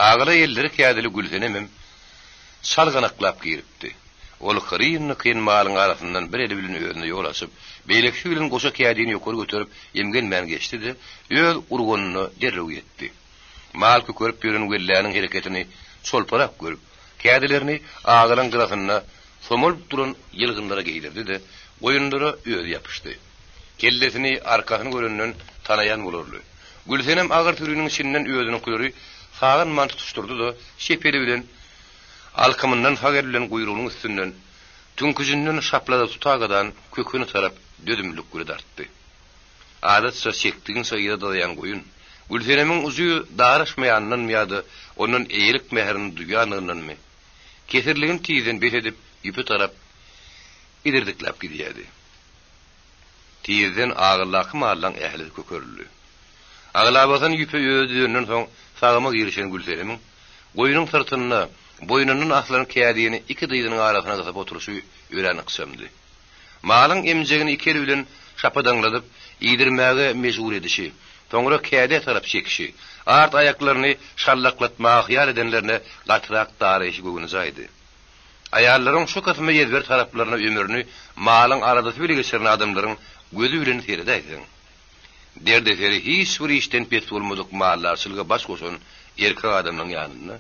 Agyla elleri kädili Gülsenemem çalganaklap giripdi. Ol hyryn-dykyn malyň arasyndan bir eli bilen özüne ýol açyp, beýlekisi bilen goşa kädini ýokary göterip, emgenmän geçdi-de, öz urganyna derrew ýetdi. Mal kükerip ýören Welläniň hereketini çolparak görüp, kädilerini agylyň gyrasynda somalyp duran ýylgynlara geýdirdi-de, goýunlara özi ýapyşdy. Kellesini, arkasyny görenden tanaýan bolarly. Gülsenem agyr süriniň içinden özüniňkileri sagynman tutuşdyrdy-da, çep eli bilen alkymyndan, sag eli bilen guýrugynyň üstünden, tüňküjinden şaplada tutagadan köküne tarap dözümlilik bile dartdy. Adatça çekdigiňçe yza dyzaýan goýun, Gülsenemiň ujy daraşmaýanyndanmy ýa-da ondan eýelik mähirini duýanlygyndanmy, kesirligini tizden bes edip, ýüpe tarap idirdikläp gidýärdi. Tizden agyldaky mallaň ählisi kökerildi. Aglabasyny ýüpe özi düzenden soň sagyma girişen Gülsenemiň, goýnuň syrtynda, boýnundan asylan kädini iki dyzynyň arasyna gysyp oturyşy örän ykjamdy. Malyň emjegini iki eli bilen şapadaňladyp, iýdirmäge mejbur edişi, soňra kädä tarap çekişi, art aýaklaryny şallaklatmaga hyýal edenlerine gatyrak daraýşy göwnejaýdy. Aýallaryň şu kysmy ezber taraplaryna ömrüni malyň aladasy bile geçiren adamlaryň gözi bilen seredäýseň, derdeseri hiç bir işden pes bolmadyk maldarçylyga baş goşan erkek adamlaryň ýanynda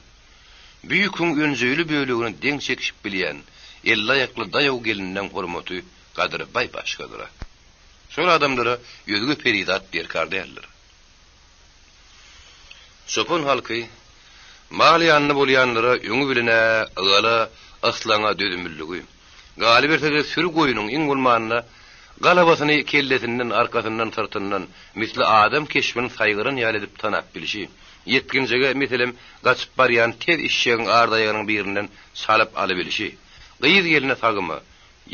bu ýüküň önjeýli bölegini deň çekişip bilýän elli-aýakly daýaw gelinleň hormaty, gadyry baý başgadyr-a. Şol adamlara özge perizat derkar däldir. Çopan halky, mal ýanynda bolýanlara öňi bilen-ä ygala, yslaňa dözümliligi, galyberse-de süri goýnuň iň bolmanda galabasyny kellesinden, arkasyndan, syrtyndan, misli adam keşbini saýgaran ýaly edip tanap bilşi, ýetginjege, meselem, gaçyp barýan tez işşegiň ard aýagynyň birinden çalyp alybilşi, gyz-gelne sagyma,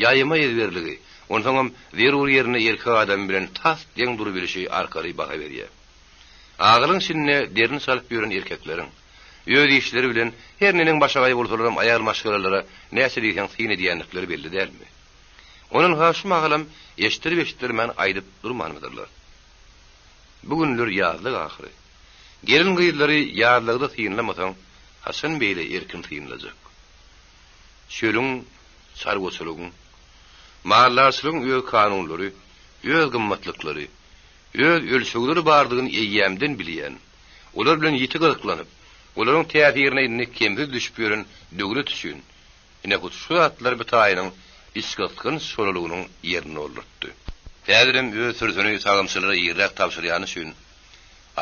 ýaýyma ezberligi, onsoňam zerur ýerinde erkek adam bilen tas deň durubilişi arkaly baha berýär. Agylyň içinde derini çalyp ýören erkekleriň, öz işleri bilen her neneň başagaý bolsalaram aýal maşgalalara näçe diýseň syn edýändikleri belli dälmi? Onunha şu mahalam eşitdirip-eşitdirmän aýdyp durmanmydyrlar. Bu günler ýazlyk ahyry. Gelin-gyzlary ýazlykda synlamasaň, haçan beýle erkin synlajak? Çölüň, çarwaçylygyň, maldarçylygyň öz kanunlary, öz gymmatlyklary, öz ölçegleri bardygyny eýýämden bilýän, olar bilen ýiti gyzyklanyp, olaryň täsirine indi kemsiz düşüp ýören Döwlet üçin, ine hut şu zatlar bu taýynyň içgysgynç çolalygynyň ýerini doldurtdy. Häzirem öz sürüsini sagymçylara irräk tabşyrýany üçin,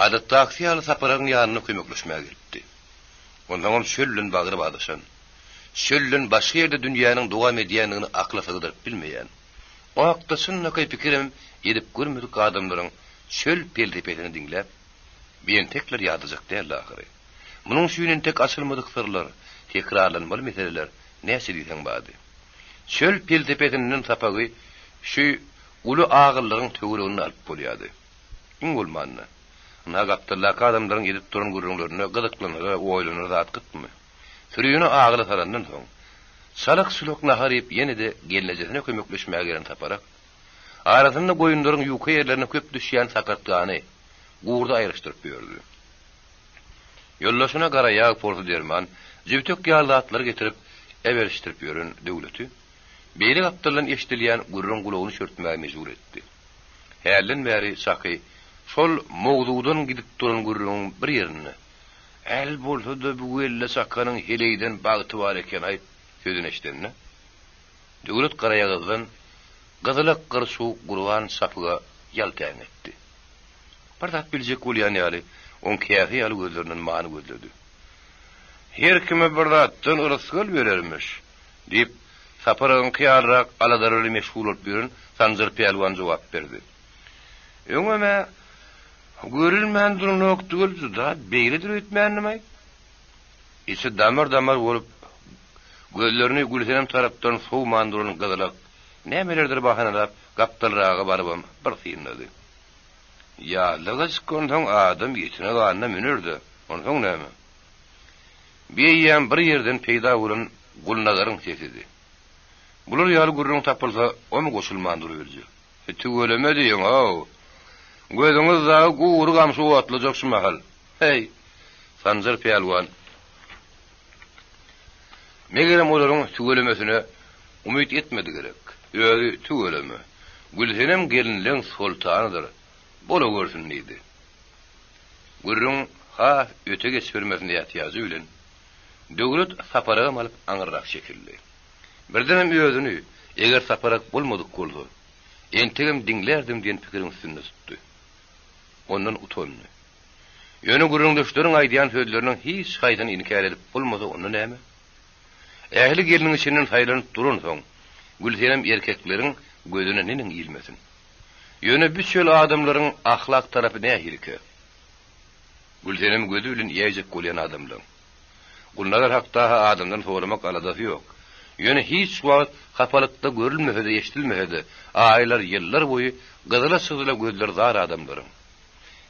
adatdakysy ýaly Saparagyň ýanyna kömekleşmäge gelipdi. Onsoňam çölden bagry badaşan, çölden başga ýerde dünýäniň dowam edýändigini akyla sygdyryp bilmeýän, o hakda çynlakaý pikirem edip görmedik adamlaryň çöl pelsepesini diňläp, bientekler ýadajak däldi ahyry. Munuň üçin entek açylmadyk syrlar, tekrarlanmaly meseleler näçe diýseň bardy. Çöl pelsepesinden sapagy şu uly agyllygyň töwereginde alyp bolýardy. Iň bolmanda, ynha gapdaldaky adamlaryň edip duran gürrüňlerinde gyzyklanara, oýlanara zat gytmy? Sürüni agyla salandan soň, çalak-çulak nahar iýip ýene-de gelnejesine kömekleşmäge gelen Saparak, arasynda goýunlaryň ýuka ýerlerine köp düşýän sakyrtgany, gurdy aýryşdyryp ýördi. Ýoldaşyna garaýag, porsy derman, jübtek ýaly zatlary getirip, äberişdirip ýören Döwleti, beýle gapdaldan eşidilýän gürrüň gulagyny çürtmäge mejbur etdi. Hälden bäri çaky şol mowzuwdan gidip duran gürrüňiň bir ýerinde, Äl bolsa-da bu welle çakanyň heleýden bagty bar eken-aýt sözüni eşidende, Döwlet garaýagyzdan gyzylak gyrçuw Gurban çapyga ýalt äňetdi. Bir zat biljek bolýan ýaly, oň käse ýaly gözlerinden many gözledi. Her kime bir zatdan rysgal berermiş, diýip, Sapar agaňky ýalyrak aladalar bilen meşgul bolup ýören Sanjar pälwan jogap berdi. Öňem-ä görülmän duranokdy weli juda beýledir öýtmändim-aý. Içi damar-damar bolup, gözlerini Gülsenem tarapdan sowman duran gyzylak nämelerdir bahanalap gapdalraga barybam bir synlady. Ýazlyga çykansoň adam etine ganyna müner-de, onsoň näme? Bi eýýäm bir ýerden peýda bolan Gulnazaryň sesidi. Bular ýaly gürrüň tapylsa, omy goşulman durubiljek. Tüweleme diýiň-ow! Gözüňiz dagy gury gamşy otlajak şu mahal. Heý, Sanjar pälwan, Megerem olaryň tüwelemesine umyt etmedi gerek. Özi tüweleme, Gülsenem gelinleň soltanydyr, bola görsün diýdi. Gürrüň has öte geçibermesin ätiýajy bilen, Döwlet saparagam alyp aňyrrak çekildi. Birdenem özüni, eger saparak bolmadyk bolsa, entegem diňlärdim diýen pikiriň üstünde tutdy. Ondan utandy. Ýöne gürrüňdeşleriň aýdýan sözleriniň hiç haýsyny inkär edip bolmasa onda näme? Ähli gelniň içinden saýlanyp duransoň, Gülsenem erkekleriň gözüne neneň ilmesin? Ýöne bu çöl adamlaryň ahlak tarapy nähilikä? Gülsenem gözi bilen iýäýjek bolýan adamlaň. Gulnazar hakda-ha adamdan soramak aladasy ýok. Ýöne hiç wagt hapalykda görülmese-de, eşidilmese-de, aýlar, ýyllar boýy gyzyla-çyzyla gözleri zar adamlaryň.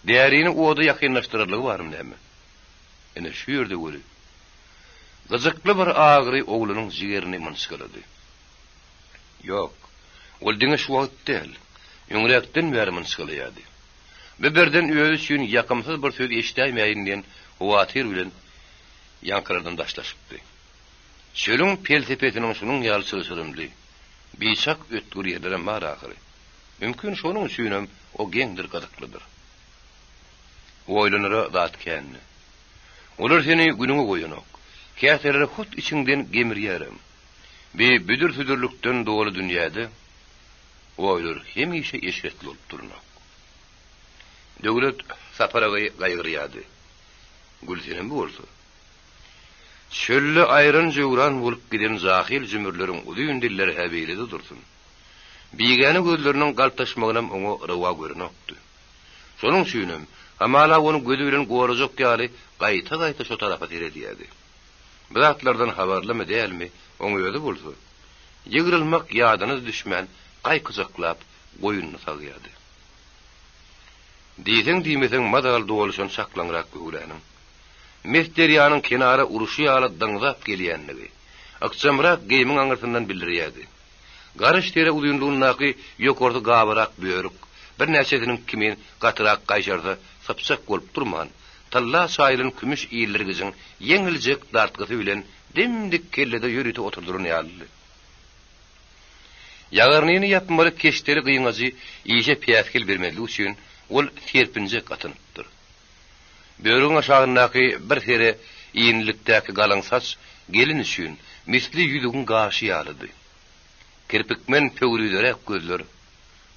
Därini oda ýakynlaşdyrarlygy barmy näme? Ine, şu ýerde weli, gyjykly bir agyry oglunyň jigerini mynçgalady. Ýok, ol diňe şu wagt däl, öňräkden bäri mynçgalaýardy. Bu birden özi üçin ýakymsyz bir söz eşidäýmäýin diýen howatyr bilen ýaňkylardan daşlaşypdy. Çölüň pelsepesiniň şunuň ýaly çylşyrymly, biçak ötgür ýerlerem bar ahyry. Mümkin şonuň üçinem o geňdir gyzyklydyr. Oýlanara zat kändi. Olar seni günüňe goýanok. Käteleri hut içiňden gemirýärem. Bi büdür-südürlikden doly dünýäde oýlar hemişe eşretli bolup duranok. Döwlet Sapar agaýy gaýgyrýardy. Gülsenem bolsa. Çölde aýran-jöwran bolup giden jahyl jümürleriň uzyn dilleri-hä beýlede dursun. Bigäne gözleriniň galtaşmagynam oňa rowa görenokdy. Şonuň üçinem, hamala ony gözi bilen gorajak ýaly gaýta-gaýta şo tarapa seredýärdi. Bu zatlardan habarlymy, dälmi, oň özi bolsa, ýygrylmak ýadyna-da düşmän, gaýkyjaklap, goýnuny sagýardy. Diýseň-diýmeseň mazaly doluşan çaklaňrak göwräniň, mes derýanyň kenara uruşy ýaly dyňzap gelýänligi, ykjamrak geýimiň aňyrsyndan bildirýärdi. Garyş dere uzynlygyndaky ýokarsy gabarak börük, birnäçesiniň kimin gatyrak gaýşarsa sypjak bolup durman, tylla çaýylan kümüş ildirgijiň ýeňiljek dartgysy bilen dim-dik kellede ýörite oturdylan ýalydy. Ýagarnyny ýapmaly keşdeli gyňajy işe päsgel bermezlik üçin ol serpinjek atynypdyr. Börügiň aşagyndaky bir sere inlilikdäki galyň saç gelin üçin misli ýüzügiň gaşy ýalydy. Kirpikmen pöwrizeräk gözler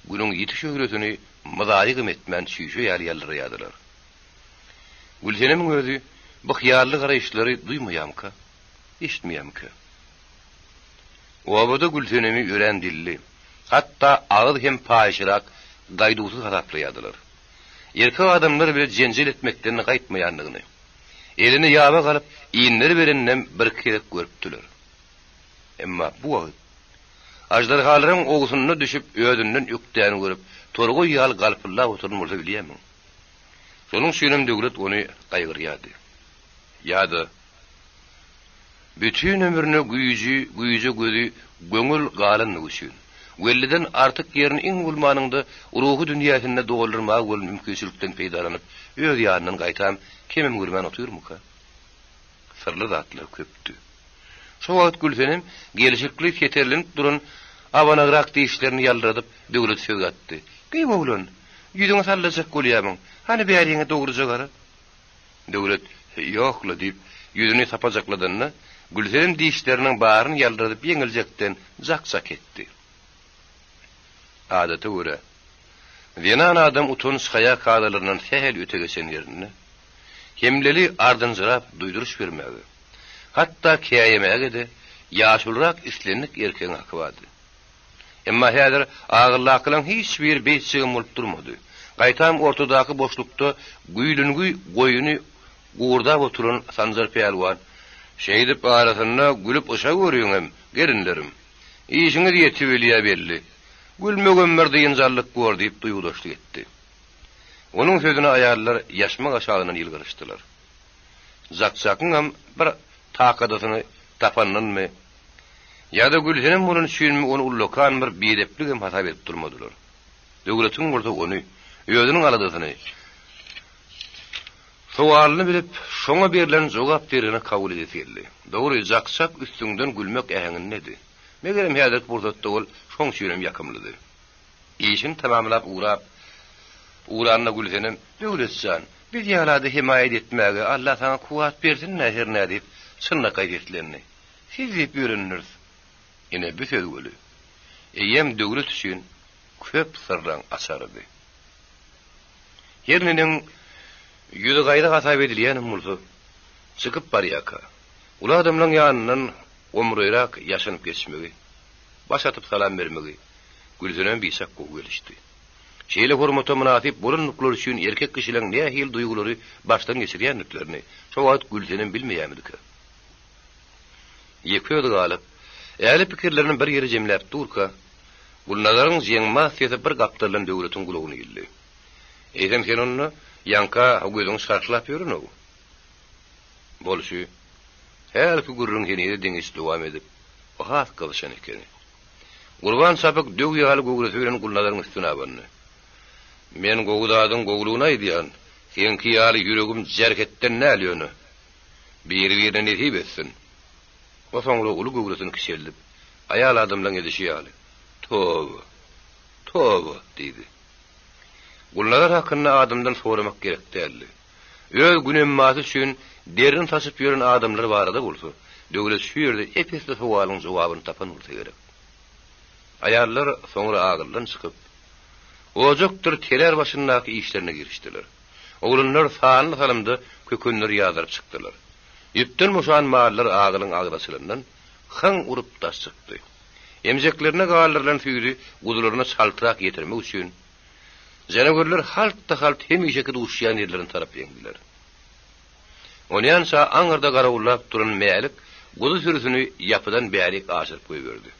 Günüň ýiti şöhlesini myzaýygam etmän çüýşe ýaly ýaldyraýardylar. Gülsenemiň özi bu hyýally garaýyşlary duýmaýarmyka, eşitmeýärmikä? Obada Gülsenemi örän dilli, hatda agyz hem paýyşrak gaýduwsyz hasaplaýardylar. Erkek adamlar bile jenjel etmekden gaýtmaýandygyny, eline ýaba galyp inleri bereninem birki gezek görüpdiler. Emma bu wagt aždarhalaryň owsunda düşüp özünden ökdäni görüp torgaý ýaly galpyldap oturan bolsa bilýärmiň? Şonuň üçinem Döwlet ony gaýgyrýardy. Ýa-da Bütin ömrüne güýji, güýje gözi göňül galandygy üçin, Welliden artyk ýerini iň bolmanynda ruhy dünýäsinde doldurmaga bolan mümkinçilikden peýdalanyp, öz ýanyndan gaýtam kemem görmän otyrmyka? Syrly zatlar köpdi. Şo wagt Gülsenem gelşikli seterlenip duran abanagrak dişlerini ýaldyradyp Döwlete söz gatdy. Gyý oglan, ýüzüňi sallajak bolýamyň? Hany bäriňe dogruja gara. Döwlet, Ýok-la diýip, ýüzüni sapajakladanda, Gülsenem dişleriniň baryny ýaldyradyp ýeňiljekden jak-jak etdi. Adata görä, zenan adam utanç-haýa kadalaryndan sähel öte geçen ýerinde, hemleli ardynjyrap duýduryş bermäge, hatda käýemäge-de ýaşulurak islendik erkegiň haky bardy. Emma häzir agyllakylaň hiç biri beýtjegem bolup durmady. Gaýtam ortadaky boşlukda güýlüngi goýuny gurdap oturan Sanjar pälwan, Şeýdip arasynda gülüp yşa görüňem, gelinlerim. Işiňiz ýetibilýä belli. Gülmegem bir dynjallyk bor diýip duýgudaşlyk etdi. Onuň sözüne aýallar ýaşmak aşagyndan ýylgyryşdylar. Jak-Jakyňam bir takadasyny tapandanmy ýa-da Gülsenem bolany üçinmi ony ullakan bir biedepligem hasap edip durmadylar. Döwletiň bolsa ony, özüniň aladasyny. Sowalyny bilip, şoňa berlen jogap deregine kabul edesi geldi. Dogry, Jakjak üstüňden gülmek äheňindedi. Megerem häzirki pursatda ol şoň üçinem ýakymlydy. Işini tamamlap ugrap, ugranda Gülsenem, Döwlet jan, biz ýaly-da hemaýat etmäge Alla saňa kuwwat bersin-dä hernä diýip, çynlakaý seslendi. Siz diýip ýörendiris. Ine, bu söz weli, eýýäm Döwlet üçin köp syrlaň açarydy. Her neneň ýüzi gaýra hasap edilýänem bolsa, çykyp barýarka, uly adamlaň ýanyndan gomraýrak ýaşanyp geçmegi, baş atyp salam bermegi Gülsenem biçak gowy gelişdi. Şeýle hormata mynasyp bolandyklary üçin erkek kişileň nähili duýgulary başdan geçirýändiklerini şo wagt Gülsenem bilmeýärmidikä? Ýeke özi galyp, ähli pikirlerini bir ýere jemläp durka, Gulnazaryň jeňmaz sesi bir gapdaldan Döwletiň gulagyna ildi. Eýsem sen onda ýaňka gözüňi şarhlap ýörün-ow. Bolşy, hälki gürrüň henize deňiç dowam edip, has gyzyşan ekeni. Gurban çapyk döw ýaly göwresi bilen Gulnazaryň üstüne abandy. Men gowy zadyň gowulygyny aýdýan, seňki ýaly ýüregim jerhetden däl ýöne. Biri-birine nesip etsin. O soňra uly göwresini kiçeldip, aýal adamlaň edişi ýaly, Toba! Toba! diýdi. Gulnazar hakynda adamdan soramak gerek däldi. Öz günemmasy üçin derini saçyp ýören adamlar barada bolsa, Döwlet şu ýerde ep-esli sowalyň jogabyny tapan bolsa gerek. Aýallar soňra agyldan çykyp, ojakdyr telär başyndaky işlerine girişdiler. Oglanlar sanly salymda kökenleri ýazdyryp çykdylar. Ýüpden boşan mallar agylyň agzaçylyndan hyň urup daş çykdy. Emjeklerine galdyrylan süýdi guzularyna çaltrak ýetirmek üçin, janawerler halt-da-halt hemişeki duşýan ýerlerine tarap eňdiler. Onýança aňyrda garawullap duran Mälik guzy sürüsini ýapydan bärik aşyryp goýberdi.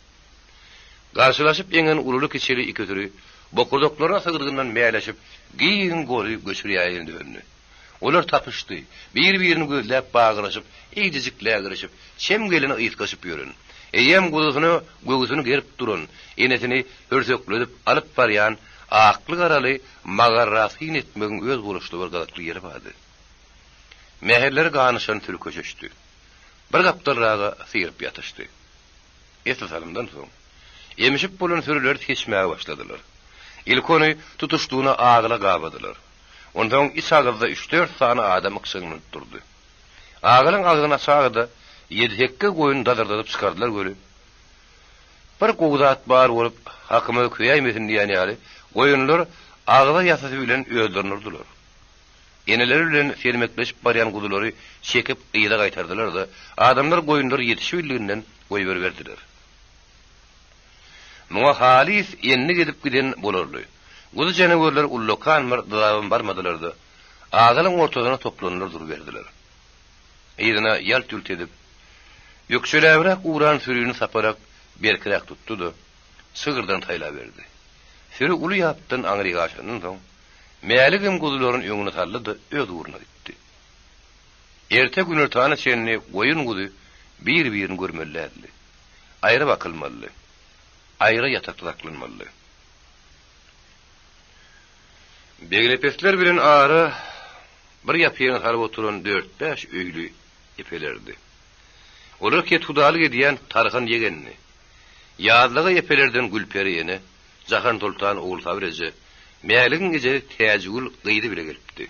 Garşylaşyp eňen ululy-kiçili iki süri bokurdaklaryna sygdygyndan mäleşip, giň goly göçürýäýene döndi. Olar tapyşdy, bir-birini gözläp bagyryşyp, eýjejik lägirişip, çem gelene ysgaşyp ýören, eýýäm guzusyna göwsüni gerip duran enesini hürsekledip alyp barýan akly-garaly magarra syn etmegiň özboluşly bir gyzykly ýeri bardy. Mähelleri ganyşan süri köşeşdi. Bir gapdalraga syryp ýatyşdy. Esli salymdan soň, emişip bolan sürüleri seçmäge başladylar. Ilki ony tutuşlygyna agyla gabadylar. Onsoň iç agyzda üç-dört sany adam ykjyňlanyp durdy. Agylyň agzyny açaga-da, ýedi-sekiz goýun dazyrdadyp çykardylar weli, bir gowy zat bar bolup, hakymyz köýäýmesin diýen ýaly, goýunlar agza ýasysy bilen özlerini urdular. Eneleri bilen sermekleşip barýan guzulary çekip yza gaýtardylar-da, adamlar goýunlary ýetişibildiginden goýberiberdiler. Muňa halys endik edip giden bolarly. Guzy janawerler ullakan bir dyzabam barmadylar-da, agylyň ortasyna toplandylar duruberdiler. Yzyna ýalt-ýult edip, ökjeläbräk ugran sürini saparak berkiräk tutdy-da, çygyrdan saýlaberdi. Süri uly ýapdan aňryk aşandan soň, Mäligem guzularyny öňüne saldy-da, öz ugruna gitdi. Erte günortana çenli goýun-guzy bir-birini görmeli däldi. Aýra bakylmalydy. Aýra ýatakda saklanmalydy. Begnepesler bilen ara bir ýapyny salyp oturan dört-bäş öýli epelerdi. Olar kethudalyk edýän Tarhan ýegendi. Ýazlaga epelerden Gülperi ene, Jahansoltan Ogulsabyr eje, Mäligiň ejesi Täjigül gyzy bile gelipdi.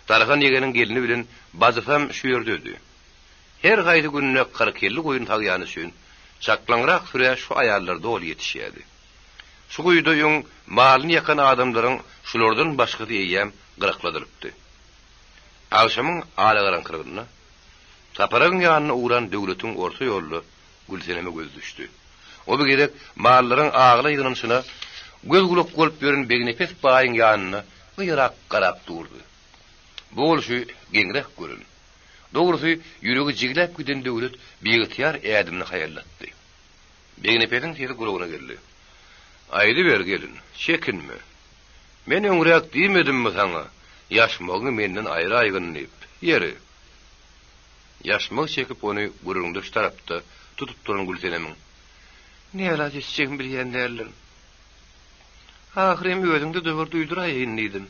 Tarhan ýegeniň gelni bilen bajysam şu ýerdedi. Her haýsy günde kyrk-elli goýun sagýany üçin, çaklaňrak sürä şu aýallar doly ýetişýärdi. Şu guýuda öň malyny ýakan adamlaryň şulardan başgasy eýýäm gyrakladylypdy. Agşamyň alagaraňkylygynda Saparagyň ýanyna ugran Döwletiň orta ýolda Gülseneme gözi düşdi. O bir gezek mallaryň agyla ýygnanyşyna göz-gulak bolup ýören Begnepes baýyň ýanynda gyýarak garap durdy. Bu bolşy geňräk gören. Dogrusy, ýüregi jigläp giden Döwlet biygtyýar ädimini haýallatdy. Begnepesiň sesi gulagyna geldi. Aýdyber, gelin, çekinme. Men öňräk diýmedimmi saňa, ýaşmagyňy menden aýraýgyn diýip. Ýeri. Ýaşmagy çekip ony gürrüňdeş tarapda tutup duran Gülsenemiň, Nälaç etjegimi bilýän däldirin. Ahyrym özüňde döwür duýduraýaýyn diýdim,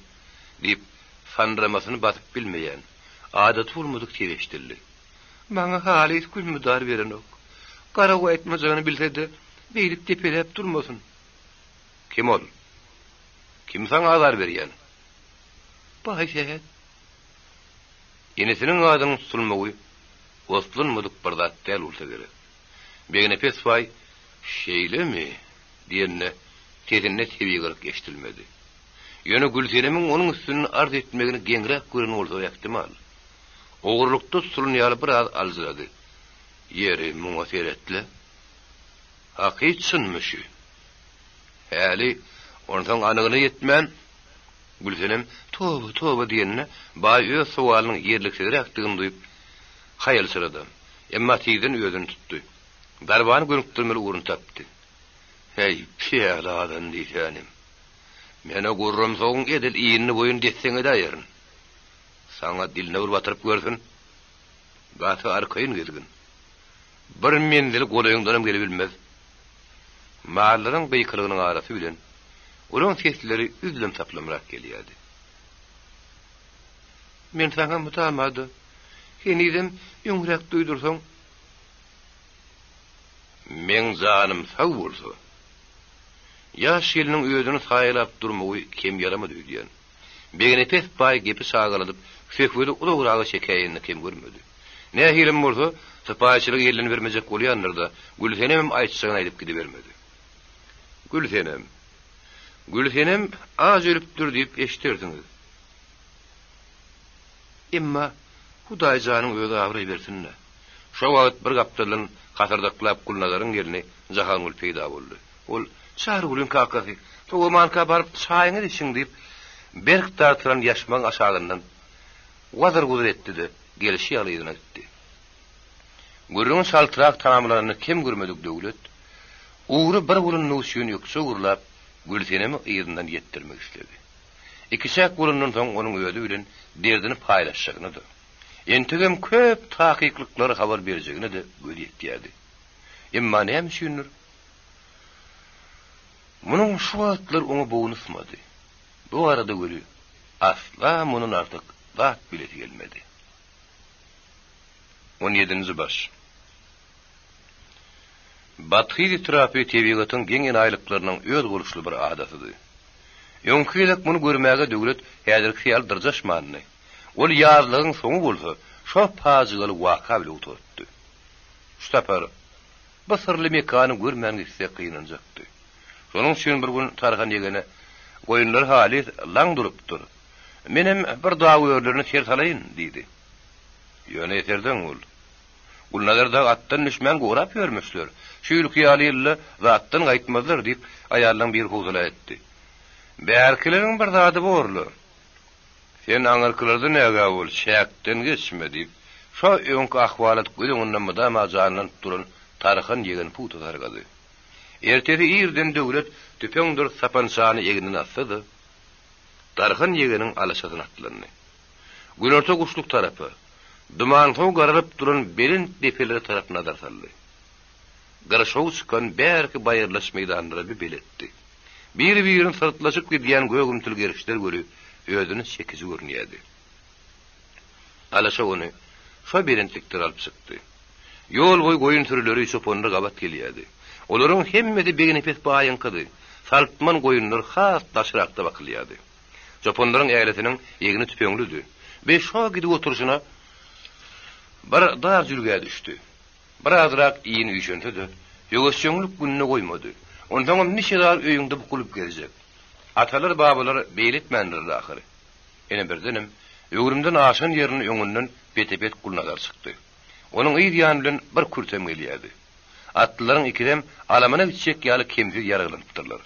diýip, sandyramasyny basyp bilmeýän. Adaty bolmadyk ses eşidildi. Maňa halys gün-mydar berenok. Garaw aýtmajagyny bilse-de, beýdip depeläp durmasyn. Kim ol? Kim saňa azar berýän? Baýsähet. Enesiniň adynyň tutulmagy oslanmadyk bir zat däl bolsa gerek. Begnepes baý, Şeýlemi? diýende, sesinde tebigylyk eşidilmedi. Ýöne Gülsenemiň onuň üstünden arz etmegini geňräk gören bolsa ähtimal. Ogurlykda tutulan ýaly biraz aljyrady. Ýeri, muňa seret-le. Hakyt çynmy şü? Häli, onsoň anygyna ýetmän, Gülsenem, Toba, toba diýende, baý öz sowalynyň ýerliksizräkdigini duýup, haýalçyrady. Emma tizden özüni tutdy. Zarbany gönükdirmeli ugruny tapdy. Häý, päli adam diýsänim. Men-ä gurrumsagyň edil inini-boýuny desseň edäýerin. Saňa diline bir batyryp görsün. Gaty arkaýyn gezgin. Bir menzil golaýyňdanam gelebilmez. Mallaryň gykylygynyň arasy bilen olaň sesleri üzlem-saplamrak gelýärdi. Men saňa mydama-da, henizem öňräk duýdursaň, meň janym sag bolsa, ýaş gelniň özüni saýalap durmagy kem ýaramady öýdýän. Begenepes baý gepi çagaladyp, söhbedi uzagraga çekäýenini kem görmedi. Nähilem bolsa, sypaýyçylygy elden bermejek bolýandyr-da, Gülsenemem aýtjagyny aýdyp gidibermedi. Gülsenem. Gülsenem aç ölüpdir diýip eşidersiňiz. Emma Hudaý janyň özi abraý bersin-dä. Şo wagt bir gapdaldan hasyrdaklap Gulnazaryň gelni Jahangül peýda boldy. Ol, Çarygülüň kakasy, sowamanka baryp çaýyňyzy içiň diýip, berk dartylan ýaşmagyň aşagyndan wazyr-wuzur etdi-de, gelşi ýaly yzyna gitdi. Gürrüňi çaltrak tamamlanyny kem görmedik Döwlet, ugry bir bolandygy üçin ökje gurlap, Gülsenemi yzyndan ýetdirmek isledi. Ikiçäk bolandan soň onuň özi bilen derdini paýlaşjagyna-da, entegem köp takyklyklary habar berjegine-de gözi ýetýärdi. Emma näme üçindir, munuň şu wagtlar oňa bogny ysmady. Bu barada weli asla mundan artyk zat bilesi gelmedi. On ýedinji baş. Bathyz etrapy tebigatyň geň enaýylyklarynyň özboluşly bir adasydy. Öňki gezek muny görmäge Döwlet häzirkisi ýaly dyrjaşmandy. Ol ýazlygyň soňy bolsa şo pajygaly waka bile gutarypdy. Şu sapar bu syrly mekany görmän gitse gynanjakdy. Şonuň üçin bir gün Tarhan ýegene, Goýunlar halys laň durupdyr. Menem bir dag örülerine ser salaýyn, diýdi. Ýöne eserdeň bol. Gulnazar dagy atdan düşmän gorap ýörmüşler. Şu ýylky ýaly ýylda zatdan gaýtmazlar, diýip, aýallaryň biri howsala etdi. Bärkileriň bir zady borla. Sen aňyrkylardan ägä bol, çäkden geçme, diýip, şo öňki ahwalat göz öňünde mydama janlanyp duran Tarhan ýegen pugta sargady. Ertesi irden Döwlet tüpeňdir sapançany egninden asdy-da, Tarhan ýegeniň alaşasyna atlandy. Günorta guşluk tarapa, dumansow garalyp duran belent depelere tarap nazar saldy. Gyrşaw çykan bärki baýyrlaç meýdanlara bir beletdi. Biri-birini syrtlaşyp gidýän gögümtil gerişler göli özüne çekiji görünýärdi. Alaşa ony şo belentlikden alyp çykdy. Ýol boýy goýun sürüleri, çopanlar gabat gelýärdi. Olaryň hemmesi Begnepes baýyňkydy. Saltman goýunlar has daşrakda bakylýardy. Çopanlaryň ählisiniň egni tüpeňlidi. Be şo gidip oturyşyna bir dar jülgä düşdi. Birazrak iýen üýşense-de, höwesjeňlik gününe goýmady. Onsoňam niçe zat öýüňde bukulyp gezjek. Atalar-babalar beýle etmändirler ahyry. Ine birdenem, öwrümden aşan ýerinde öňünden pete-pet Gulnazar çykdy. Onuň yz ýany bilen bir kürtem gelýärdi. Atlylaryň ikisem alamana gitjek ýaly kemsiz ýaraglanypdyrlar.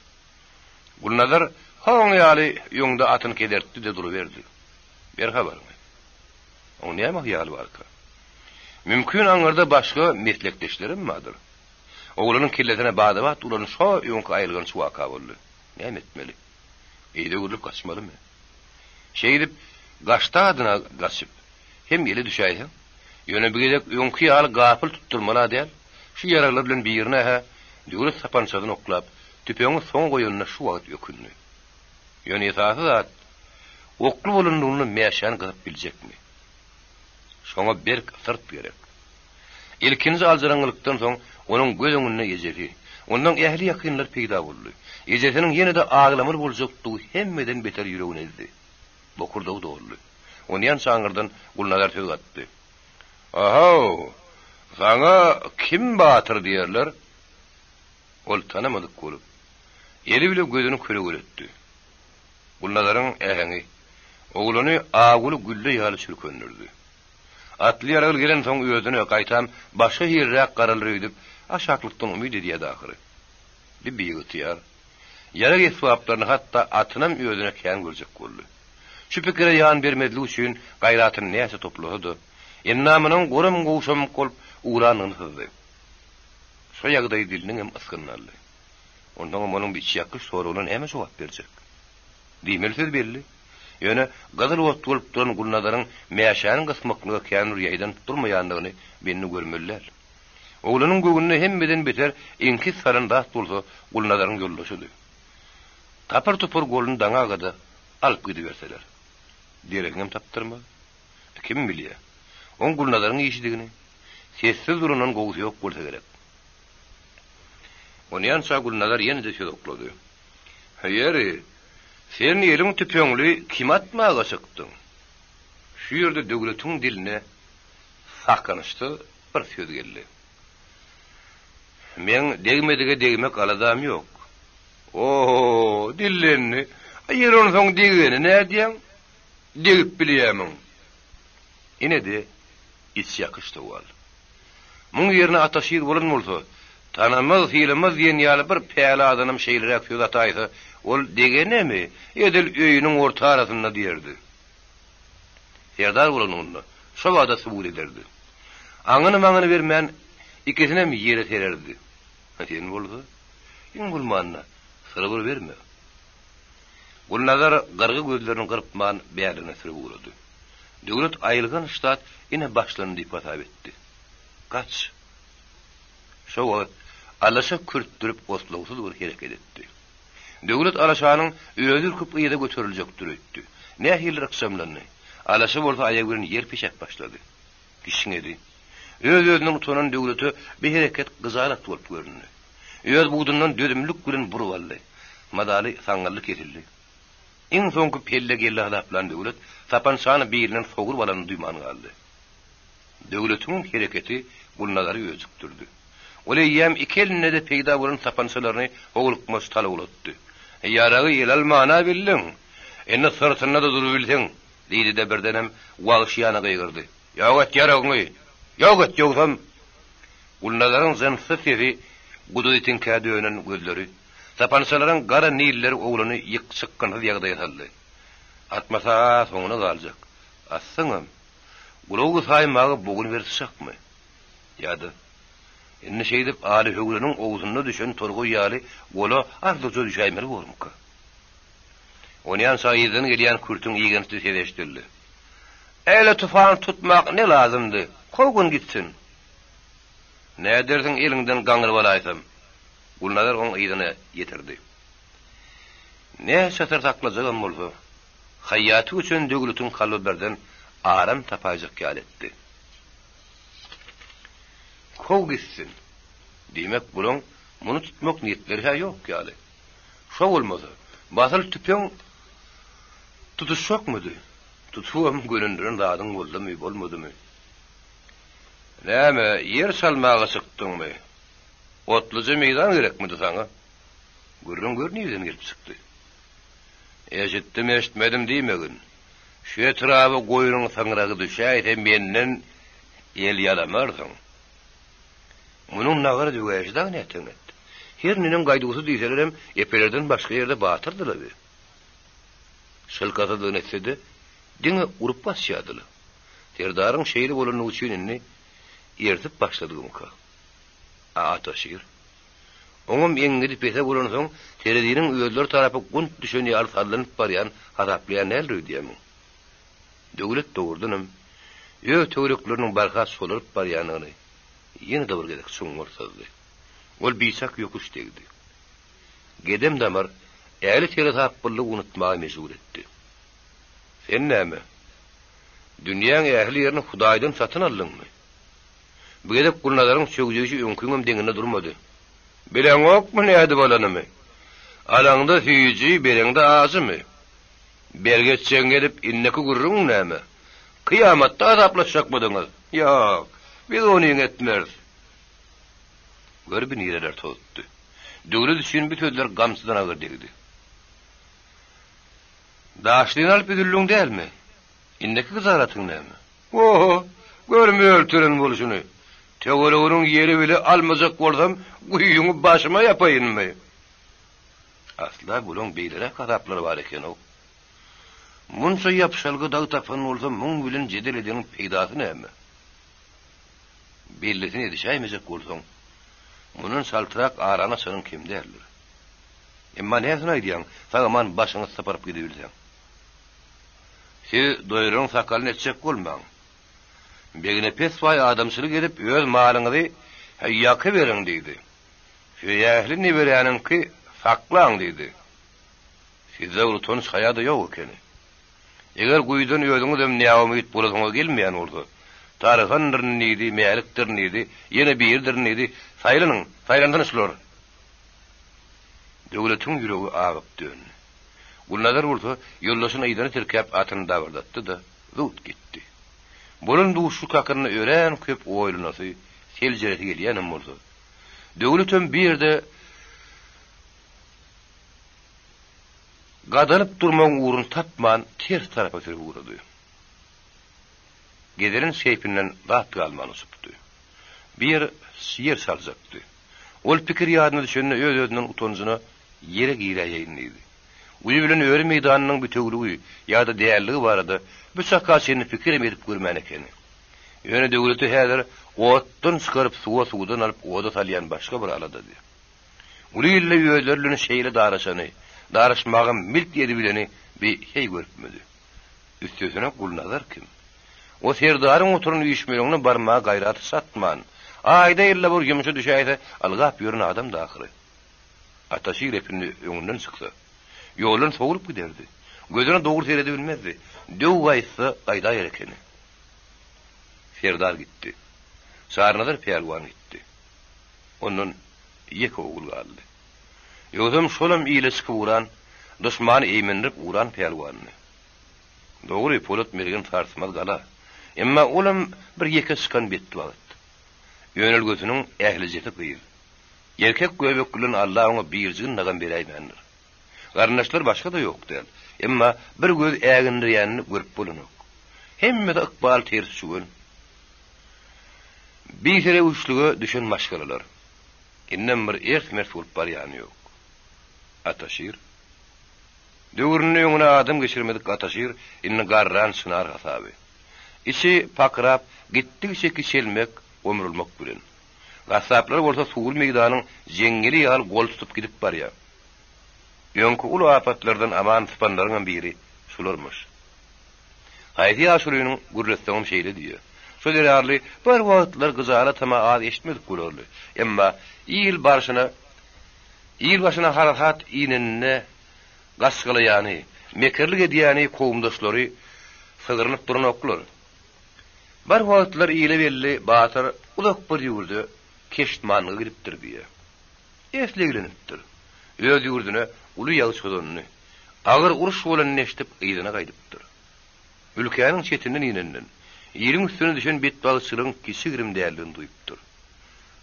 Gulnazar hoň ýaly öňde atyny kedertdi-de duruberdi. Ber habaryňy. Oň näme hyýaly barka? Mümkin aňyrda başga meslekdeşlerem bardyr. Oglanyň kellesine bada-bat uran şo öňki aýylganç waka boldy. Näme etmeli? Yza öwrülip gaçmalymy? Şeýdip, gaçdy adyna gaçyp, hem ele düşäýseň? Ýöne bu gezek öňki ýaly gapyl tutdurmaly-a däl. Şu ýaraglar bilen birine-hä döwlet sapançasyny oklap, tüpeňi soňa goýanyna şu wagt ökündi. Ýöne esasy zat, okly bolanlygynda mäşäni gysyp biljekmi? Şoňa berk syrt gerek. Ilkinji aljyraňňylykdan soň onuň göz öňünde ejesi, ondan ähli ýakynlary peýda boldy. Ejesiniň ýene-de aglamaly boljakdygy hemmeden beter ýüregini ezdi. Bokurdagy doldy. Onýança aňyrdan Gulnazar söz gatdy. A-how, saňa kim batyr diýerler? Ol tanamadyk bolup, eli bile gözüni kölegeletdi. Gulnazaryň äheňi oglany awuly gülle ýaly çürkendirdi. Atly-ýaragly gelensoň özüne, gaýtam, başga hiliräk garalar öýdüp, aşaklykdan umyt edýärdi ahyry. Bi biygtyýar, ýarag esbaplaryny, hatda atynam özüne kän görjek boldy. Şu pikire ýan bermezlik üçin gaýratyny näçe toplasa-da, endamynyň goram-gowşamyk bolup ugrandygyny syzdy. Şo ýagdaý diliniňem ysgynyny aldy. Onsoňam onuň bi içýakgyç soragyna näme jogap berjek? Diýmeli söz belli. Ýöne gyzyl ot bolup duran Gulnazaryň mäşäni gysmaklyga kän bir ýaýdanyp durmaýandygyny bende görmeli däl. Oglanyň göwnüne hemmeden beter iňkis salan zat bolsa Gulnazaryň ýoldaşydy. Tapyr-tupur goluny daňaga-da alyp gidiberseler. Dereginem tapdyrmaz. Kim bilýä, oň Gulnazaryň işidigini. Sessiz durandan gowusy ýok bolsa gerek. Onýança Gulnazar ýene-de söz oklady. Ýeri, sen eliň tüpeňli kimi atmaga çykdyň? Şu ýerde Döwletiň diline sakgynyçsyz bir söz geldi. Meň degmedige degmek aladam ýok. O-o, dillendi. Ýeri onsoň degeni nädýäň? Degip bilýämiň? Ine-de, içýakgyç sowal. Muň ýerine Ataşir bolan bolsa, tanamaz, sylamaz diýen ýaly bir päli adanam şeýleräk söz ataýsa, ol degenemi, edil öýüniň orta arasynda diýerdi. Serdar bolanynda, şo bada subut ederdi. Aňyny-maňyny bermän, ikisinem ýere sererdi. Sen bolsa, iň bolmanda, syry bir berme. Gulnazar gyrgy gözlerini gyrpman bärligine sürüp ugrady. Döwlet aýylganç zat ine başlandy diýip hasap etdi. Gaç! Şo wagt alaşa kürtdürip oslagsyz bir hereket etdi. Döwlet alaşanyň özi ürküp yza göteriljekdir öýtdi. Nähilidir ykjamlandy. Alaşa bolsa aýagy bilen ýer peşäp başlady. Kişňedi. Öz-özünden utanan Döwlete bu hereket gyjalat bolup göründi. Öz budundan dözümlilik bilen burup aldy. Mazaly saňňyldy kesildi. Iň soňky pelle geldi hasaplan Döwlet sapançany birinden sogrup alanyny duýman galdy. Döwletiň hereketi Gulnazary öjükdirdi. Ol eýýäm iki elinde-de peýda bolan sapançalaryny howlukmaç talawlatdy. Ýaragy ele alman-a bildiň. Indi syrtynda-da durubilseň, diýdi-de birdenem wagşyýana gygyrdy. Ýok et ýaragyňy! Ýok et, ýogsam! Gulnazaryň jynssyz sesi guduz itiňkä dönen gözleri, sapançalaryň gara nilleri oglany ýyk-çykgynsyz ýagdaýa saldy. Atmasa-a soňuna galjak. Atsaňam, gulagy gysaýmaga bogun berip çakmy? Ýa-da, indi şeýdip Aly höwreniň owzunda düşen torgaý ýaly gola arzyja düşäýmeli bormyka? Onýança yzdan gelýän kürtüň igençli sesi eşidildi. Äle tufany tutmak ne lazymdy? Kowgun gitsin! Nädersiň eliňden gaňryp alaýsam? Gulnazar oň yzyna ýetirdi. Näçe syr saklajagam bolsa, haýýaty göçen Döwletiň kalby birden aram tapaýjak ýaly etdi. Kow gitsin! Diýmek, bulaň muny tutmak niýetleri-hä ýok ýaly. Şo bolmasa, basyl tüpeň tutuşjakmydy? Tutubam gönendiren zadyň boldumy, bolmadymy? Näme, ýer çalmaga çykdyňmy? Otluja meýdan gerekmidi saňa? Gürrüň gör nireden gelip çykdy. Eşitdim-eşitmedim diýmegin. Şu etraba goýnuň syňragy düşäýse menden el ýalamarsyň. Munuň nagara döwäýşi dagy näteňet. Her neneň gaýduwsyz diýselerem, epelerden başga ýerde batyrdy-la bi. Şylkasyzlygyny etse-de, diňe urup basýardy-la. Serdaryň şeýle bolandygy üçin indi ersip başladygymyka? A Ataşir? Oňam eňňidi pese bolansoň, tereziniň özleri tarapa gunt düşen ýaly sallanyp barýan hasaplaýan däldir öýdýämiň? Döwlet dogrudanam öz töwerekleriniň barha çolaryp barýandygyny ýene-de bir gezek çuňňur syzdy. Ol biçak ýokuş degdi. Gedem damar äli seresaplylygy unutmaga mejbur etdi. Sen näme? Dünýäň ähli ýerini Hudaýdan satyn aldyňmy? Bu gezek Gulnazaryň çöwjeýşi öňküňem deňinde durmady. Bileňokmy nädip alanymy? Alaňda süýji, bereňde ajymy? Bergi etjegiňi edip, indiki gürrüňiň näme? Kyýamatda azaplaşjakmydyňyz? Ýok, biz onyňy etmeris. Gör bi nireler tozutdy. Döwlet üçin bu sözler gamçydan agyr degdi. Daşlyny alyp üzüldiň dälmi? Indiki gyzaratyň näme? Oho, gör mölteren bolşuny. Töwereginiň ýeri bile almajak bolsam, guýyňy başyma ýapaýynmy? Asla bulaň beýleräk hasaplary bar eken-ow. Munça ýapyşalga dag tapan bolsa, muň bilen jedel edeniň peýdasy näme? Bellisini edişäýmejek bolsaň, mundan çaltrak arany açanyň kem däldir. Emma näsini aýdýaň, sag-aman başyňy sypyryp gidibilseň. Siz doýranyň sakalyny etjek bolmaň. Begnepes baý adamçylyk edip, öz malyňyzy ýakyberiň diýdi. Söýähli neberäniňki saklaň diýdi. Sizde bir utanç-haýa-da ýok ekeni. Eger guýudan özüňizem näumyt bolasyňyz gelmeýän bolsa, Tarhandyryn diýdi, Mälikdirin diýdi, ýene biridirin diýdi, saýlanyň, saýlansyn şular. Döwletiň ýüregi agyp döndi. Gulnazar bolsa, ýoldaşyny yzyna tirkäp atyny dabyrdatdy-da, zut gitdi. Bolan duşuşyk hakynda örän köp oýlanasy, seljeresi gelýänem bolsa, Döwletem bir ýerde gadalyp durmagyň ugruny tapman, ters tarapa sürüp ugrady. Gezelenç keýpinden zat galman uçupdy. Bir ýer çaljakdy. Ol pikir ýadyna düşende öz-özünden utanjyna ýere giräýeýin diýdi. Guýy bilen öri meýdanynyň bitewüligi ýa-da dälligi barada bu çaka çenli pikirem edip görmän ekeni. Ýöne döwleti häzir otdan çykaryp suwa, suwdan alyp oda salýan başga bir aladady. Uly ilde özleri bilen şeýle daraşany, daraşmaga milt edibileni bi heý görüpmedi. Üstesine Gulnazar kim? O serdaryň oturan üýşmeleňine barmaga gaýraty çatman, aýda-ýylda bir ýumşa düşäýse ylgap ýören adamdy ahyry. Ataşir epindi öňünden çyksa, ýoldan sowulyp giderdi. Gözüne dogry seredibilmezdi. Döw gaýtsa, gaýdaýar ekeni. Serdar gitdi. Çarynazar pälwan gitdi. Ondan ýeke ogul galdy. Ýogsam şolam ile çykyp ugran, duşmany eýmendirip ugran pälwandy. Dogry, Polat mergen sarsmaz gala. Emma olam bir ýeke çykan betbagt. Ýönelgesiniň ählijesi gyz. Erkek göbek bilen Alla oňa birjigini dagam beräýmändir. Garyndaşlar başga-da ýok däl. Emma bir göz ägindirýänini görüp bolanok. Hemmesi ykbal ters çüwen. Biserewüşlige düşen maşgalalar. Indem bir ers-mers bolup barýany ýok. Ataşir. Döwründe öňüne adam geçirmedik Ataşir indi garran çynar hasaby. Içi pakyrap, gitdigiçe kiçelmek, omrulmak bilen. Gassaplar bolsa suwly meýdanyň jeňňeli ýaly gol tutup gidip barýar. Öňki uly apatlardan aman sypanlaryňam biri şularmyş. Haýsy ýaşulynyň gürletseňem şeýle diýýär. Şo zerarly bir wagtlar gyjalatama az eşitmedik bolarly. Emma il barşyna il başyna harasat ineninde gaçgalaýany, mekirlik edýäni kowumdaşlary sygrynyp duranoklar. Bir wagtlar ile belli batyr uzak bir ýurda keştmanlyga gidipdir diýýär. Esli eglenipdir. Öz ýurduna uly ýagy çozanyny, agyr uruş bolanyny eşidip yzyna gaýdypdyr. Ülkäniň çetinden inenden, iliň üstüne düşen betbagtçylygyň kiçi-girim däldigini duýupdyr.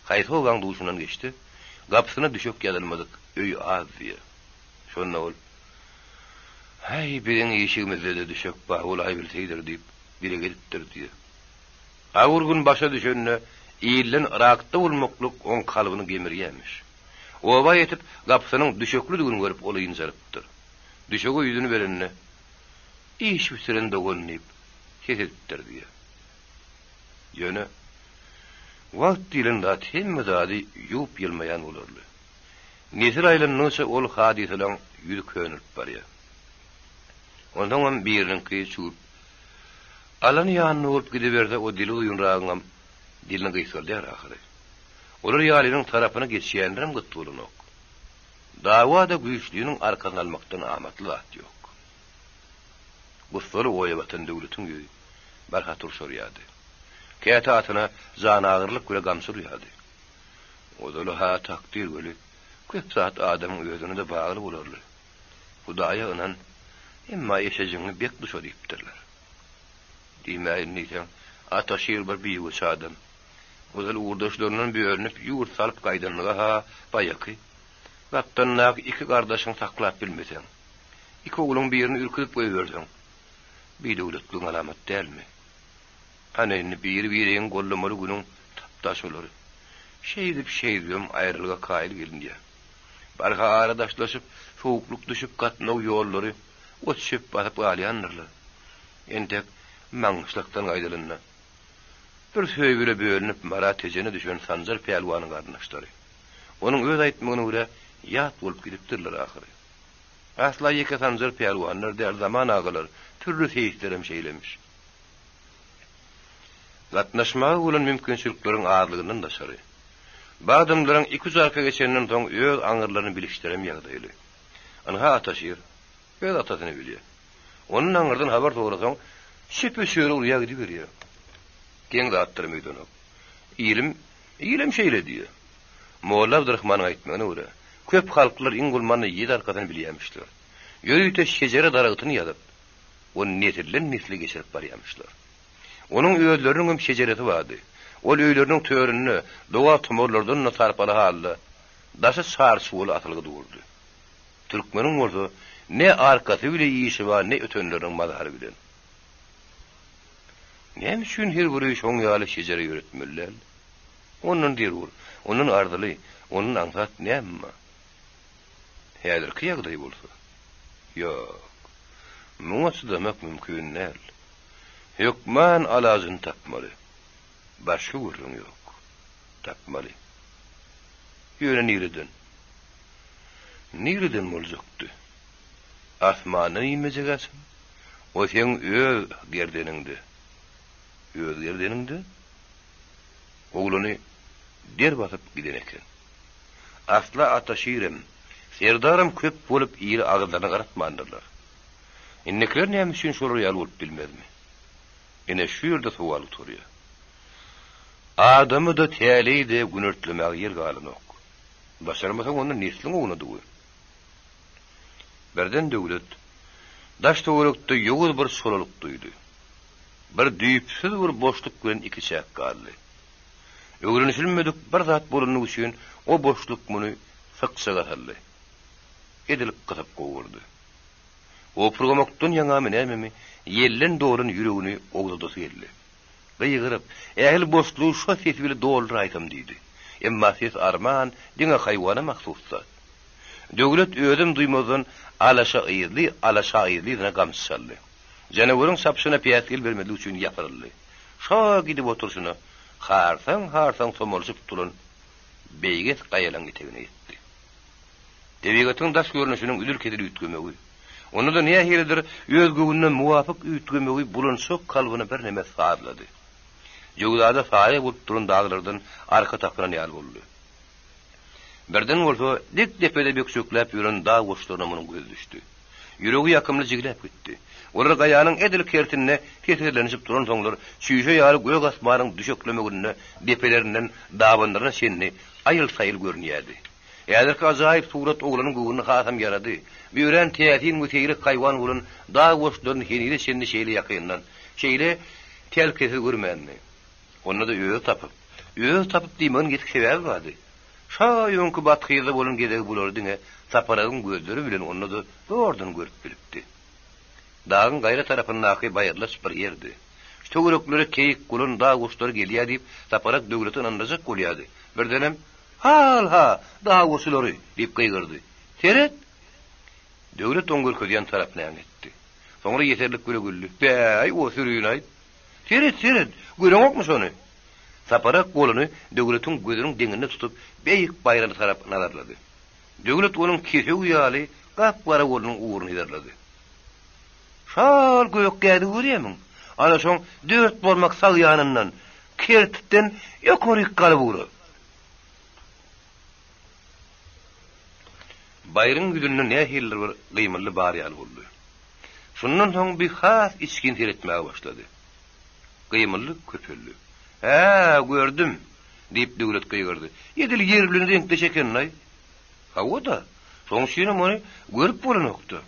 Haýsy obaň duşundan geçse, gapysyna düşek ýazylmadyk öý az diýýär. Şonda ol, Häý, biziň işigimizde-de düşek bar bolaýbilseýdir diýip, dileg edipdir diýýär. Agyr gün başa düşende, ilden yrakda bolmaklyk oň kalbyny gemirýärmiş. Oba ýetip, gapysynyň düşeklidigini görüp, ol ynjalypdyr. Düşege ýüzüni berende, Iş bitiren dogan diýip, ses edipdir diýýär. Ýöne, wagt diýlen zat hemme zady ýuwup-ýylmaýan bolarly. Nesil aýlandygyça ol hadysalaň ýüzi könelip barýar. Onsoňam biriniňki çüwüp, alany ýanyna bolup gidiberse, o dili uzynragyňam dilini gysgaldýar ahyry. Olar ýalynyň tarapyna geçýänlerem gyt bolanok. Dawa-da güýçliniň arkasyny almakdan amatly zat ýok. Gussaly oýa batan döwletiň ýüzi. barha turşarýardy. Käte atyna janagyrlyk bile gamçy urýardy. Ozaly-ha takdyr weli, köp zat adamyň özüne-de bagly bolarly. Hudaýa ynan, emma eşejigiňi bek duşa diýipdirler. Diýmäýin diýseň, Ataşir bir biweç adam. Ozal ugurdaşlaryndan bölünip ýurt salyp gaýdanlygy-ha baýaky. Gapdandaky iki gardaşyňy saklap bilmeseň, iki ogluň birini ürküzip goýberseň, bidöwletligiň alamaty dälmi? Ana indi biri-biriňi goldamaly günüň tap-da şolary. Şeýdip-şeýdibem aýralyga kaýyl gelinýär. Barha ara daşlaşyp, sowuklyk düşüp gatnaw ýollary ot-çöp basyp galýandyrlar. Entek Maňgyşlakdan gaýdylanda, bir söýgüle bölünip Mara Tejene düşen Sanjar pälwanyň garyndaşlary. Onuň öz aýtmagyna görä, ýat bolup gidipdirler ahyry. Asla ýeke Sanjar pälwanlar däl, Zaman agalar, Pürli seýislerem şeýlemiş. Gatnaşmaga bolan mümkinçilikleriň azlygyndan daşary, bu adamlaryň iküç arka geçenden soň öz aňyrlaryny bilişlerem ýagdaýly. Ynha Ataşir, öz atasyny bilýär. Ondan aňyrdan habar sorasaň, çöpe-çöre urýar gidiberýär. Geň zatdyram öýdenok. Ilim, ilem şeýle diýýär. Molla Abdyrahmanyň aýtmagyna görä, köp halklar iň bolmanda ýedi arkasyny bilýärmişler. Ýörite şejere daragtyny ýazyp, ony nesilden-nesle geçirip barýarmyşlar. Onuň özleriniňem şejeresi bardy. Ol öýleriniň töründe doga-tumarlardan-da sarpaly halda daşy çarçuwaly asylgy durdy. Türkmeniň bolsa ne arkasy bile işi bar, ne ötenleriniň mazary bilen. Näme üçin her bir öý şoň ýaly şejere ýöretmeli däl? Ondan zerur, ondan arzyly, ondan aňsat näme bar? Häzirki ýagdaý bolsa, ýok, muňa çydamak mümkin däl. Hökman alajyny tapmaly. Başga gürrüň ýok. Tapmaly. Ýöne nireden? Nireden boljakdy? Asmandan inmejek haçan? O seň öz gerdeniňde. Öz gerdeniňde? Oglany der basyp giden eken. Asla Ataşirem, Serdaram köp bolup ili agyzlaryna garatmandyrlar. Indikiler näme üçin şolar ýaly bolup bilmezmi? Ine şu ýerde sowal gutarýar. Adamy-da, täleýi-de günertlemäge ýer galanok. Başarmasaň onda nesliň ownadygy. Birden Döwlet daş-töwerekde ýowuz bir çolalyk duýdy. Bir düýpsüz bir boşluk bilen ikiçäk galdy. Öwrenişilmedik bir zat bolanlygy üçin o boşluk muny sykjaga saldy. Edil gysyp gowurdy. Hopurgamakdan ýaňamy nämemi, ýelden dolan ýüregini owzadasy geldi. Gygyryp, ähli boşlugy şo sesi bile dolduraýsam diýdi. Emma ses arman, diňe haýwana mahsus zat. Döwlet özem duýmazdan alaşa yzly, alaşa yzly yzyna gamçy çaldy. Janaweriň çapyşyna päsgel bermezlik üçin ýapyryldy. Şo gidip oturyşyna harsaň-harsaň somalyşyp duran beýges gaýalaň etegine ýetdi. Tebigatyň daş görnüşiniň üzül-kesil üýtgemegi, onda-da nähilidir öz göwnüne muwapyk üýtgemegi bulançak kalbyny birneme sazlady. Jöwzada saýa bolup duran daglardan arka tapynan ýaly boldy. Birden bolsa dik depede bökjekläp ýören dag goçlaryna munuň gözi düşdi. Ýüregi ýakymly jigläp gitdi. Olar gaýanyň edil kertinde keserlenişip duransoňlar, çüýşe ýaly gök asmanyň düşeklemeginde depelerinden dabanlaryna çenli aýyl-saýyl görünýärdi. Häzirki ajaýyp surat oglanyň göwnüni hasam ýarady. Bu örän täsin we seýrek haýwan bolan dag goçlaryny henize çenli şeýle ýakyndan, şeýle telkesiz görmändi. Onda-da özi tapyp. Özi tapyp diýmegiň ýetik sebäbi bardy. Şa öňki Bathyzda bolan gezegi bulary diňe Saparagyň gözleri bilen onda-da zordan görüp bilipdi. Dagyň gaýra tarapyndaky baýyrlaç bir ýerdi. Şu töwereklere keýik, gulan, dag guşlary gelýär diýip, Saparak Döwleti ynandyrjak bolýardy. Birdenem, Hal-ha, dag guşlary! diýip gygyrdy. Seret! Döwlet oň görkezýän tarapyna äňetdi. Soňra ýeserlik bile güldi. Bäý, o sürini-aý! Seret, seret, göreňokmy şony? Saparak goluny Döwletiň gözüniň deňinde tutup, beýik baýraly tarap nazarlady. Döwlet onuň kesew ýaly gap-gara golunyň ugruny yzarlady. Şol gök gädigi görýärmiň? Ana şoň dört barmak sag ýanyndan, kertikden ýokaryk galyp ugra. Baýryň ýüzünde nähilidir bir gymyldy bar ýaly boldy. Şundan soň bi has içgin seretmäge başlady. Gymyldy köpeldi. Hä, gördüm! diýip, Döwlet gygyrdy. Edil ýer bilen reňkdeş eken-laý. Hawa-da, şoň üçinem ony görüp bolanok-da.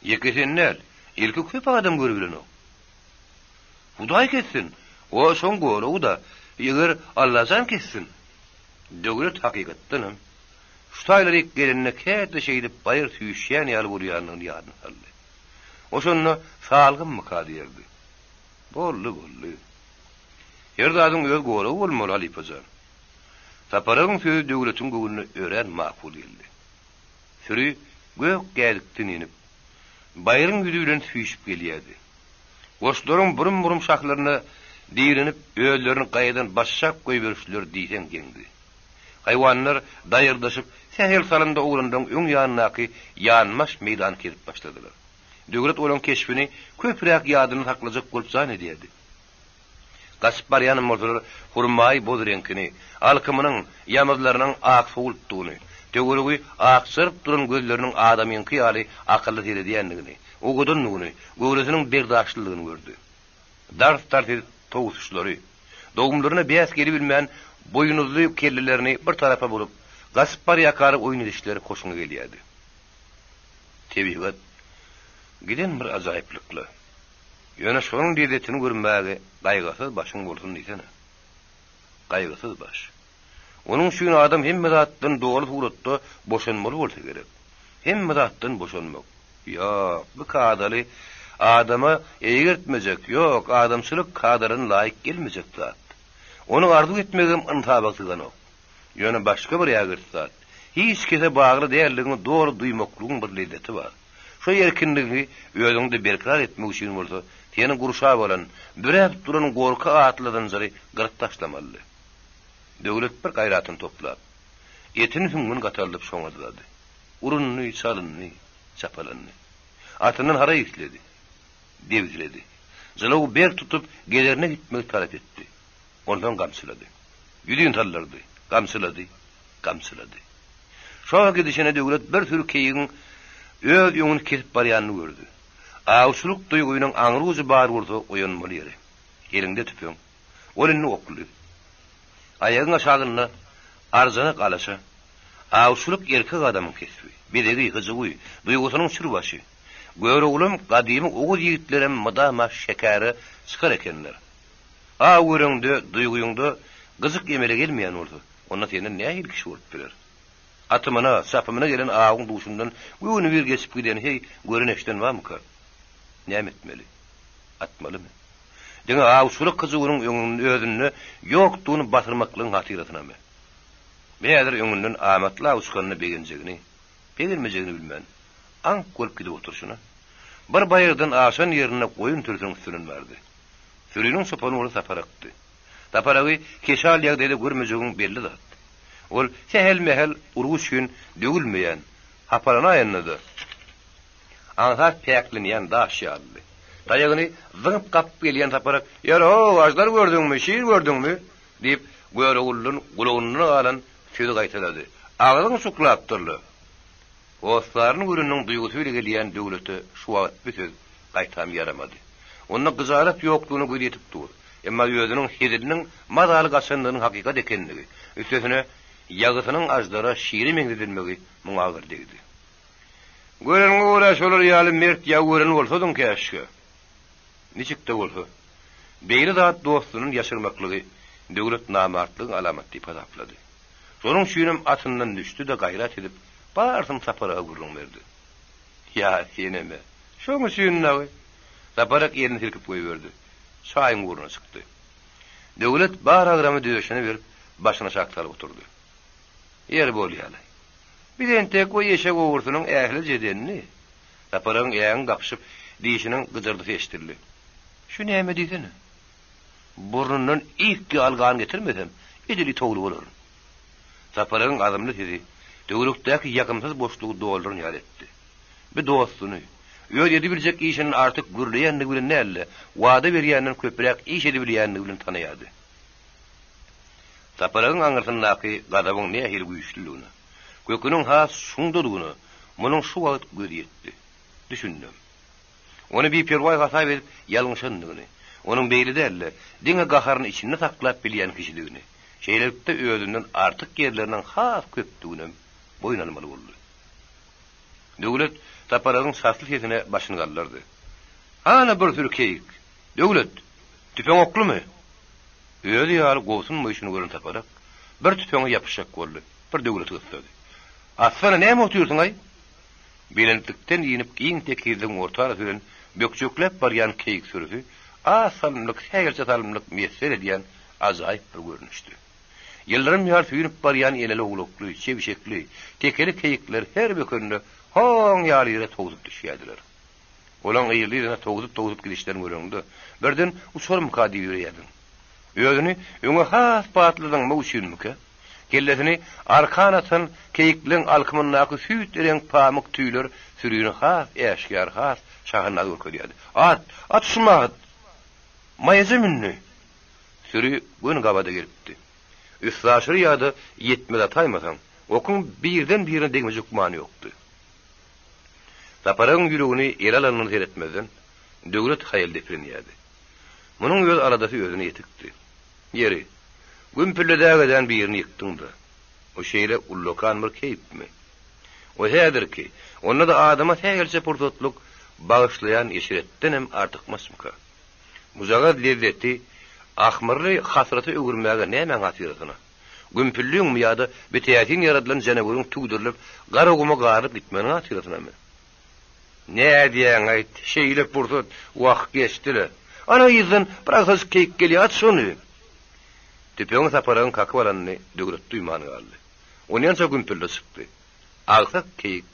Ýeke sen däl, ilki köp adam görübilenok. Hudaý kessin, o şoň goragy-da, eger Allajan kessin. Döwlet hakykatdanam, şu taýlaryk gelende käte şeýdip baýyr süýşýän ýaly bolýandygyny ýadyna saldy. O şonda salgymmyka diýerdi. Boldy, boldy. Her zadyň öz goragy bolmaly, halypa jan. Saparagyň sözi Döwletiň göwnüne örän makul geldi. Süri gök gädikden inip, baýryň ýüzi bilen süýşüp gelýärdi. Goşlaryň burum-burum şahlaryna direnip, özlerini gaýadan başşak goýberişleri diýseň geňdi. Haýwanlar daýyrdaşyp, sähel salymda oglanlaryň öň ýanyndaky ýanbaş meýdany kesip başladylar. Döwlet olaryň keşbini köpräk ýadynda saklajak bolup jan edýärdi. Gaçyp barýanam bolsalar, hurmaýy boz reňkini, alkymynyň, ýamyzlarynyň aksowultdygyny, töweregi akjaryp duran gözleriniň adamyňky ýaly akylly seredýändigini, owadandygyny, göwresiniň berdaşlydygyny gördi. Dars-dars edip towsuşlary, dogumlaryna bäs gelibilmän boýnuzly kellelerini bir tarapa burup, gaçyp barýakara oýun edişleri hoşuňa gelýärdi. Tebigat giden bir ajaýyplykla. Ýöne şonuň lezzetini görmäge gaýgysyz başyň bolsun diýsene. Gaýgysyz baş. Onuň üçin adam hemme zatdan doly suratda boşanmaly bolsa gerek. Hemme zatdan boşanmak. Ýok, bu kadaly adama eýgertmejek, ýok, adamçylyk kadalaryna laýyk gelmejek zat. Ony arzuw etmegem ynsaba syganok. Ýöne başga bir ägirt zat, hiç kese bagly däldigiňi doly duýmaklygyň bir lezzeti bar. Şo erkinligiňi özüňde berkarar etmek üçin bolsa, seni gurşap alan, büräp duran gorky atly zynjyry gyryp taşlamalydy. Döwlet bir gaýratyny toplap, etini-süňňüni gataldyp şoňa dyzady. Urundy, çalyndy, çapalandy. Atyndan haraý isledi. Debsiledi. Jylawy berk tutup, gezerine gitmegi talap etdi. Onsoň gamçylady. Ýüzin saldyrdy. Gamçylady. Gamçylady. Şo gidişine Döwlet bir süri keýigiň öz öňüni kesip barýanyny gördi. Awçylyk duýgynyň aňry ujy bar bolsa oýanmaly ýeri. Eliňde tüpeň. Ol indi okly. Aýagyň aşagynda arjanak alaşa. Awçylyk erkek adamyň kesbi, bezegi, hyjuwy, duýgusynyň çür başy. Göroglam gadymy oguz ýigitlerem mydama şekäre çykar ekenler. Aw göreňde, duýgyňda gyjyk emele gelmeýän bolsa, onda senden nähili kişi bolup biler? Atymyna, çapymyna gelen awyň duşundan göwnübir geçip giden heý, gören-eşiden barmyka? Näme etmeli? Atmalymy? Diňe awçylyk hyjuwynyň öňünde özünde ýokdugyny basyrmaklygyň hatyrasynamy? Bu häzir öňünden amatly aw çykanyna begenjegini, begenmejegini bilmän, aňk bolup gidip oturyşyna, bir baýyrdan aşan ýerinde goýun sürüsiniň üstünden bardy. Süriniň çopany bolsa Saparakdy. Saparagy keşal ýagdaýda görmejegiň belli zat. Ol sähel-mähel urgy üçin döwülmeýän, hapalanaýanda-da, aňsat päklenýän daş ýalydy. Taýagyny zyňyp gapyp gelýän Saparak, Ýer-ow, aždar gördüňmi, şir gördüňmi? Diýip, Göroguldan gulagynda galan sözi gaýtalady. Agzyň çuklapdyr-la. Hossaryny göreniniň duýgusy bile gelýän Döwlete şu wagt bu söz gaýtam ýaramady. Onda gyjalat ýokdugyna gözi ýetip dur. Emma özüniň heziliniň mazaly gaçandygynyň hakykat ekenligi, üstesine, ýagysynyň aždara, şire meňzedilmegi muňa agyr degdi. Göreniňe görä şolar ýaly mert ýagy gören bolsadyň käşgä. Niçik-de bolsa, beýle zat dostundan ýaşyrmaklygy Döwlet namartlygyň alamaty diýip hasaplady. Şonuň üçinem atyndan düşdi-de gaýrat edip, barysyny Sapar aga gürrüň berdi. Ýa, senem-ä. Şoň üçin dagy. Sapar aga elini silkip goýberdi. Çaýyň ugruna çykdy. Döwlet bar agramy döşüne berip, başyny aşak salyp oturdy. Ýeri bolýa-laý. Biz entek o eşek ogrusynyň ählije edenini. Sapar agaň äňi gapyşyp, dişiniň gyjyrdysy eşidildi. Şu näme diýsene? Burnundan ik ýaly gan getirmesem, edil it ogly bolaryn. Saparagyň azmly sesi töwerekdäki ýakymsyz boşlugy dolduran ýaly etdi. Bu dostuny, öz edibiljek işinden artyk gürleýändigi bilen däl-de, wada berýänden köpräk iş edibilýändigi bilen tanaýardy. Saparagyň aňyrsyndaky gazabyň nähili güýçlüdigine, köküniň has çuňdadygyna munuň şu wagt gözi ýetdi. Düşündem. Ony biperwaý hasap edip ýalňyşandygyny, Onuň beýle däl-de, diňe gaharyny içinde saklap bilýän kişidigini, şeýlelikde özünden artyk ýerleriniň has köpdüginem boýun almaly boldy. Döwlet Saparagyň çasly sesine başyny galdyrdy. Hana bir sürü keýik! Döwlet, tüpeň oklumy? Özi ýaly gobsunmaýşyny gören Saparak bir tüpeňe ýapyşjak boldy, bir Döwleti gyssady. Atsana, näme otyrsyň-aý? Belentlikden inip giň tekizligiň orta arasy bilen bökjekläp barýan keýik sürüsi az salymlyk, sähelçe salymlyk miýesser edýän ajaýyp bir görnüşdi. Ýyldyrym ýaly süýnüp barýan eneli-owlakly, çebşekli, tekeli keýikler her bökende hoň ýaly ýere towsup düşýärdiler. Olaň yzly-yzyna towsup-towsup gidişlerini göreňde, birden uçarmyka diýip ýörýärdiň. Özüni öňe has batly zyňmak üçinmikä, kellesini arkan atan keýikleň alkymyndaky süýt reňk pamyk tüýler sürini has äşgär, has şahandaz görkezýärdi. At! At şu mahat! Maýaja mündi! Süri göni gabada gelipdi. Üstaşyry ýa-da ýetmez ataýmasaň, okuň birden-birine degmejek gümany ýokdy. Saparagyň ýüregini ele alanyna seretmezden, Döwlet haýal deprenýärdi. Munuň öz aladasy özüne ýetikdi. Ýeri, gümpüldedägeden birini ýykdyň-da. O şeýle ullakan bir keýpmi? O häzirki, onda-da adama sähelçe pursatlyk bagyşlaýan eşretdenem artykmaçmyka? Bujagaz lezzeti ahmyrly hasrata öwürmäge nämäň hatyrasyna? Gümpülligiňmi ýa-da bi täsin ýaradylan janaweriň tüwdürilip, Garaguma garylyp gitmeginiň hatyrasynamy? Nädýäň-aýt, şeýle pursat, wah, geçdi-le. Ana, yzdan bir agsajyk keýik gelýär, at şony! Tüpeňi Saparagyň kakyp alanyny Döwlet duýman galdy. Onýança gümpüldi çykdy. Agsak keýik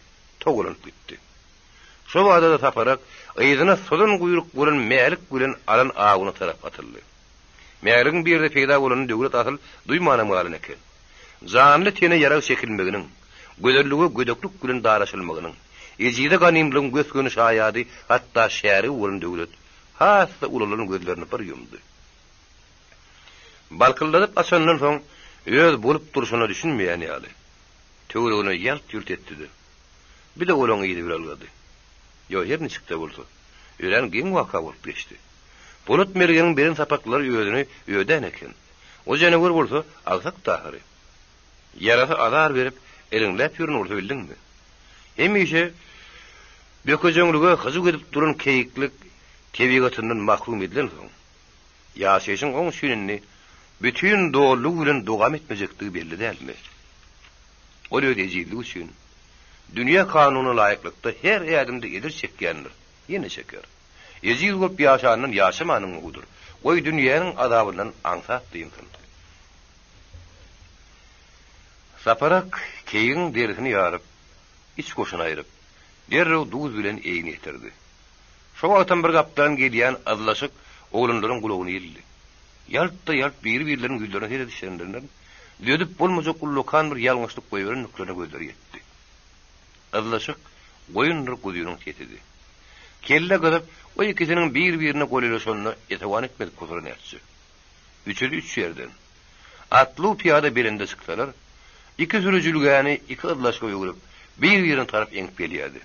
togalanyp gitdi. Şo bada-da Saparak yzyna sozan guýruk bolan Mälik bilen alan awuna tarap atyldy. Mäligiň bu ýerde peýda bolanyny Döwlet asyl duýmanam galan eken. Janly tene ýarag çekilmeginiň, gözellige gödeklik bilen daraşylmagynyň, ejize ganymlygyň gös-göni şaýady, hatda şärigi bolan Döwlet has-da ulalan gözlerini bir ýumdy. Balkyldadyp açandan soň öz bolup durşuna düşünmeýän ýaly, töweregine ýalt-ýult etdi-de, bir-de olaň yzy bilen ylgady. Ýo, her niçik-de bolsa, örän geň waka bolup geçdi. Polat mergeniň beren sapaklary özüni ödän eken. O janawer bolsa agsakdy ahyry. Ýarasy azar berip, iriňläp ýören bolsa bildiňmi? Hemişe bökejeňlige hyjuw edip duran keýiklik tebigatyndan mahrum edilensoň, ýaşaýşyň oň üçin indi bütin dolulygy bilen dowam etmejekdigi belli dälmi? Ol öz ejizligi üçin dünýä kanunyna laýyklykda her ädimde ejir çekýändir, ýene çeker. Ejiz bolup ýaşandan ýaşamanyň gowudyr. Goý dünýäniň azabyndan aňsat dynsyn. Saparak keýigiň derisini ýaryp, iç goşuny aýryp, derrew duz bilen eýini ýetirdi. Şo wagtam bir gapdadan gelýän yzlaşyk oglanlaryň gulagyna ildi. Ýalt-da-ýalt biri-birleriniň ýüzlerine seredişenlerinden düzedip bolmajak ullakan bir ýalňyşlyk goýberendiklerine gözleri ýetdi. Yzlaşyk goýundyr guzynyň sesidi. Kelle gyzyp, o ikisiniň bir-birine golaýlaşanyna esewan etmedik bolsalar nätjek. Üçüsi üç ýerden. Atly-u pyýada belende çyksalar, iki süri jülgäni iki yzlaşyga öwrüp, bir-birine tarap eňip gelýärdi.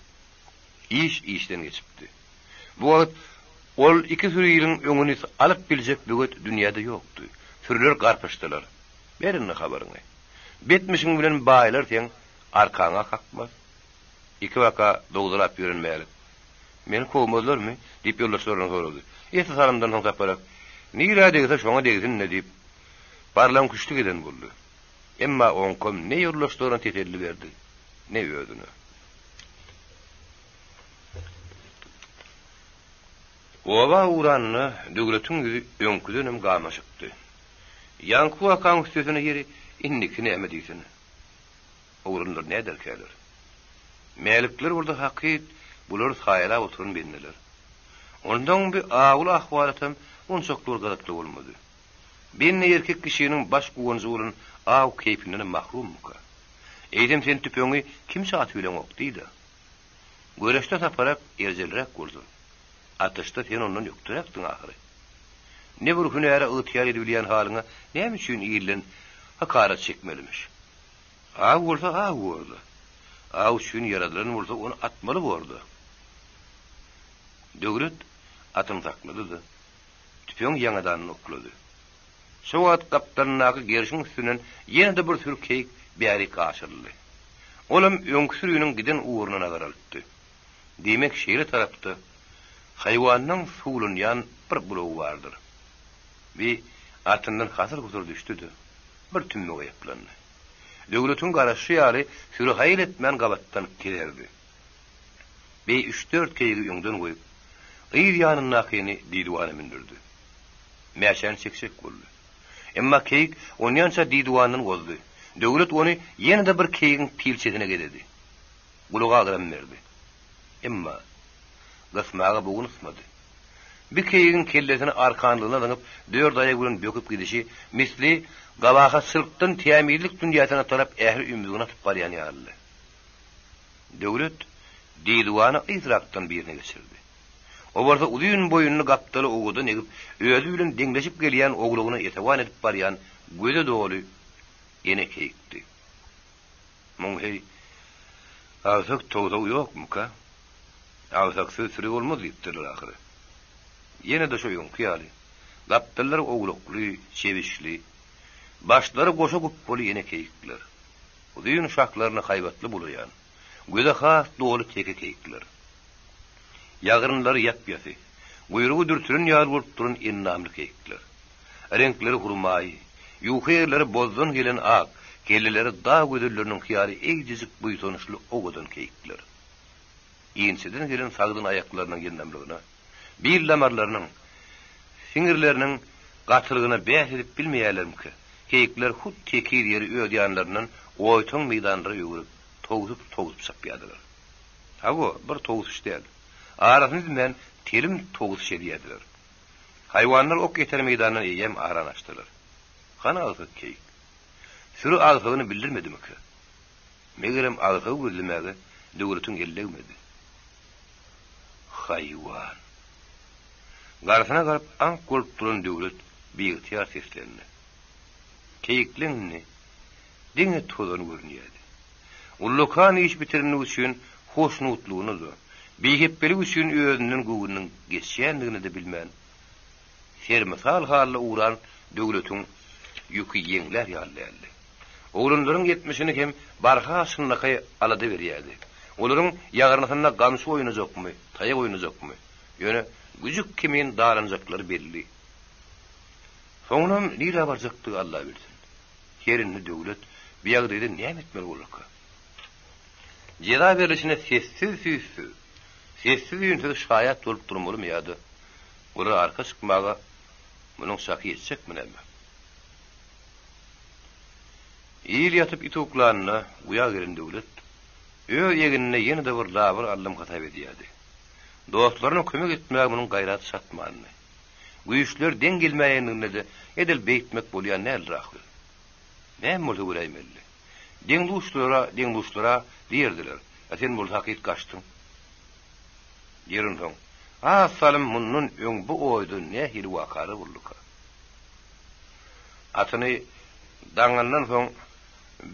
Iş işden geçipdi. Bu wagt ol iki süriniň öňüni alyp biljek böwet dünýäde ýokdy. Sürüler garpyşdylar. Ber indi habaryňy. Betmişiň bilen baýlar seň arkaňa kakmaz. Ikibaka dowzalap ýören Mälik. Meni kowmazlarmy? diýip ýoldaşlaryndan sorady. Esli salymdan soň Saparak, Nirä degse şoňa degsin-dä diýip, barlaň-küşlük eden boldy. Emma oňkam ne ýoldaşlaryna teselli berdi, ne özüne. Oba ugranda Döwletiň ýüzi öňküdenem gamaşypdy. Ýaňky wakaň üstesine ýeri indiki näme diýsene. Oglanlar näderkäler? Mälikler bolsa hakyt bulary saýalap oturan bendeler. Onsoň bi awuly ahwalatam onçakly bir gyzykly bolmady. Bende erkek kişiniň baş guwanjy bolan aw keýpindenem mahrummyka? Eýsem sen tüpeňi kimçe atybileňok diý-de. Göreşde Saparak erjelräk bolsa, atyşda sen ondan ökderäkdiň ahyry. Ne bir hünäre ygtyýar edibilýän halyňa näme üçin ilden hakarat çekmelimiş? Aw bolsa aw borda. Aw üçin ýaradylan bolsa ony atmaly borda. Döwlet atyny saklady-da. tüpeňi ýaňadandan oklady. Şo wagt gapdalyndaky gerşiň üstünden ýene-de bir süri keýik bärik aşyryldy. Olam öňki süriniň giden ugruna nazar alypdy. Diýmek, şeýle tarapda haýwanlaň suwlanýan bir bulagy bardyr. Bi atyndan hasyr-husur düşdi-de, bir tümmege ýaplandy. Döwletiň garaşşy ýaly süri haýal etmän gabatdan gezerdi. Beý üç-dört keýigi öňden goýup, yz ýanyndakyny didiwana mündürdi. Mäşäni çekjek boldy. Emma keýik onýança didiwandan gozdy. Döwlet ony ýene-de bir keýigiň pilçesine gezedi. Gulaga agram berdi. Emma gysmaga bogun ysmady. Bir keýigiň kellesini arkanlygyna zyňyp, dört aýagy bilen böküp gidişi, misli gabahatçylykdan tämizlik dünýäsine tarap ähli ümzügini atyp barýan ýalydy. Döwlet didiwany yzrakdan birine geçirdi. O bolsa uzyn boýnuny gapdala owadan egip, özi bilen deňleşip gelýän oglugyna esewan edip barýan göze doly ene keýikdi. Muň heý, agsak towsagy ýokmuka? Agsaksyz süri bolmaz diýipdirler ahyry. Ýene-de şo öňki ýaly, gapdallary owlakly, çebişli, başlary goşa gupbaly ene keýikler. Uzyn şahlaryny haýbatly bulaýan, göze has doly teke keýikler. Ýagyrnylary ýap-ýasy, guýrugy dürtülen ýaly bolup duran endamly keýikler. Reňkleri hurmaýy, ýuka ýerleri bozdan gelen ak, kelleleri dag gözelleriniňki ýaly eýjejik buýsançly owadan keýikler. Inçeden gelen sagdyn aýaklarynyň ýyndamlygyna, bil damarlarynyň, siňirleriniň gatylygyna bäs edip bilmeýärlermikä, keýikler hut tekiz ýeri öz ýanlaryndan oýtaň meýdanlara öwrüp, towsup-towsup çapýardylar. Hawa, bir towsuş däl. Arasyny üzmän telim towsuş edýärdiler. Haýwanlar ok ýeter meýdandan eýýäm arany açdylar. Hany agsak keýik? Süri agsagyny bildirmedimikä? Megerem agsagy gözlemäge Döwletiň eli degmedi. Haýwan! Garsyna galyp aňk bolup duran Döwlet biygtyýar seslendi. Keýikleň indi diňe tozany görünýärdi. Ullakan iş bitirenligi üçin hoşnutlygyny-da, bihepbelik üçin özünden göwnüniň geçýändigini-de bilmän, sermisal halda ugran Döwletiň ýüki ýeňlär ýaly däldi. Oglanlaryň etmişini hem barha çynlakaý alada berýärdi. Olaryň ýagyrnysynda gamçy oýnajakmy, taýak oýnajakmy, ýöne güjük kimin daranjaklary belli. Soňunam nirä barjakdygy Alla bilsin. Her indi Döwlet bu ýagdaýda näme etmeli bolarka? Jeza berlişine sessiz-süýtsüz, sessiz-üýnsüz şaýat bolup durmalymy ýa-da olara arka çykmaga munuň çaky ýetjekmi näme? Il ýatyp it uklanda guýa gelen Döwlet öz egnine ýene-de bir labyr aldym hasap edýärdi. Dostlaryna kömek etmäge munuň gaýraty çatmandy. Güýçler deň gelmäýenliginde-de edil beýtmek bolýan däldir ahyry. Näme bolsa göräýmelidi. Deň-duşlara, deň-duşlar-a diýerdiler, a sen bolsa hakyt gaçdyň. Ýer onsoň, az salym mundan öň bu oýda nähili wakalar bolduka? Atyny daňandan soň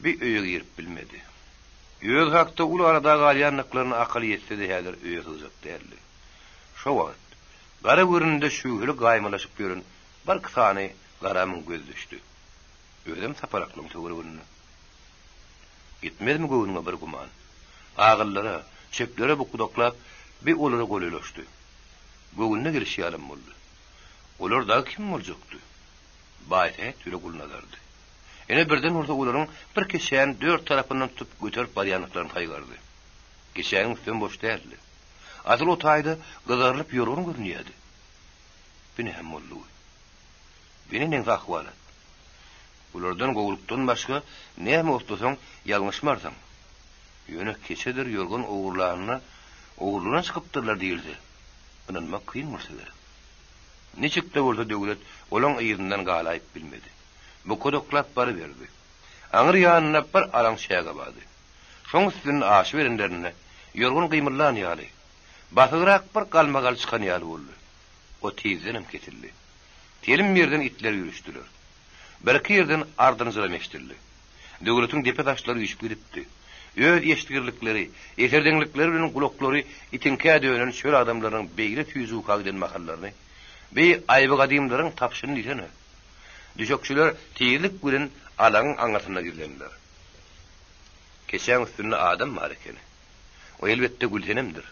bi öýe girip bilmedi. Özi hakda uly alada galýandyklaryna akyly ýetse-de häzir öýe sygjak däldi. Şo wagt, gara görnünde şüwheli gaýmalaşyp ýören birki sany garamyň gözi düşdi. Özem saparaklyň töwereginde. Gitmezmi göwnüňe bir güman. Agyllara, çöplere bukudaklap, bi olara golaýlaşdy. Göwnüne gelişi ýalam boldy. Olar dagy kim boljakdy? Baýsähet bile Gulnazardy. Ine birden bolsa olaryň bir keçäni dört tarapyndan tutup göterip barýandyklaryny saýgardy. Keçäniň üstem boş däldi. Asyl o taýda gyzarylyp ýorgan görünýärdi. Bu näme boldugy? Bu neneňsi ahwalat? Bulardan gowulykdan başga näme oslasaň ýalňyşmarsyň. Ýöne keçedir ýorgan ogurlanyna ogurlygyna çykypdyrlar diýilse, ynanmak kyn bolsa gerek. Niçik-de bolsa Döwlet olaň yzyndan galaýyp bilmedi. Bukadaklap baryberdi. Aňry ýanynda bir alaň çäge bardy. Şoň üstünden aşyberenlerinde ýorgan gymyldan ýaly, basygrak bir galmagal çykan ýaly boldy. O tizdenem kesildi. Telim ýerden itler üýrüşdiler. Birki ýerden ardynjyram eşidildi. Döwletiň depe saçlary üýşüp gidipdi. Öz eşitgirlikleri, eserdeňlikleri bilen gulaklary itiňkä dönen çöl adamlarynyň beýle süýji uka giden mahallaryny. Bi aýbygadymlaryň tapyşyny diýsene. Düşekçiler tizlik bilen alaňyň aňyrsynda gizlendiler. Keçäň üstünde adam bar ekeni. O elbetde Gülsenemdir.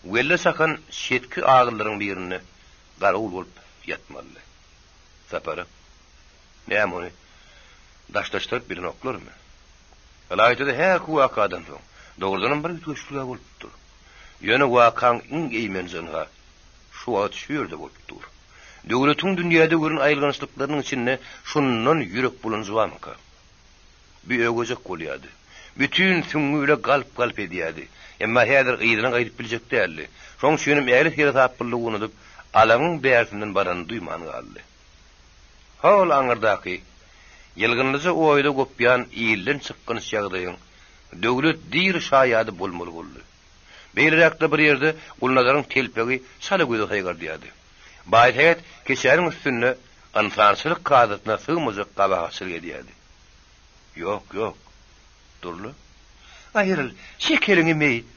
Welle çakan çetki agyllaryň birinde garawul bolup ýatmalydy. Sapara, Näme ony daşlaşdyryp bilenoklarmy? Ylaýta-da häki wakadan soň, dogrudanam bir üýtgeşiklik-ä bolupdyr. Ýöne wakaň iň eýmenji ynha, şu wagt şu ýerde bolup dur. Döwletiň dünýäde gören aýylgançlyklarynyň içinde şundan ýürek bulanjy barmyka? Bir ögejek bolýardy. Bütin süňňi bile galp-galp edýärdi. Emma häzir yzyna gaýdyp biljek däldi. Şoň üçinem ähli seresaplylygy unudyp, alaňyň bärsinden baranyny duýman galdy. Hol aňyrdaky, ýylgynlyja oýda gopýan ilden çykgynç ýagdaýyň Döwlet diri şaýady bolmaly boldy. Beýleräkde bir ýerde Gulnazaryň telpegi çala göze saýgardýardy. Baýsähet keçäniň üstünde ynsançylyk kadasyna sygmajak gabahatçylyk edýärdi. Ýok, ýok. Durla. Aýryl, çek eliňi meýit.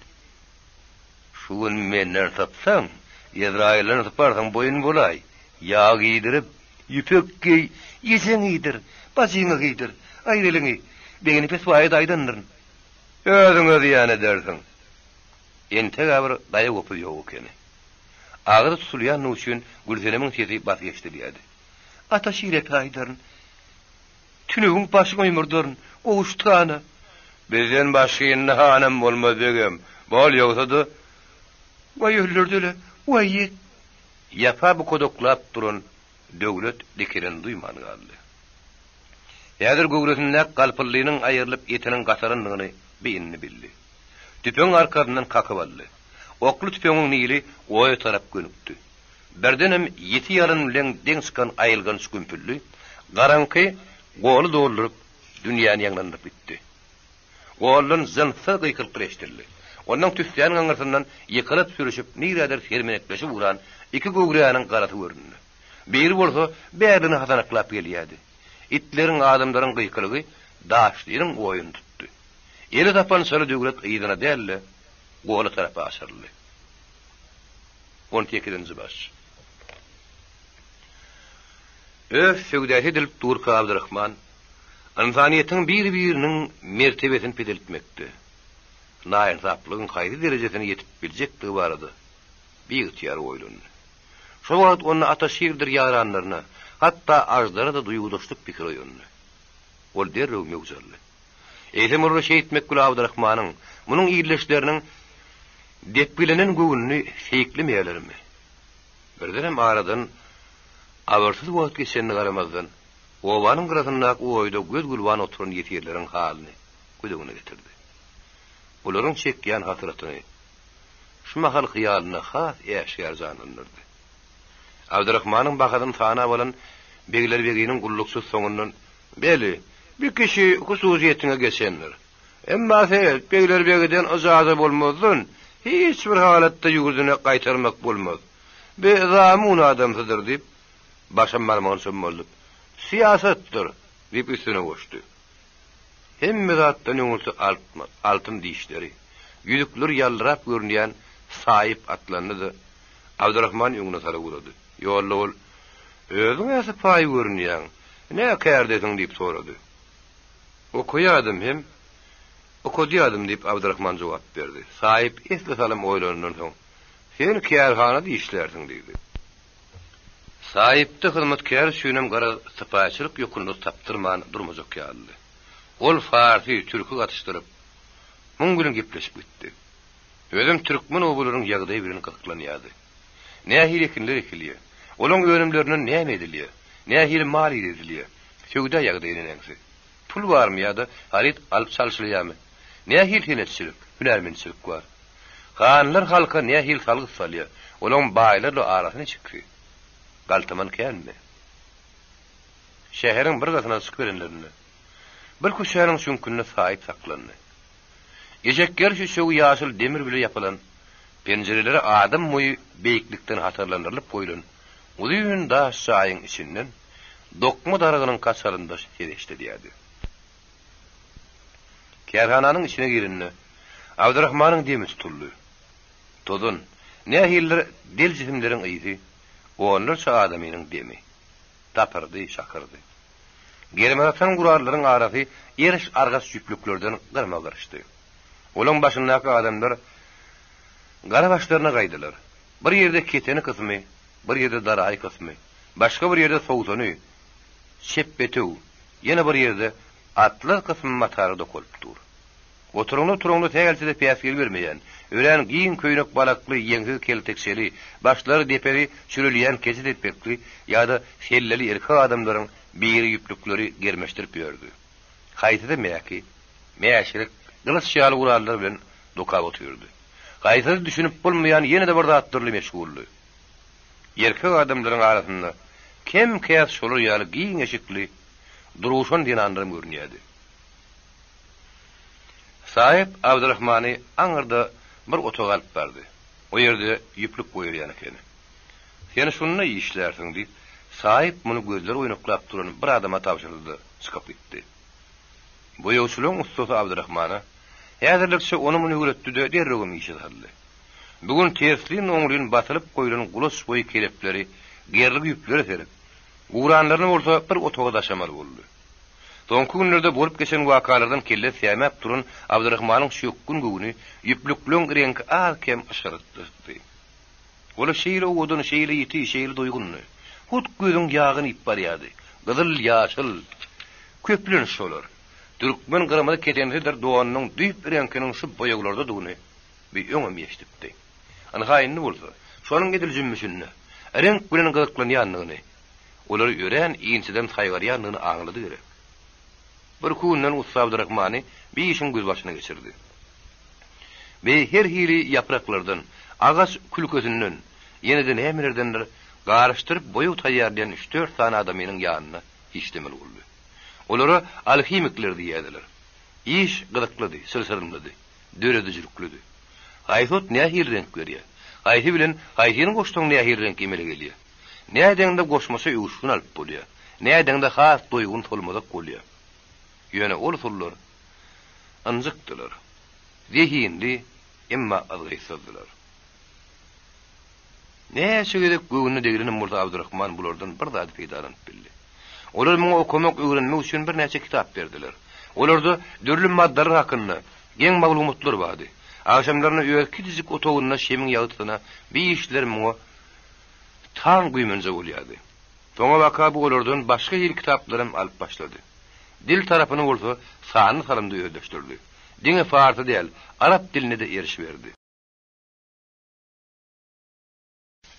Şu gün menden sypsaň, Ezraýyldan syparsyň, boýun bolaý. Ýag iýdirip, ýüpek geý, ejeňe iýdir, bajyňa geýdir. Aýyr eliňi. Begenipes baýa-da aýdandyryn. Özüňe zyýan edersiň. Enteg-ä bir gaýa-gopuz ýok ekeni. Agyzy tutulýandygy üçin Gülsenemiň sesi basy eşidilýärdi. Ata şirepe aýdaryn. Tünewiň başyňa ýumurdaryn. Gowuşdyk hana. Bizden başga indi hanam bolmaz begem. Bol ýogsa-da. Waý öldürdile, waý ýet. Ýapa bukudaklap duran Döwlet dikeleni duýman galdy. Häzir göwresindäki galpyldynyň aýrylyp etiniň gatarandygyny bi indi bildi. Tüpeňi arkasyndan kakyp aldy. Okly tüpeňiň nili oýa tarap gönükdi. Birdenem ýiti ýalyn bilen deň çykan aýylganç gümpüldi, garaňky goly dolduryp, dünýäni ýaňlandyryp gitdi. Goldan jynssyz gykylyk eşidildi. Ondan tüssäniň aňyrsyndan ýykylyp-sürüşip nirädir sermenekleşip ugran iki göwräniň garasy göründi. Biri bolsa bärligine hasanaklap gelýärdi. Itleriň, adamlaryň gykylygy Daşlynyň oýuny tutdy. Eli sapançaly Döwlet yzyna däl-de, gola tarap aşyryldy. On sekizinji baş. Öz söwdasy edilip durka Abdyrahman, ynsanyýetiň bir-biriniň mertebesini peseltmekde, naýynsaplygyň haýsy derejesine ýetip biljekdigi barada biygtyýar oýlandy. Şol wagt onda Ata Şirdir ýaranlaryna, hatda Aždara-da duýgudaşlyk pikiri oýandy. Ol derrew möwç aldy. Eýsem olara şeýtmek bile Abdyrahmanyň, munuň ildeşleriniň depgilenen göwnüni seýiklemeýärlermi? Birdenem aradan abyrsyz wagt geçenine garamazdan, obanyň gyrasyndaky oýda göz-gülban oturan ýesirleriň halyny göz öňüne getirdi. Olaryň çekýän hasratyny şu mahal hyýalynda has äşgär janlandyrdy. Abdyrahmanyň bahasyny sanap alan beglerbeginiň gullukçysy soňundan, Beli, bir kişi hususyýetiňe geçendir. Emma seret, beglerbegiden yjaza bolmazdan, hiç bir halatda ýurduna gaýtarmak bolmaz. Bi zamun adamsydyr diýip, başam barmagyny çommaldyp, Syýasatdyr! diýip üstüne goşdy. Hemme zatdan öňürti altyn dişleri, ýüzükleri ýaldyrap görünýän Saýyp atlandy-da, Abdyrahman öňüne sary ugrady. Ýolda ol, Özüň-ä sypaýy görünýäň, nä kärdesiň diýip sorady. Okaýadym hem okadýadym diýip Abdyrahman jogap berdi. Saýyp esli salym oýlanandan soň, Sen kärhanada işlärsiň diýdi. Saýypda hyzmatkär üçinem garaz sypaýyçylyk ýokundysy tapdyrman durmajak ýalydy. Ol farsy, türki gatyşdyryp, muň bilen gepleşip gitdi. Özem türkmen obalaryň ýagdaýy bilen gyzyklanýardy. Nähili ekinler ekilýär? Olaň önümlerinden näme edilýär? Nähili mal idedilýär? Söwda ýagdaýy neneňsi? Pul barmy ýa-da haryt alyp-çalşylýarmy? Nähili senetçilik, hünärmentçilik bar? Hanlar halka nähili salgyt salýar? Olaň baýlarla arasy niçiksi? Galtaman känmi? Şäheriň bir gyrasyna çykyberenlerinde, bir köçäniň çüňkünde saýyp saklandy. Eşek geriş üçegi ýaşyl demir bile ýapylan, penjireleri adam boýy beýiklikden hatarlandyrylyp goýlan uzyn daş jaýyň içinden dokma darygynyň kaçarynda ses eşidilýärdi. Kärhananyň içine girende, Abdyrahmanyň demi tutuldy. Tozan, nähilidir del jisimleriň ysy. Onlarça adamynyň demi. Tapyrdy, şakyrdy. Germezatan gurallaryň arasy eriş-argaç ýüplüklerden gyrma-gyryşdy. Olaň başyndaky adamlar gara başlaryna gaýdylar. Bir ýerde keteni kysmy, bir ýerde daraýy kysmy, başga bir ýerde sowsany, çepbetöw, ýene bir ýerde atlaz kysmy matalar dokalyp dur. Oturyňda-turuňda sähelçe-de päsgel bermeýän, örän giň köýnek balakly, ýeňsiz keltekçeli, başlary depesi çürelýän keçe telpekli ýa-da selleli erkek adamlaryň biri ýüplükleri germeşdirip ýördi. Haýsysy mäki, mäşirik, gylyç ýaly gurallar bilen dokap otyrdy. Haýsysy düşünip bolmaýan ýene-de bir zatlarly meşguldy. Erkek adamlaryň arasynda kem-käs şolar ýaly giň eşikli, duruşan zenanlaram görünýärdi. Saýyp Abdyrahmany aňyrda bir otaga alyp bardy. O ýerde ýüplük goýulýan ekeni. Sen şunda işlärsiň, diýip, Saýyp muny gözleri oýnaklap duran bir adama tabşyrdy-da, çykyp gitdi. Boýagçylygyň ussasy Abdyrahmana häzirlikçe ony-muny öwretdi-de, derrewem işe saldy. Bu gün terslin-oňlyn basylyp goýlan gulaç boýy kelepleri gerlig ýüplere serip, guranlaryny bolsa bir otaga daşamaly boldy. Soňky günlerde bolup geçen wakalardan kellesi sämäp duran Abdyrahmanyň çökgün göwni ýüplükleň reňki az-kem yşgyrytdy. Ol şeýle owadan, şeýle ýiti, şeýle doýgundy. Hut gözüň ýagyny iýip barýardy. Gyzyl, ýaşyl. Köplenç şolar. Türkmen gyrmyzy ketenisidir donunyň düýp reňkiniň şu boýaglardadygyny bi öňem eşidipdi. Ynha indi bolsa, şonuň edil jümmüşinde, reňk bilen gyzyklanýandygyny, olary örän inçeden saýgarýandygyny aňlady gerek. Birki günden ussa Abdyrahmany bir işiň gözbaşyna geçirdi. Beý her hili ýapraklardan, agaç külkesinden, ýene-de nämelerdendir garyşdyryp boýag taýýarlaýan üç-dört sany adamynyň ýanynda işlemeli boldy. Olara alhimikler diýýärdiler. Iş gyzyklydy, çylşyrymlydy, döredijiliklidi. Haýsy ot nähili reňk berýär? Haýsy bilen haýsyny goşsaň nähili reňk emele gelýär? Nädeňde goşmaça öwüşgin alyp bolýar, nädeňde has doýgun solmazak bolýar. Ýöne ol usullar ynjykdylar. Zehinli, emma yzgytsyzdylar. Näçe gezek göwnüne deglenem bolsa Abdyrahman bulardan bir zady peýdalanyp bildi. Olar muňa okamak, öwrenmek üçin birnäçe kitap berdiler. Olarda dürli maddalar hakynda geň maglumatlar bardy. Agşamlaryna öz kiçijik otagynda şemiň ýagtysyna bir işler muňa Taň güýmenje bolýardy. Soňabaka bu olardan başga hili kitaplaram alyp başlady. Dil tarapyny bolsa sanly salymda özleşdirdi. Diňe farsy däl, arap diline-de erişiberdi.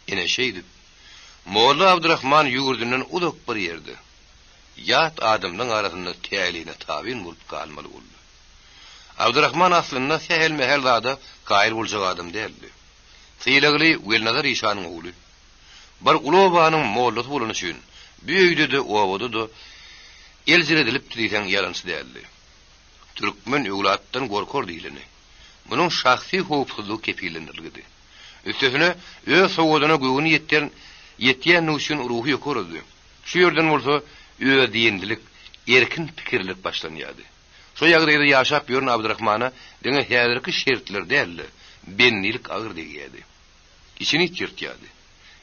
Ine şeýdip, molla Abdyrahman ýurdundan uzak bir ýerde, ýat adamlaň arasynda täleýine tabyn bolup galmaly boldy. Abdyrahman aslynda sähel-mähel zada kaýyl boljak adam däldi. Sylagly Welnazar işanyň ogly. Bir uly obanyň mollasy bolany üçin, bu öýde-de, obada-da eljiredilipdi diýseň ýalançy däldi. Türkmen öwlatdan gorkar diýleni. Munuň şahsy howpsuzlygy kepillendirilgidi. Üstesine, öz sowadyna göwni ýetýän ýetýändigi üçin ruhy ýokarydy. Şu ýerden bolsa özdiýenlilik, erkin pikirlilik başlanýardy. Şo ýagdaýda ýaşap ýören Abdyrahmana diňe häzirki şertler däl-de, bendilik agyr degýärdi. Içini it ýyrtýardy.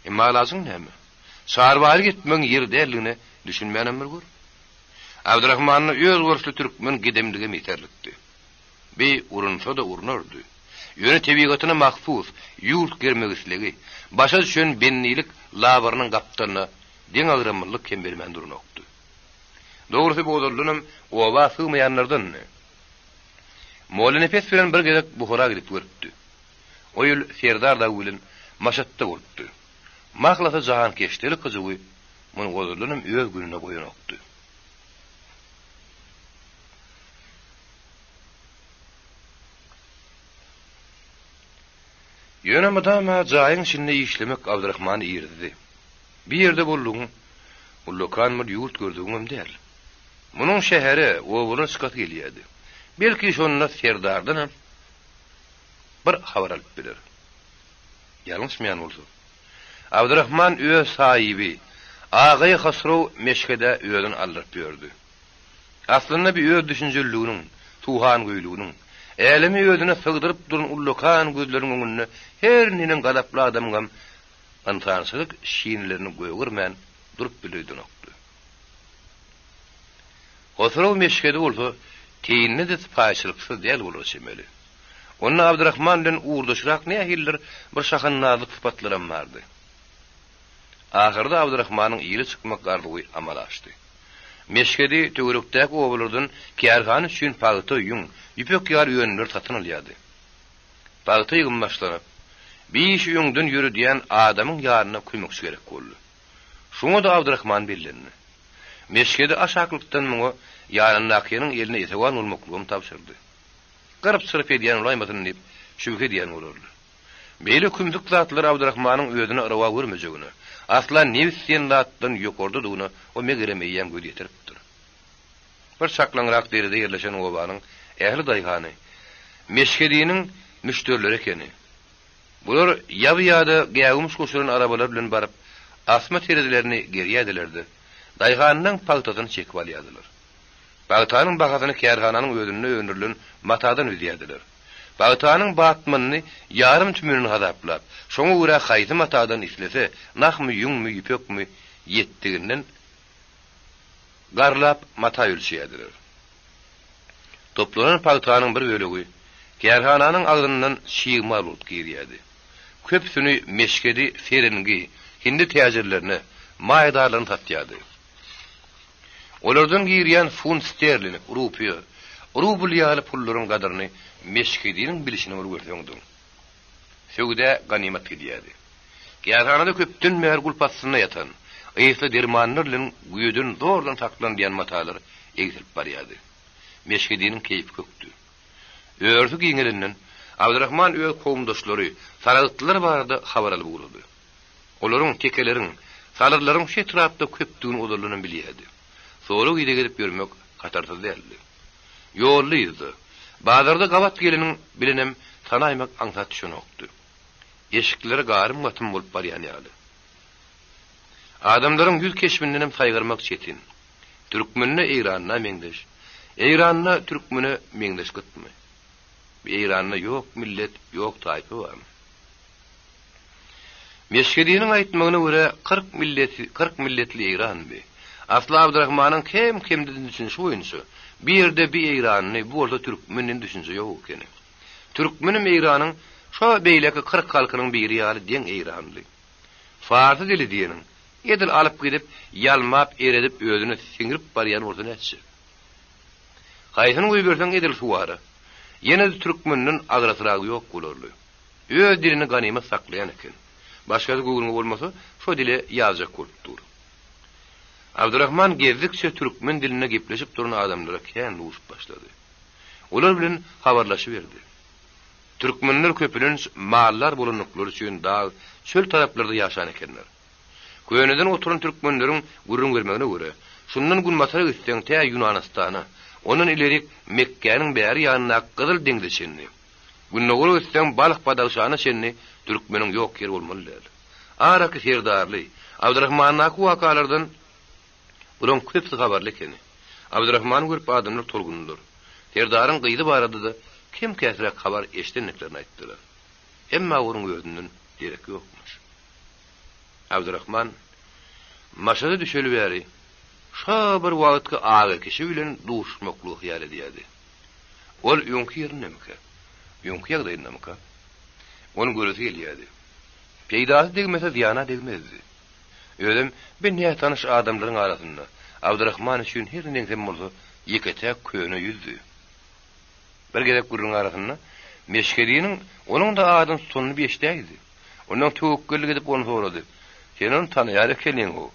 Emma alajyň näme? Çarbaýlyk etmegiň ýeri däldigine düşünmänem bir gör. Abdyrahmanda özboluşly türkmen gedemligem ýeterlikdi. Bi urunsa-da urnardy. Ýöne tebigatyna mahsus ýurt germek islegi, başa düşen bendilik labyrynyň gapdalyna deňagramlylyk hem bermän duranokdy. Dogrusy bu ozaldanam oba sygmaýanlardandy. Mollanepes bilen bir gezek Buhara gidip görüpdi. O ýyl Serdar dagy bilen Maşatda bolupdy. Mahlasy jahankeşdelik hyjuwy muny ozaldanam öz gününe goýanokdy. Ýöne mydama jaýyň içinde işlemek Abdyrahmany irizdi. Bir ýerde boldugyň, ullakan bir ýurt gördügiňem däl. Munuň şähere, obalara çykasy gelýärdi. Belki, şonda Serdardanam bir habar alyp biler. Ýalňyşmaýan bolsa, Abdyrahman öz saýyby, Agaýy Hysrow Meşhedä özüni aldyryp ýördi. Aslynda bir öz düşünjeliliginiň, suhangöýlüginiň, älemi özüne sygdyryp duran ullakan gözleriniň öňünde her neneň gazaply adamyňam. ynsançylyk şinelerini gögermän durup bileýdenokdy. Hosrow Meşhedi bolsa teýinde-de sypaýyçylyksyz däl bolara çemeli. Onda Abdyrahman bilen ugurdaşrak nähilidir bir şahandazlyk sypatlaram bardy. Ahyrda Abdyrahmanyň ile çykmak arzuwy amala aşdy. Meşhedi töwerekdäki obalardan kärhana üçin pagta, ýüň, ýüpek ýaly önümleri satyn alýardy. Pagta ýygym başlanyp, bir işi öňden ýöredýän adamyň ýanyna kömekçi gerek boldy. Şoňa-da Abdyrahman bellendi. Meşhedi aşaklykdan muňa ýanyndakynyň eline esewan bolmaklygam tabşyrdy. Gyryp-çyryp edýän bolaýmasyn diýip, şübhe edýän bolarly. Beýle kümsük zatlary Abdyrahmanyň özüne rowa görmejegine, asla nebis diýen zatdan ýokardadygyna o megerem eýýäm göz ýetiripdir. Bir çaklaňrak derede ýerleşen obanyň ähli daýhany Meşhediniň müşderileri ekeni. Bular ýaby ýa-da gäwmiş goşulan arabalar bilen baryp, asma terezilerini gerýärdiler-de, daýhanlaň pagtasyny çekip alýardylar. Pagtanyň bahasyny kärhananyň özünde öndürilen matadan üzýärdiler. Pagtanyň batmanyny ýarym tümenini hasaplap, şoňa görä haýsy matadan islese, nahmy, ýüňmi, ýüpekmi, ýetdiginden garlap mata ölçeýärdiler. Toplanan pagtanyň bir bölegi kärhananyň agzyndan çig mal bolup girýärdi. Köpüsini meşhedi, ferengi, hindi täjirlerine, maýadarlaryna satýardy. Olardan girýän funt sterling, rupiýa, rubl ýaly pullaryň gadyryny Meşhediniň bilşini bir görseňdiň. Söwda ganymat gidýärdi. Kärhanada köpden bäri gulp astynda ýatan, ysly dermanlar bilen güýeden zordan saklanylýan matalar egsilip barýardy. Meşhediniň keýpi kökdi. Örüsi giňelenden, Abdyrahman öz kowumdaşlary, saragtlylar barada habar alyp ugrady. Olaryň, tekeleriň, salyrlaryň şu etrapda köpdügini ozaldanam bilýärdi. Sorag-ideg edip ýörmek hatarsyz däldi. Ýolda-yzda, bazarda gabat geleniň bilenem tanaýmak aňsat düşenokdy. Eşikleri garym-gatym bolup barýan ýaly. Adamlaryň ýüz keşbindenem saýgarmak çetin. Türkmende Eýranda meňzeş, Eýranda türkmene meňzeş gytmy? Eýranda ýok millet, ýok taýpa barmy? Meşhediniň aýtmagyna görä, 40 milleti, 40 milletli Eýrandy. Asly Abdyrahmanyň kem-kemden düşünişi boýunça, bu ýerde bir eýranly, bu bolsa türkmen diýen düşünje ýok ekeni. Türkmenem Eýranyň şo beýleki 40 halkynyň biri ýaly deň eýranly. Farsy dili diýeniň, edil alyp gidip, ýalmap, eredip özüne siňrip barýan bolsa nätjek. Haýsyny goýberseň edil suwara. Ýene-de türkmenden agrasragy ýok bolarly. Öz dilini ganymat saklaýan eken. Başgasy göwnüňe bolmasa, şo dile ýazjak bolup dur. Abdyrahman gezdikçe türkmen dilinde gepleşip duran adamlara kän duşup başlady. Olar bilen habarlaşyberdi. Türkmenler köplenç maldar bolandyklary üçin dag, çöl taraplarda ýaşan ekenler. Köneden oturan türkmenleriň gürrüň bermegine görä, şundan günbatara gitseň tä Ýunanystana, ondan ilerik Mekgäniň bäri ýanyndaky Gyzyl deňze çenli, Gündogara gitseň Balh-Badagşana çenli türkmeniň ýok ýeri bolmaly däl. Araky serdarly, Abdyrahmandaky wakalardan bulaň köpüsi habarly ekeni. Abdyrahmany görüp adamlar tolgundylar. Serdaryň gyzy barada-da kem-käsräk habar eşidendiklerini aýtdylar. Emma onuň özünden derek ýokmuş. Abdyrahman Maşada düşeli bäri şo bir wagtky aga kişi bilen duşuşmaklygy hyýal edýärdi. Ol öňki ýerindemikä? Öňki ýagdaýyndamyka? Ony göresi gelýärdi. Peýdasy degmese zyýana degmezdi. Özem bir nätanyş adamlaryň arasynda Abdyrahman üçin her neneňsem bolsa ýeke-täk köne ýüzdi. Bir gezek gürrüň arasynda Meşhediniň onuň-da adyny tutanyny bir eşidäýdi. Ondan töwekgellik edip ony sorady, Sen ony tanaýar ekeniň-ow?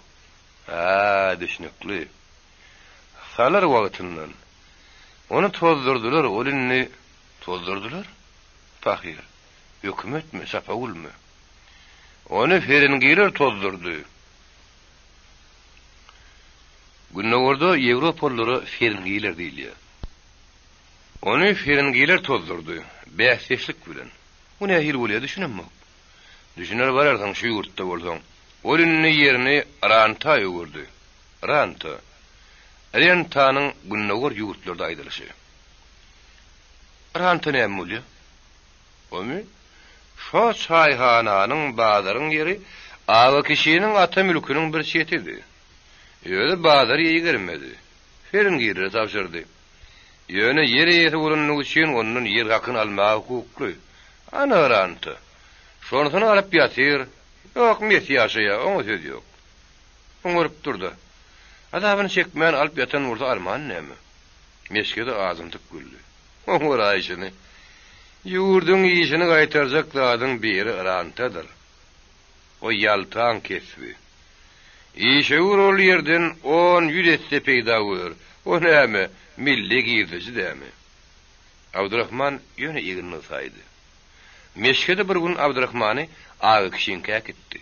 Hä, düşnükli. Salar wagtyndan. Ony tozdurdylar, ol indi Tozdurdylar? Pahyr. Hökümetmi, Çapagulmy? Ony ferengiler tozdurdy. Gündogarda ýewropalylara ferengiler diýilýär. Ony ferengiler tozdurdy, bäsdeşlik bilen. Bu nähili bolýar düşünemok. Düşüner bararsyň şu ýurtda bolsaň. Ol indi ýerini ranta öwürdi. Ranta. Rentanyň gündogar ýurtlarda aýdylyşy. Ranta näme bolýar? Omy? Şo çaýhananyň, bazaryň ýeri. Aga kişiniň ata mülküniň bir çetidi. Özi bazary eýgermedi. Feringilere tabşyrdy. Ýöne ýer eýesi bolanlygy üçin ondan ýer hakyny almaga hukukly. Ana ranta. Şonusyny alyp ýatyr. Ýok, mes ýaşaýa, oňa söz ýok. Oňaryp dur-da. Azabyny çekmän alyp ýatan bolsa arman näme? Meşgede azyntyk güldi. Oňaraýşyny. Ýurduň işini gaýtarjak zadyň biri rantadyr. O ýaltaň kesbi. Işewür ol ýerden on, ýüz esse peýda görer. O näme, milli girdeji dämi? Abdurahman ýöne egnini gysaýdy. Meşhede bir gün Abdurahmany Aga kişiňkä äkitdi.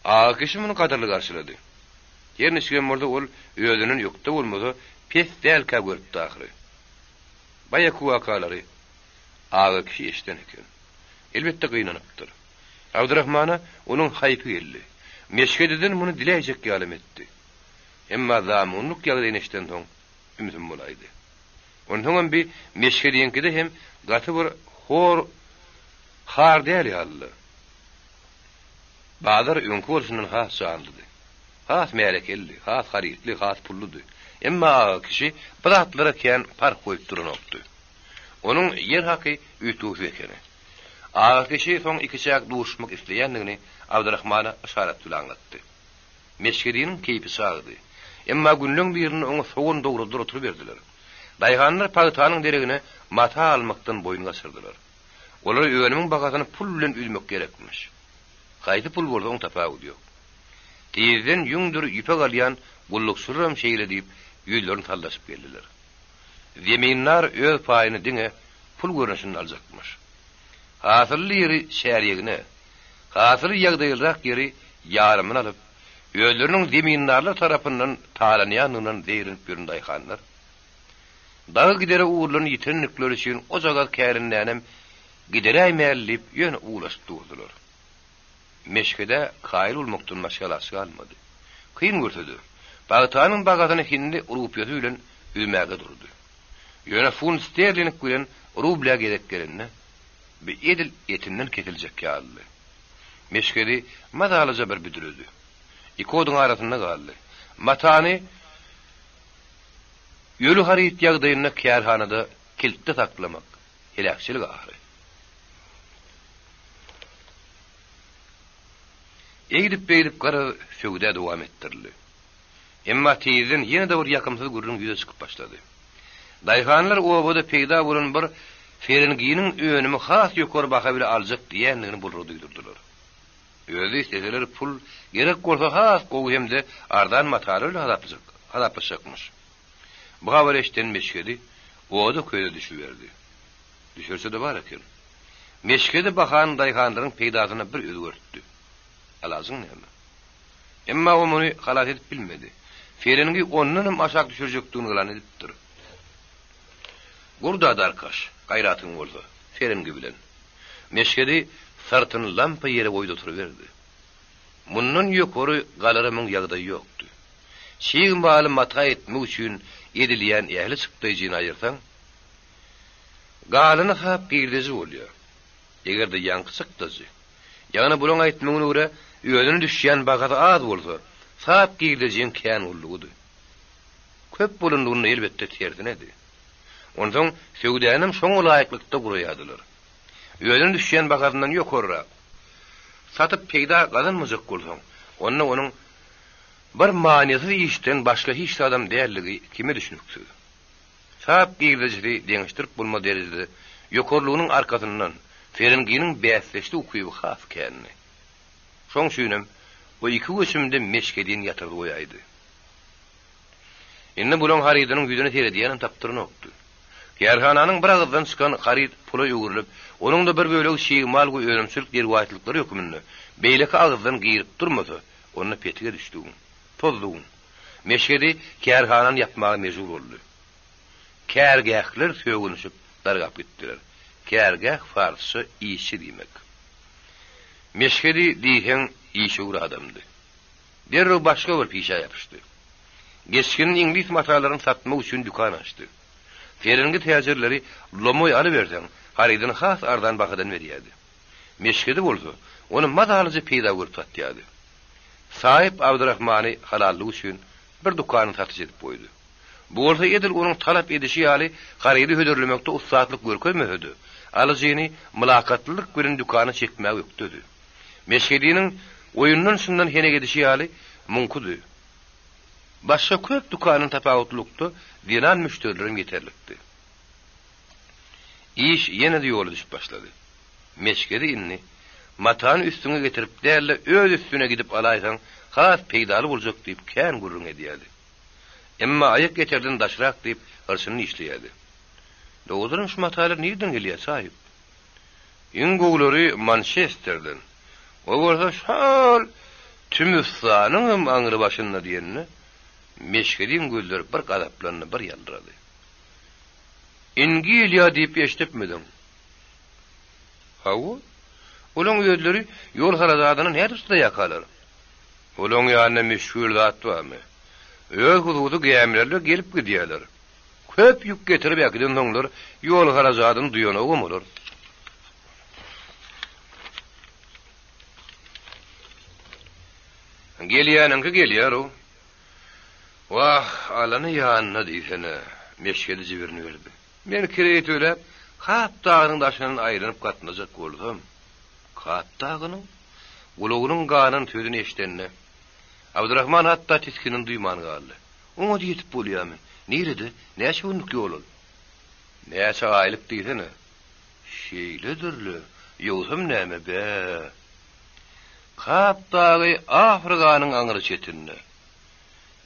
Aga kişi muny gadyrly garşylady. Her niçigem bolsa ol özünden ökde bolmasa pes dälkä görüpdi ahyry. Baýaky wakalary Aga kişi eşiden eken. Elbetde gynanypdyr. Abdurahmana onuň haýpy geldi. Meşhediden muny diläýjek ýalam etdi. Emma zamunlyk ýagdaýyny eşidensoň ümsüm bolaýdy. Onsoňam bi Meşhediňkide hem gaty bir hor har däl ýalydy. Bazar öňki bolşundan has janlydy. Has märekelidi, has harytly, has pulludy. Emma aga kişi bu zatlara kän parh goýup duranokdy. Onuň ýer haky üýtgewsiz ekeni. Aga kişi soň ikiçäk duşuşmak isleýändigini Abdyrahmana yşarat bilen aňlatdy. Meşhediniň keýpi çagdy. Emma günleň birinde oňa sogan dogradylar oturyberdiler. Daýhanlar pagtanyň deregine mata almakdan boýun gaçyrdylar. Olara önümiň bahasyny pul bilen üzmek gerekmiş. Haýsy pul bolsa oň tapawudy ýok. Tizden ýüňdür ýüpek alýan gullukçylaram şeýle diýip, ýüzlerini sallaşyp geldiler. Zemindar öz paýyny diňe pul görnüşinde aljakmyş. Hasylly ýeri çärýegine, hasyly ýagdaýlyrak ýeri ýarymyny alyp, özleriniň zemindarlar tarapyndan talanýandygyndan zeýrenip ýören daýhanlar, dagy gidere ugurlaryny ýitirendikleri üçin ojagaz kärendänem gideräýmäli diýip ýöne uwlaşyp durdular. Meşhede kaýyl bolmakdan başga alaç galmady. Kyn görse-de, pagtanyň bagasyny hindi rupiýasy bilen üzmäge durdy. Ýöne funt sterling bilen rublä gezek gelende, bi edil etinden kesiljek ýalydy. Meşhedi mazalyja bir büdredi. Iki oduň arasynda galdy. Matany öli haryt ýagdaýynda kärhanada kiltde saklamak heläkçilik ahyry. Eýdip-beýdip garaz söwda dowam etdirildi. Emma tizden ýene-de bir ýakymsyz gürrüň ýüze çykyp başlady. Daýhanlar obada peýda bolan bir ferenginiň önümi has ýokary baha bile aljak diýendigini bulara duýdurdylar. Özi isleseler pul, gerek bolsa has gowy hem-de arzan matalar bilen hasaplaşjakmyş. Bu habary eşiden Meşhedi oda-köze düşüberdi. Düşürse-de bar eken. Meşhedi bahany daýhanlaryň peýdasyna bir özgertdi. Alajyň näme? Emma o muny halas edip bilmedi. Ferengi ondanam aşak düşürjekdigini yglan edipdir. Gurda darkaş, gaýratyň bolsa, ferengi bilen. Meşhedi syrtyny lampa ýere goýdy oturyberdi. Mundan ýokary galara muň ýagdaýy ýokdy. Çig maly mata etmek üçin edilýän ähli çykdaýjyny aýyrsaň, galany sap girdeji bolýar. Eger-de ýaňky çykdajy, ýagny bulaň aýtmagyna görä, özüne düşýän bahasy az bolsa, sap girdejiň kän boldugydy. Köp bolandygynda elbetde tersinedi. Onsoň söwdänem şoňa laýyklykda guraýardylar. Özüne düşýän bahasyndan ýokarrak satyp peýda gazanmajak bolsaň, onda onuň bir manysyz işden başga hiç zadam däldigi kime düşnüksiz. Sap girdejisi deňeşdirip bolmaz derejede ýokarlygynyň arkasyndan Ferenginiň bäsdeşlik ukyby has kändi. Şoň üçinem o iki göçümde Meşhedini ýatyrdy goýaýdy. Indi bulaň harydynyň ýüzüne seredýänem tapdyranokdy. Kärhananyň bir agyzdan çykan haryt pula öwrülip, onuň-da bir bölegi çig mal we önümçilik derwaýyslyklary hökmünde beýleki agyzdan girip durmasa, onda petige düşdügiň, tozdugyň. Meşhedi kärhanany ýapmaga mejbur boldy. Kärgähler sögünişip dargap gitdiler. Kärgäh parsça işçi diýmek. Meşhedi diýseň işewür adamdy. Derrew başga bir pişä ýapyşdy. Geçginli iňlis matalaryny satmak üçin dükan açdy. Ferengi täjirleri lomaý alyberseň, harydyny has arzan bahadan berýärdi. Meşhedi bolsa, ony mazalyja peýda görüp satýardy. Saýyp Abdyrahmany halallygy üçin bir dükany satyjy edip goýdy. Bu bolsa edil onuň talap edişi ýaly harydy hödürlemekde ussatlyk görkezmese-de, alyjyny mylakatlylyk bilen dükana çekmäge ökdedi. Meşhediniň oýundan-çyndan henek edişi ýaly muňkudy. Başga köp dükandan tapawutlylykda zenan müşderilerem ýeterlikdi. Iş ýene-de ýola düşüp başlady. Meşhedi indi matany üstüňe getirip däl-de, öz üstüne gidip alaýsaň has peýdaly boljak diýip kän gürrüň edýärdi. Emma aýak ýeterden daşrak diýip hyrçyny dişleýärdi. Dogrudanam şu matalar nireden gelýär, saýyp? Iň gowulary Mançesterden. O bolsa şol Tümüstanyňam aňry başynda diýende, Meşhediň gözleri bir gazaplandy, bir ýaldyrady. Ingiliýa diýip eşidipmidiň? Hawa. Olaň özleri ýol harajadyny nädip çydaýarkalar? Olaň ýanynda müşgil zat barmy? Öz hususy gämilerle gelip gidýärler. Köp ýük getirip äkidensoňlar ýol harajadyny duýanogam olar. Gelýäniňki gelýär-ow. Wah, alany ýanyna diýsene, Meşhedi jibirini berdi. Men kireý töläp, Kap dagynyň daşyndan aýlanyp gatnajak bolsam, Kap dagynyň? Gulagynyň ganan sözüni eşidende, Abdyrahman hatda tisginini duýman galdy. Oňa-da ýetip bolýarmy? Nirede? Näçe günlük ýol ol? Näçe aýlyk diýsene? Şeýledir-le, ýogsam näme, bä! Kap dagy Afrikanyň aňry çetinde.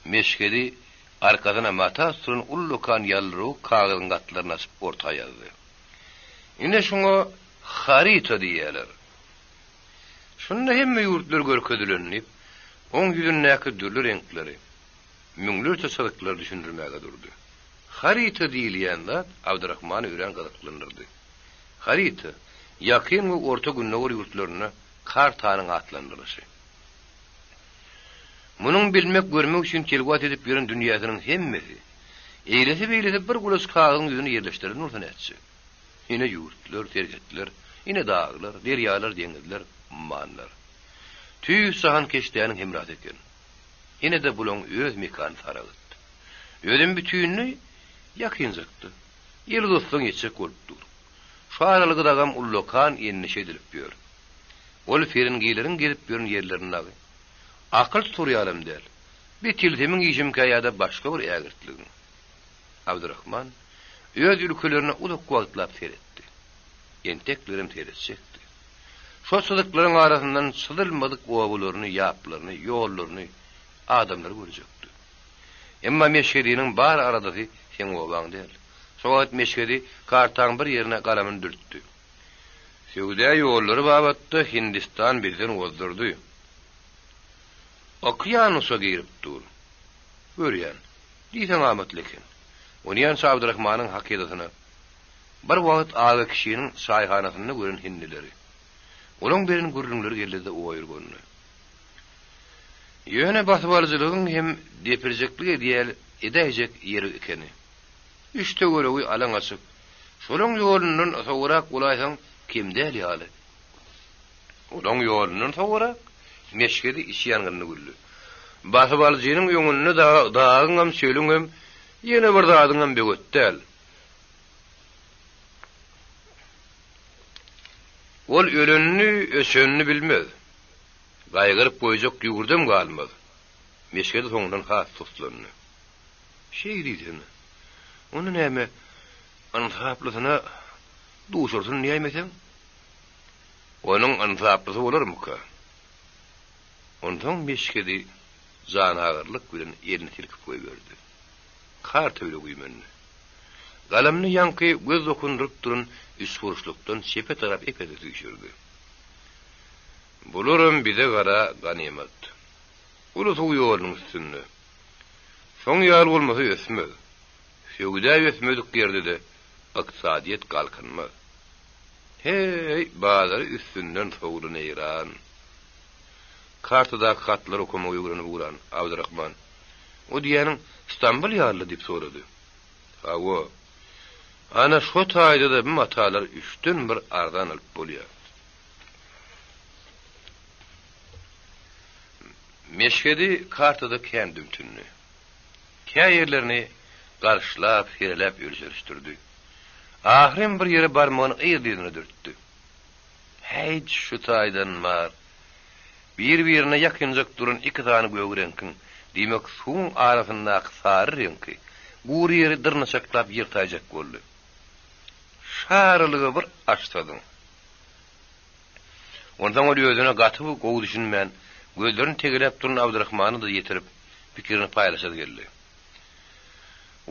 Meşhedi arkasyna mata tutulan ullakan ýaldyrawuk kagyzyň gatlaryny açyp orta ýazdy. Ine şuňa haryta diýýärler. Şunda hemme ýurtlar görkezilen diýip, oň ýüzündäki dürli reňkleri, müňlerçe çyzyklary düşündirmäge durdy. Haryta diýilýän zat Abdyrahmany örän gyzyklandyrdy. Haryta, Ýakyn we Orta Gündogar ýurtlarynda kartanyň atlandyrylyşy. Munuň bilmek, görmek üçin telwas edip ýören dünýäsiniň hemmesi, eýlesi-beýlesi bir gulaç kagyzyň ýüzüne ýerleşdirilen bolsa nätjek? Ine ýurtlar, serhetler, ine daglar, derýalar, deňizler, ummanlar. Tüýs jahankeşdäniň hemrasy eken. Ine-de bulaň öz mekany Saragt. Özem bütinleý ýakynjakda. Ýel uzatsaň ýetjek bolup dur. Şu aralygy dagam ullakan endişe edilip ýör. Ol ferengileriň gezip ýören ýerlerini dagy akyl tutar ýalam däl. Bir tilsimiň işimikä ýa-da başga bir ägirtligiň. Abdyrahman öz ülkelerine uzak wagtlap seretdi. Enteklerem seretjekdi. Şo çyzyklaryň arasyndan çyzylmadyk obalaryny, ýaplaryny, ýollaryny, adamlary görjekdi. Emma Meşhediniň bar aladasy seň obaň däl. Şo wagt Meşhedi kartaň bir ýerine galamyny dürtdi. Söwda ýollary babatda Hindistan bizden ozdurdy. Okeanusa girip dur. Görýän. Diýseň amatly eken. Onýança Abdyrahmanyň hakydasyna bir wagt aga kişiniň çaýhanasynda gören hindileri, olaň beren gürrüňleri geldi-de oýurgandy. Ýöne basybalyjylygyň hem depirjeklik edýäl edäýjek ýeri ekeni. Üç töweregi alaň-açyk. Şolaň ýolundan sowarak bolaýsaň kem däl ýaly. Olaň ýolundan sowarak? Meşhedi içi ýangynly güldi. Basybalyjynyň öňünde dagyňam, çölüňem, ýene bir zadyňam böwet däl. Ol ölenini, öçenini bilmez. Gaýgyryp goýjak ýurdam galmaz. Meşhedi soňundan has suslandy. Şeý diýsene. Onda näme, ynsaplysyna duşursyn diýäýmeseň? Onuň ynsaplysy bolarmyka? Onsoň Meşhedi janagyrlyk bilen elini silkip goýberdi. Karta bile güýmendi. Galamyny ýaňky göz dokundyryp duran üçburçlukdan çepe tarap epesi süýşürdi. Bularam bize gara ganymat. Uly suw ýolunyň üstünde. Şoň ýaly bolmasa ösmez. Söwda ösmedik ýerde-de ykdysadyýet galkynmaz. Heý, bazary üstünden sowdy Neýran. Kartadaky hatlary okamagy öwrenip ugran Abdyrahman, O diýýäniň Stambul ýaly-la diýip sorady. Hawa. Ana, şo taýda-da bu matalary üçden bir arzan alyp bolýar. Meşhedi kartada kän dümtündi. Kä ýerlerini garyşlap, sereläp ölçerişdirdi. Ahyrym bir ýere barmagyny yz-yzyna dürtdi. Häýt, şu taýdan bar. Bir-birine ýakynjak duran iki sany gök reňkiň, diýmek, suwuň arasyndaky sary reňki, gury ýeri dyrnaçaklap ýyrtaýjak boldy. Şarylygy bir açsadyň. Onsoň ol özüne gaty gowy düşünmän, gözlerini tegeläp duran Abdyrahmana-da ýetirip, pikirini paýlaşasy geldi.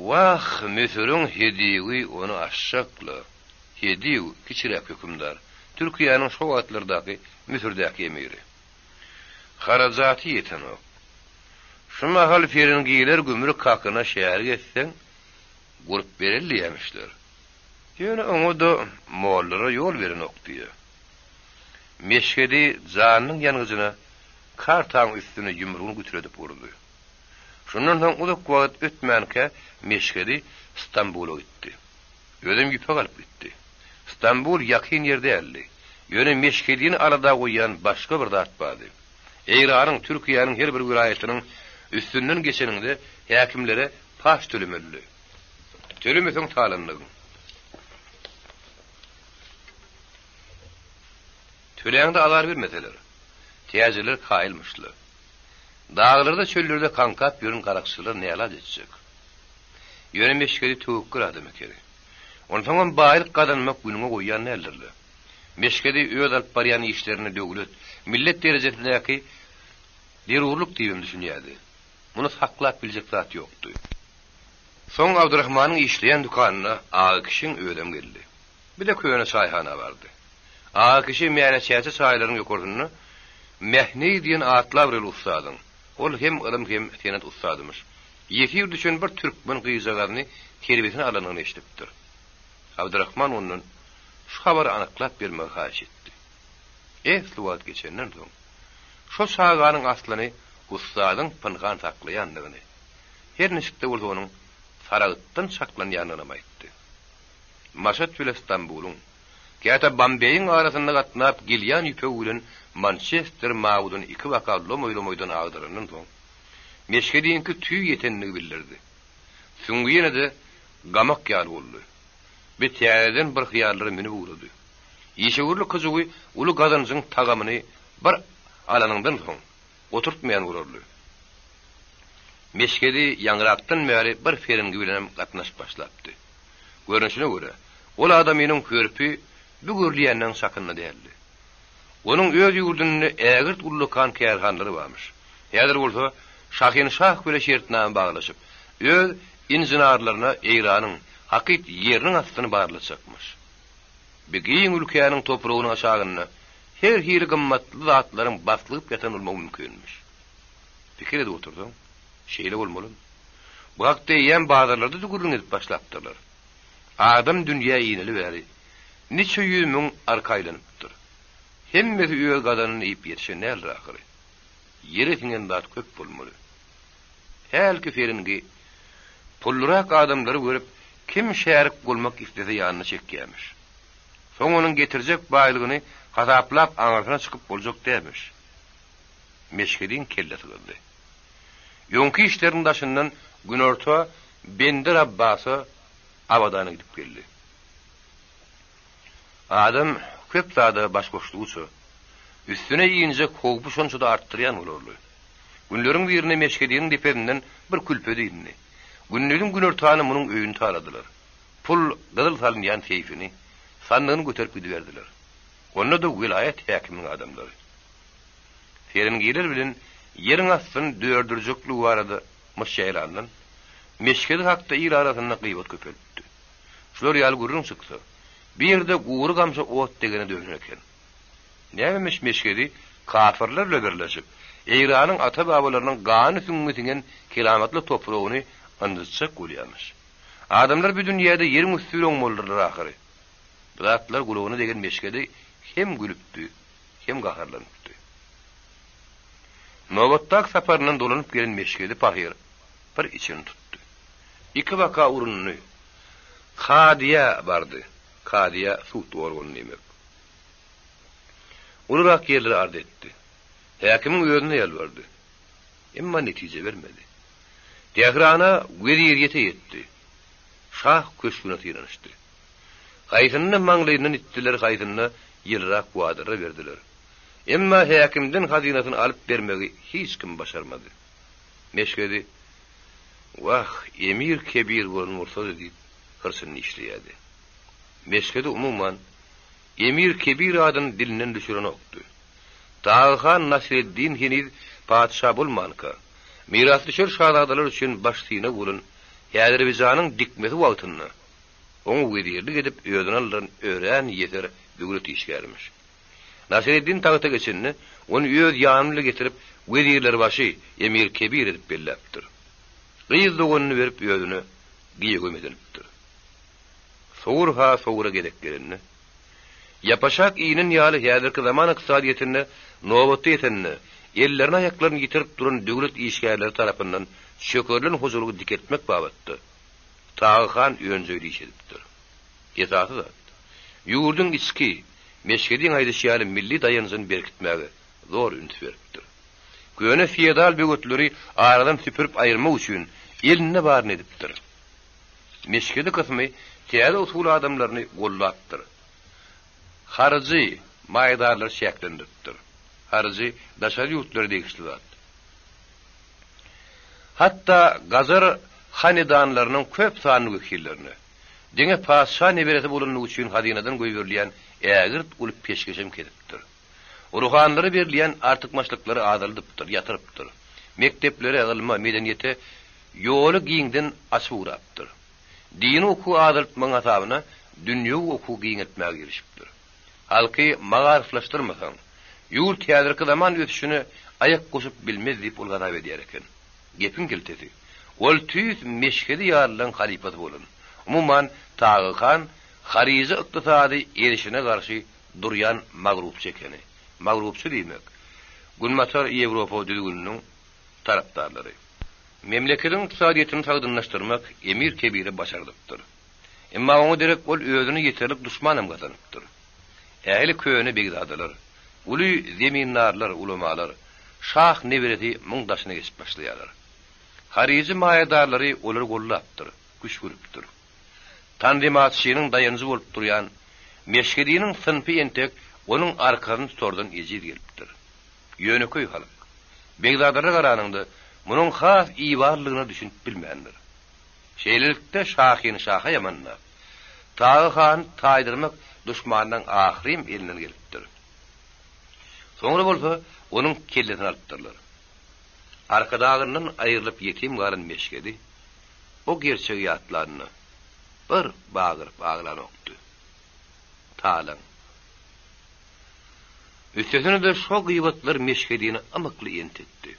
Wah, Müsüriň Hediwi ony açjak-la. Hediw, kiçiräk hökümdar, Türkiýäniň şo wagtlardaky Müsürdäki emiri. Harajaty ýetenok. Şu mahal ferengiler gümrük hakyna şärik etseň, gurup bereli diýýämişler. Ýöne oňa-da mollara ýol berenok diýýä. Meşhedi janynyň ýangyjyna kartaň üstüne ýumrugyny gütüredip urdy. Şundan soň uzak wagt ötmänkä Meşhedi Stambula gitdi. Özem ýüpek alyp gitdi. Stambul ýakyn ýer däldi. Ýöne Meşhedini alada goýýan başga bir zat bardy. Eýranyň, Türkiýäniň her bir welaýatynyň üstünden geçeniňde häkimlere paç tölemelidi. Tölemeseň talandygyň. Töläňde azar bermeseler, täjirler kaýylmyşlar. Daglarda, çöllerde kaňkap ýören garakçylar nälaç etjek. Ýöne Meşhedi töwekgel adam ekeni. Onsoňam baýlyk gazanmak günüňe goýýan däldir-le. Meşhedi öz alyp barýan işlerine döwlet, millet derejesindäki zerurlyk diýibem düşünýärdi. Muny saklap biljek zat ýokdy. Soň Abdyrahmanyň işleýän dükanyna Aga kişiň özem geldi. Bir-de köne çaýhana bardy. Aga kişi Mäne çäçe çaýlaryň ýokarsynda Mähneý diýen atly-abraýly ussadyň, ol hem ylym hem senet ussadymyş, ýesir düşen bir türkmen gyzjagazyny terbiýesine alanyny eşidipdir. Abdyrahman ondan şu habary anyklap bermegi haýyş etdi. Esli wagt geçenden soň, şo çaganyň aslyny ussadyň pynhan saklaýandygyny, her niçik-de bolsa onuň Saragtdan çaklanýandygynam aýtdy. Maşat bile Stambulyň, käte Bombeýiň arasynda gatnap gelýän ýüpegi bilen Mançester mawudyny ikibaka lomaý-lomaýdan agdarandan soň, Meşhediňki tüý ýetenligi bildirdi. Süňňi ýene-de gamak ýaly boldy. Bi täzeden bir hyýallara münüp ugrady. Işewürlik hyjuwy uly gazanjyň tagamyny bir alanyňdan soň, oturtmaýan bolarly. Meşhedi ýaňyrakdan bäri bir ferengi bilenem gatnaşyp başlapdy. Görnüşine görä, ol adamynyň hörpi bu görülýänden çakynda däldi. Onuň öz ýurdunda ägirt ullakan kärhanalary barmyş. Häzir bolsa Şahinşah bile şertnama baglaşyp, öz inženerlerine Eýranyň hakyt ýeriniň astyny barlatjakmyş. Bi giň ülkäniň topragynyň aşagynda her hili gymmatly zatlaryň baslygyp ýatan bolmagy mümkinmiş. Pikir edip otursaň, şeýle bolmalam. Bu hakda eýýäm bazarlarda-da gürrüň edip başlapdyrlar. Adam dünýä ineli bäri niçe 100 000 arka aýlanypdyr. Hemmesi öz gazanyny iýip ýetişen däldir ahyry. Ýere siňen zat köp bolmaly. Hälki ferengi pullurak adamlary görüp, kim şärik bolmak islese ýanyna çekýämiş. Soň onuň getirjek baýlygyny hasaplap aňyrsyna çykyp boljak dälmiş. Meşhediň kellesi gyzdy. Öňki işleriniň daşyndan günorta Bender Abbasa, Abadana gidip geldi. Adam köp zada baş goşdugyça, üstüne injek howpy şonça-da artdyrýan bolarly. Günleriň birinde Meşhediniň depesinden bir külpet indi. Gündiziň günortany munuň öýüni taladylar. Pul, gyzyl salynýan seýfini, sandygyny göterip gidiberdiler. Onda-da welaýat häkiminiň adamlary. Ferengiler bilen ýeriň astyny dördürjekligi barada myş ýaýrandan, Meşhedi hakda il arasynda gybat köpelipdi. Şular ýaly gürrüň çyksa, bir ýerde gury gamşa ot degene döner eken. Nämemiş Meşhedi kafyrlar bile birleşip, Eýranyň ata-babalarynyň gany süňňi siňen keramatly topragyny ynjytjak bolýarmyş. Adamlar bu dünýäde ýeriň üsti bilen oňmalydyrlar ahyry. Bu zatlar gulagyna degen Meşhedi hem gülüpdi, hem gaharlanypdy. Nobatdaky saparyndan dolanyp gelen Meşhedi pahyr bir içini tutdy. Ikibaka urundy. Kadyýa bardy. Kadyýa sud organy diýmek. Ulurak ýerlere arz etdi. Häkimiň özüne ýalbardy. Emma netije bermedi. Tährana wezirýete ýetdi. Şah köşgüne synanyşdy. Haýsynda maňlaýyndan itdiler, haýsynda ýylyrak wadalar berdiler. Emma häkimden hazynasyny alyp bermegi hiç kim başarmady. Meşhedi, Wah, Emir Kebir bolan bolsady diýip, hyrçyny dişleýärdi. Meşhedi umuman, Emir Kebir adyny dilinden düşürenokdy. Tagy han Nasreddin heniz patyşa bolmanka, mirasdüşer şazadalar üçin baş synag bolan Häzirbijanyň dikmesi wagtynda oňa wezirlik edip özüne aldyran örän ýeser döwlet işgärimiş. Nasreddin tagta geçende, ony öz ýany bile getirip wezirlerbaşy, Emir Kebir edip belläpdir. Gyz doganyny berip özüne giýewem edinipdir. Sowur-ha sowura gezek gelende, Ýapaşak inen ýaly häzirki zaman ykdysadyýetinde nobatda ýetende, ellerini-aýaklaryny ýitirip duran döwlet işgärleri tarapyndan çökerilen hojalygy dikeltmek babatda Tagy han önjeýli iş edipdir. Esasy zat, ýurduň içki, Meşhediň aýdyşy ýaly milli daýanjyny berkitmäge zor üns beripdir. Köne feodal böwetleri aradan süpürip aýyrmak üçin elinde baryny edipdir. Meşhedi kysmy täze usul adamlaryny gollapdyr. Haryjy maýadarlary çäklendiripdir. Haryjy daşary ýurtlara degişli zat. Hatda gajar hanedanlarynyň köp sanly wekillerine, diňe patyşa neberesi bolanlygy üçin hazynadan goýberilýän ägirt uly peşgeşem kesipdir. Ruhanylara berilýän artykmaçlyklary azaldypdyr, ýatyrypdyr. Mekdeplere, ylma, medeniýete ýoly giňden açyp ugrapdyr. Dini okuwy azaltmagyň hasabyna dünýewi okuwy giňeltmäge girişipdir. Halky magaryflaşdyrmasaň, ýurt häzirki zaman ösüşine aýak goşup bilmez diýip ol hasap edýär eken. Gepiň keltesi, ol tüýs Meşhedi ýalylaryň halypasy bolan, umuman, Tagy han haryjy ykdysady ezişine garşy durýan magrupçy ekeni. Magrupçy diýmek, Günbatar Ýewropa düzgüniniň tarapdarlary. Memleketiň ykdysadyýetini sagdynlaşdyrmak Emir Kebire başardypdyr. Emma oňa derek ol özüne ýeterlik duşmanam gazanypdyr. Ähli köne begzadalar, uly zemindarlar, ulamalar, şah neberesi muň daşyna geçip başlaýarlar. Haryjy maýadarlary olary gollapdyr, küşgüripdir. Tanzimatçynyň daýanjy bolup durýan Meşhediniň synpy entek onuň arkasyny tutardan ejiz gelipdir. Ýönekeý halk, begzadalara garanyňda, munuň has ibarlygyna düşünip bilmändir. Şeýlelikde, şahyny şaha ýamanlap, Tagy hany taýdyrmak duşmanyň ahyrym elinden gelipdir. Soňra bolsa onuň kellesini alypdyrlar. Arkadagyndan aýrylyp ýetim galan Meşhedi o gerçegi ýatlanda, bir bagyryp aglanokdy. Talaň. Üstesine-de şo gybatlar Meşhedini ymykly entetdi.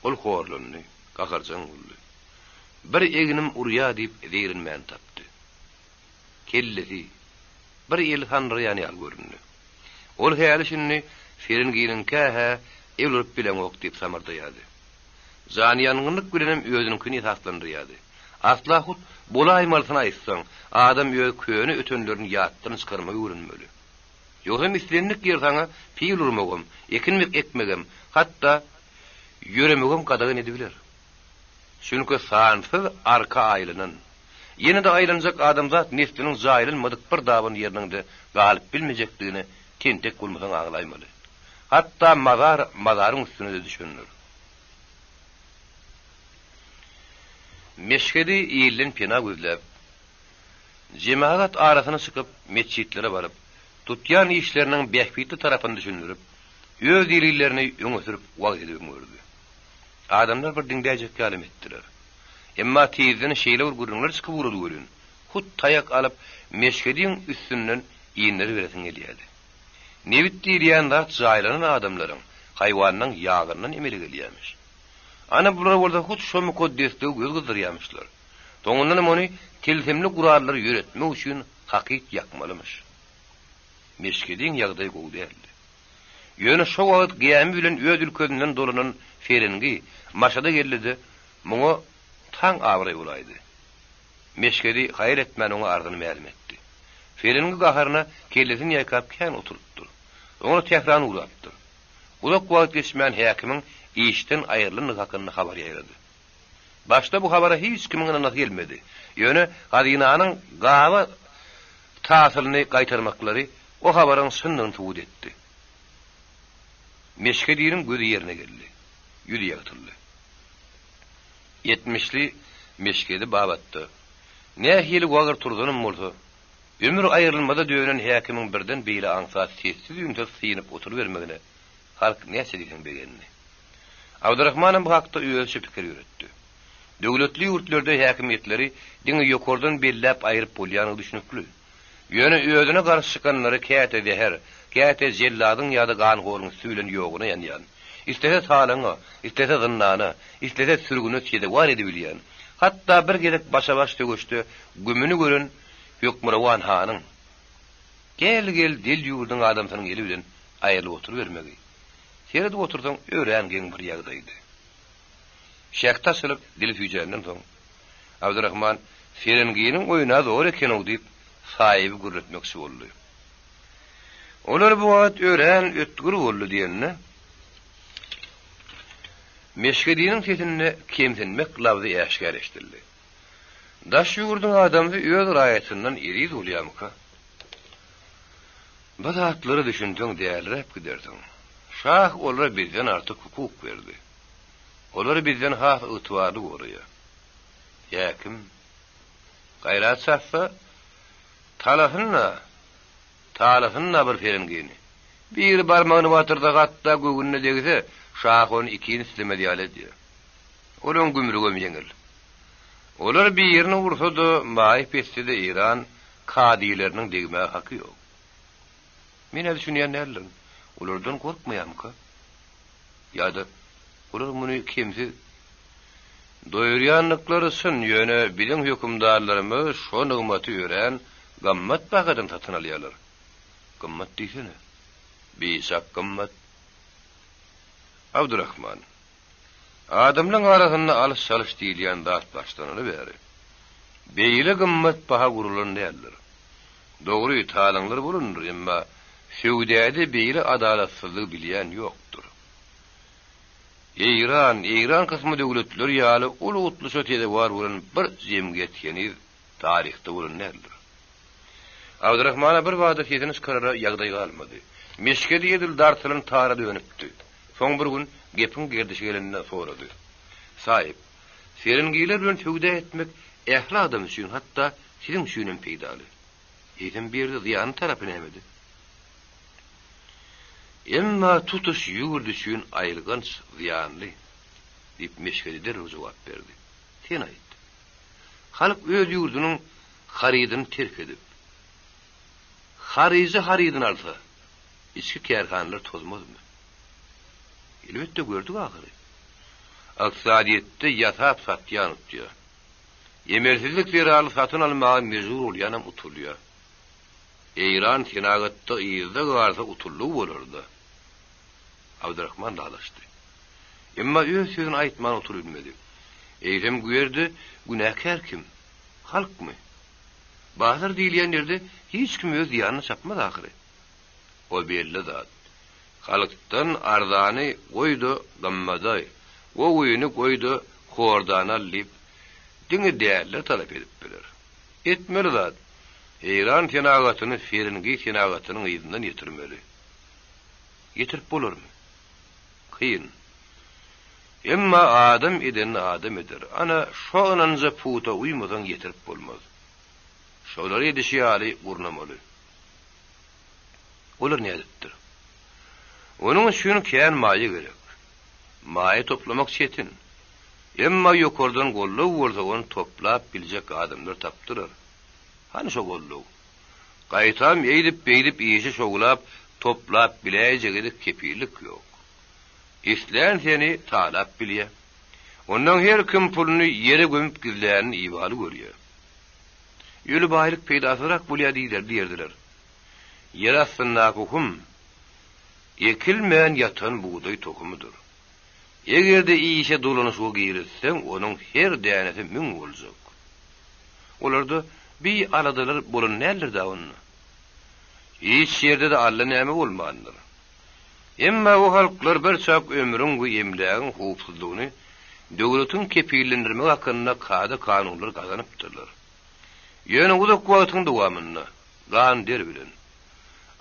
Ol horlandy, gaharjaň boldy. Bir egnim urýa diýip zeýrenmäni tapdy. Kellesi, bir eli sandyraýan ýaly göründi. Ol häli-şindi Ferenginiňkä-hä el urup bileňok diýip samyrdaýardy. Janyýangynlyk bilenem özüniňkini esaslandyrýardy. Asla hut bolaýmalysyny aýtsaň, adam öz köne ötenlerini ýatdan çykarmagy öwrenmeli. Ýogsam islendik ýer saňa pil urmagam, ekin ekmegem, hatda ýöremegem gadagan edibiler. Çünki sansyz arka aýlanan, ýene-de aýlanjak adamzat nesliniň jaýlanmadyk bir daban ýeriniň-de galyp bilmejekdigine tentek bolmasaň aňlaýmaly. Hatda mazar mazaryň üstüne-de düşendir. Meşhedi ilden pena gözläp, jemagat arasyna çykyp, metjitlere baryp, tutýan işleriniň bähbitli tarapyny düşündirip, öz delillerini öňe sürüp wagyz edibem gördi. Adamlar bir diňläýjek ýalam etdiler. Emma tizden şeýle bir gürrüňler çykyp ugrady welin, hut taýak alyp, Meşhediň üstünden inderiberesiň gelýärdi. Nebit diýilýän zat jaýlanan adamlaryň, haýwanlaň ýagyndan emele gelýärmiş. Ana bular bolsa hut şo mukaddesligi göz gyzdyrýarmyşlar. Soňundanam ony tilsimli gurallary ýöretmek üçin hakyt ýakmalymyş. Meşhediň ýagdaýy gowy däldi. Ýöne şo wagt gämi bilen öz ülkesinden dolanan Ferengi Maşada geldi-de, muňa taň abraý bolaýdy. Meşhedi haýal etmän oňa arzyny mälim etdi. Ferengi gaharyna kellesini ýaýkap kän oturypdyr. Soňra Tährana ugrapdyr. Uzak wagt geçmän häkimiň işden aýrylandygy hakynda habar ýaýrady. Başda bu habara hiç kimiň ynanasy gelmedi. Ýöne hazynanyň gaba tasylyny gaýtarmaklary o habaryň çyndygyny subut etdi. Meşhediniň gözi ýerine geldi. Ýüzi ýagtyldy. Etmişli Meşhedi babatda nähili wagyr turzanam bolsa, ömür aýrylmaza dönen häkimiň birden beýle aňsat sessiz-üýnsüz synyp oturybermegine halk näçe diýseň begendi. Abdyrahmanam bu hakda özüçe pikir ýöretdi. Döwletli ýurtlarda häkimiýetleri diňe ýokardan belläp aýryp bolýandygy düşnükli. Ýöne özüne garşy çykanlary käte zäher, käte jelladyň ýa-da ganhoryň üsti bilen ýoguna ýanýan, islese talaňa, islese zyndana, islese sürgüne sezewar edibilýän, hatda bir gezek başa-baş söweşde gümüni gören hökmürowan hanyň, gel-gel del ýurduň adamsynyň eli bilen aýrylyp oturybermegi, seredip otursaň, örän geň bir ýagdaýdy. Şähdi açylyp, dili süýjänden soň, Abdyrahman, Serenginiň oýny-a zor eken-ow diýip, saýyby gürletmekçi boldy. Olar bu wagt örän ötgür boldy diýende, Meşhediniň sesinde kemsinmek labzy äşgär eşidildi. Daş ýurduň adamsy öz raýatyndan eziz bolýarmyka? Bu zatlara düşünseň däliräp gidersiň. Şah olara bizden artyk hukuk berdi. Olary bizden has ygtybarly goraýar. Häkim, Gaýrat çatsa, talasyn-da, talasyn-da bir perengini. Biri barmagyny batyrsa, hatda göwnüne degse, şah ony ikini islemez ýaly edýär. Olaň gümrügem ýeňil. Olar birini ursa-da, maýyp etse-de Eýran kazylarynyň degmäge haky ýok. Men-ä düşünýän däldirin. Olardan gorkmaýarmyka? Ýa-da olar muny kemsiz doýurýandyklary çyn, ýöne biziň hökümdarlarymyz şo nygmaty örän gymmat bahadan satyn alýarlar. Gymmat diýsene. Biçak gymmat. Abdurahman. Adamlaň arasynda alyş-çalyş diýilýän zat başlanaly bäri, beýle gymmat baha gurulan däldir. Dogry, talaňlar bolandyr, emma söwdäde beýle adalatsyzlygy bilýän ýokdur. Eýran, Eýran kysmy döwletler ýaly uly utluşa sezewar bolan bir jemgyýet heniz taryhda bolan däldir. Abdyrahmana bir bada sesini çykarara ýagdaý galmady. Meşhedi edil dartylan tara dönüpdi. Soň bir gün gepiň gerdişi gelende sorady. Saýyp, serengiler bilen söwda etmek ähli adam üçin, hatda siziň üçinem peýdaly. Eýsem bu ýerde zyýanly tarapy nämede? Emma tutuş ýurt üçin aýylganç zyýanly, diýip, Meşhedi derrew jogap berdi. Sen aýt. Halk öz ýurdunyň harydyny terk edip, haryjy harydyny alsa, içki kärhanalar tozmazmy? Elbetde gördük ahyry. Ykdysadyýetde ýasap satýan utýar. Emelsizlik zerarly satyn almaga mejbur bolýanam utulýar. Eýran senagatda yzda galsa utuldygy bolar-da. Abdyrahman dalaşdy. Emma öz sözüni aýtman oturybilmedi. Eýsem bu ýerde günäkär kim? Halkmy? Bazar diýilýän ýerde hiç kim öz zyýanyna çapmaz ahyry. O belli zat. Halkdan arzany goý-da gymmada, gowyny goý-da hordany al diýip, diňe däliler talap edip biler. Etmeli zat, Eýran senagatyny feringi senagatynyň yzyndan ýetirmeli. Ýetirip bolarmy? Kyn. Emma adam edenini adam eder. Ana, şo ynanja pugta uýmasaň ýetirip bolmaz. Şolary edişi ýaly gurnamaly. Olar nädipdir? Onuň üçin kän maýa gerek. Maýa toplamak çetin. Emma ýokardan goldaw bolsa ony toplap biljek adamlar tapdylar. Hany şo goldaw? Gaýtam eýdip-beýdip işi şowlap toplap biläýjegede kepillik ýok. Islän seni talap bilýä. Ondan her kim puluny ýere gömüp gizlänini ibaly görýä. Öli baýlyk peýdasyzrak bolýar diýler diýerdiler. Ýer astyndaky hum ekilmän ýatan bugdaý tohumydyr. Eger-de işe dolanyşyga girizseň, onuň her dänesi müň boljak. Olarda bi aladalar bolan däldir-dä onda. Hiç ýerde-de alla näme bolmandyr. Emma o halklar birçak ömrüň we emlägiň howpsuzlygyny döwletiň kepillendirmegi hakynda kada-kanunlar gazanypdyrlar. Ýöne uzak wagtyň dowamynda, gan-der bilen.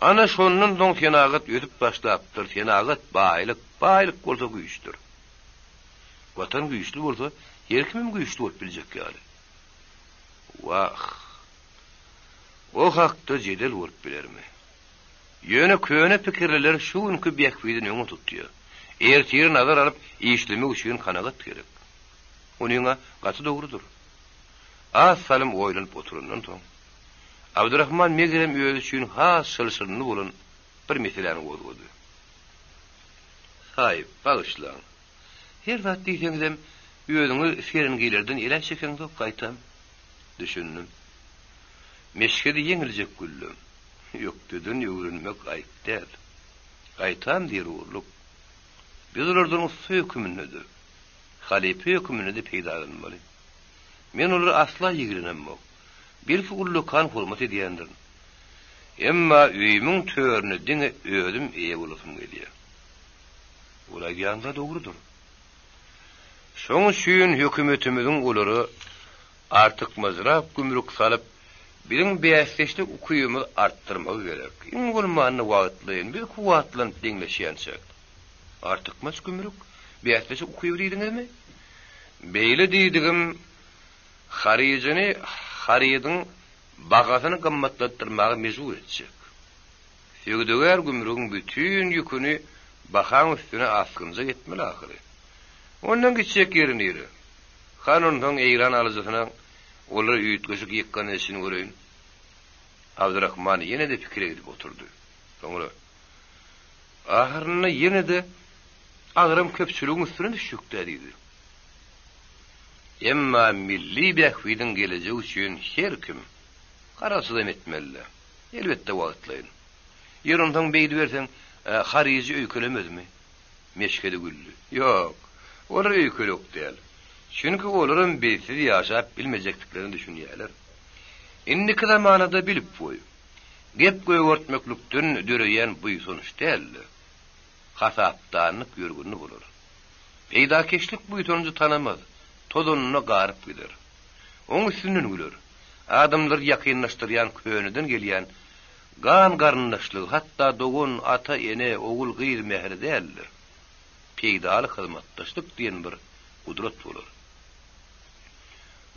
Ana, şondan soň senagat ösüp başlapdyr, senagat baýlyk, baýlyk bolsa güýçdür. Watan güýçli bolsa, her kimem güýçli bolup biljek ýaly. Wah! O hakda jedel bolup bilermi? Ýöne köne pikirliler şu günki bähbidini öňe tutýar. Ertiri nazar alyp işlemek üçin kanagat gerek. Onyň-a gaty dogrudyr. Az salym oýlanyp oturandan soň, Abdyrahman megerem özi üçin has çylşyrymly bolan bir meseläni gozgady. Saýyp, bagyşlaň. Her zat diýseňizem, özüňiz ferengilerden el-ä çekeňzok, gaýtam. Düşündim. Meşhedi ýeňiljek güllem. Ökdeden öwrenmek aýyp däl. Gaýtam zerurlyk. Biz olardan ussa höküminde-de, halypa höküminde-de peýdalanmaly. Men olary asla ýigrenemok. Belki ullakan hormat edýändirin. Emma öýümiň törüne diňe özüm eýe bolasym gelýär. Ol aýdýany-da dogrudyr. Şoň üçin hökümetimiziň olara artykmajrak gümrük salyp, biziň bäsdeşlik ukybymyzy artdyrmagy gerek. Iň bolmanda wagtlaýyn biz kuwwatlanyp deňleşýänçäk. Artykmaç gümrük, bäsdeşlik ukyby diýdiňizmi? Beýle diýdigim, haryjyny harydyň bahasyny gymmatlatdyrmaga mejbur etjek. Söwdagär gümrügiň bütin ýüküni bahaň üstüne asgynjak etmeli ahyry. Ondan gitjek ýeri nire? Hany onsoň eýran alyjysyna olara üýtgeşik ýykgyn edişini göreýin. Abdyrahman ýene-de pikire gidip oturdy. Soňra, Ahyrynda ýene-de agram köpçüligiň üstüne düşjek-dä diýdi. Emma milli bähbidiň gelejegi üçin her kim garaşsyzam etmeli-dä. Elbetde wagtlaýyn. Ýeri onsoň beýdiberseň, haryjy öýkelemezmi? Meşhedi güldi. Ýok, olar öýkelek däl. Çünki olaram bizsiz ýaşap bilmejekdiklerine düşünýärler. Indiki zamanada bilip goý. Gep gögertmeklikden döreýän buýsanç däl-de, hasapdanlyk ýörgünli bolar. Peýdakeşlik buýsanjy tanamaz, tozanyna garyp gider. Oň üstünden güler. Adamlary ýakynlaşdyrýan köneden gelýän gan garyndaşlygy, hatda dogan, ata, ene, ogul, gyz mähri däl-de, peýdaly hyzmatdaşlyk diýen bir gudrat bolar.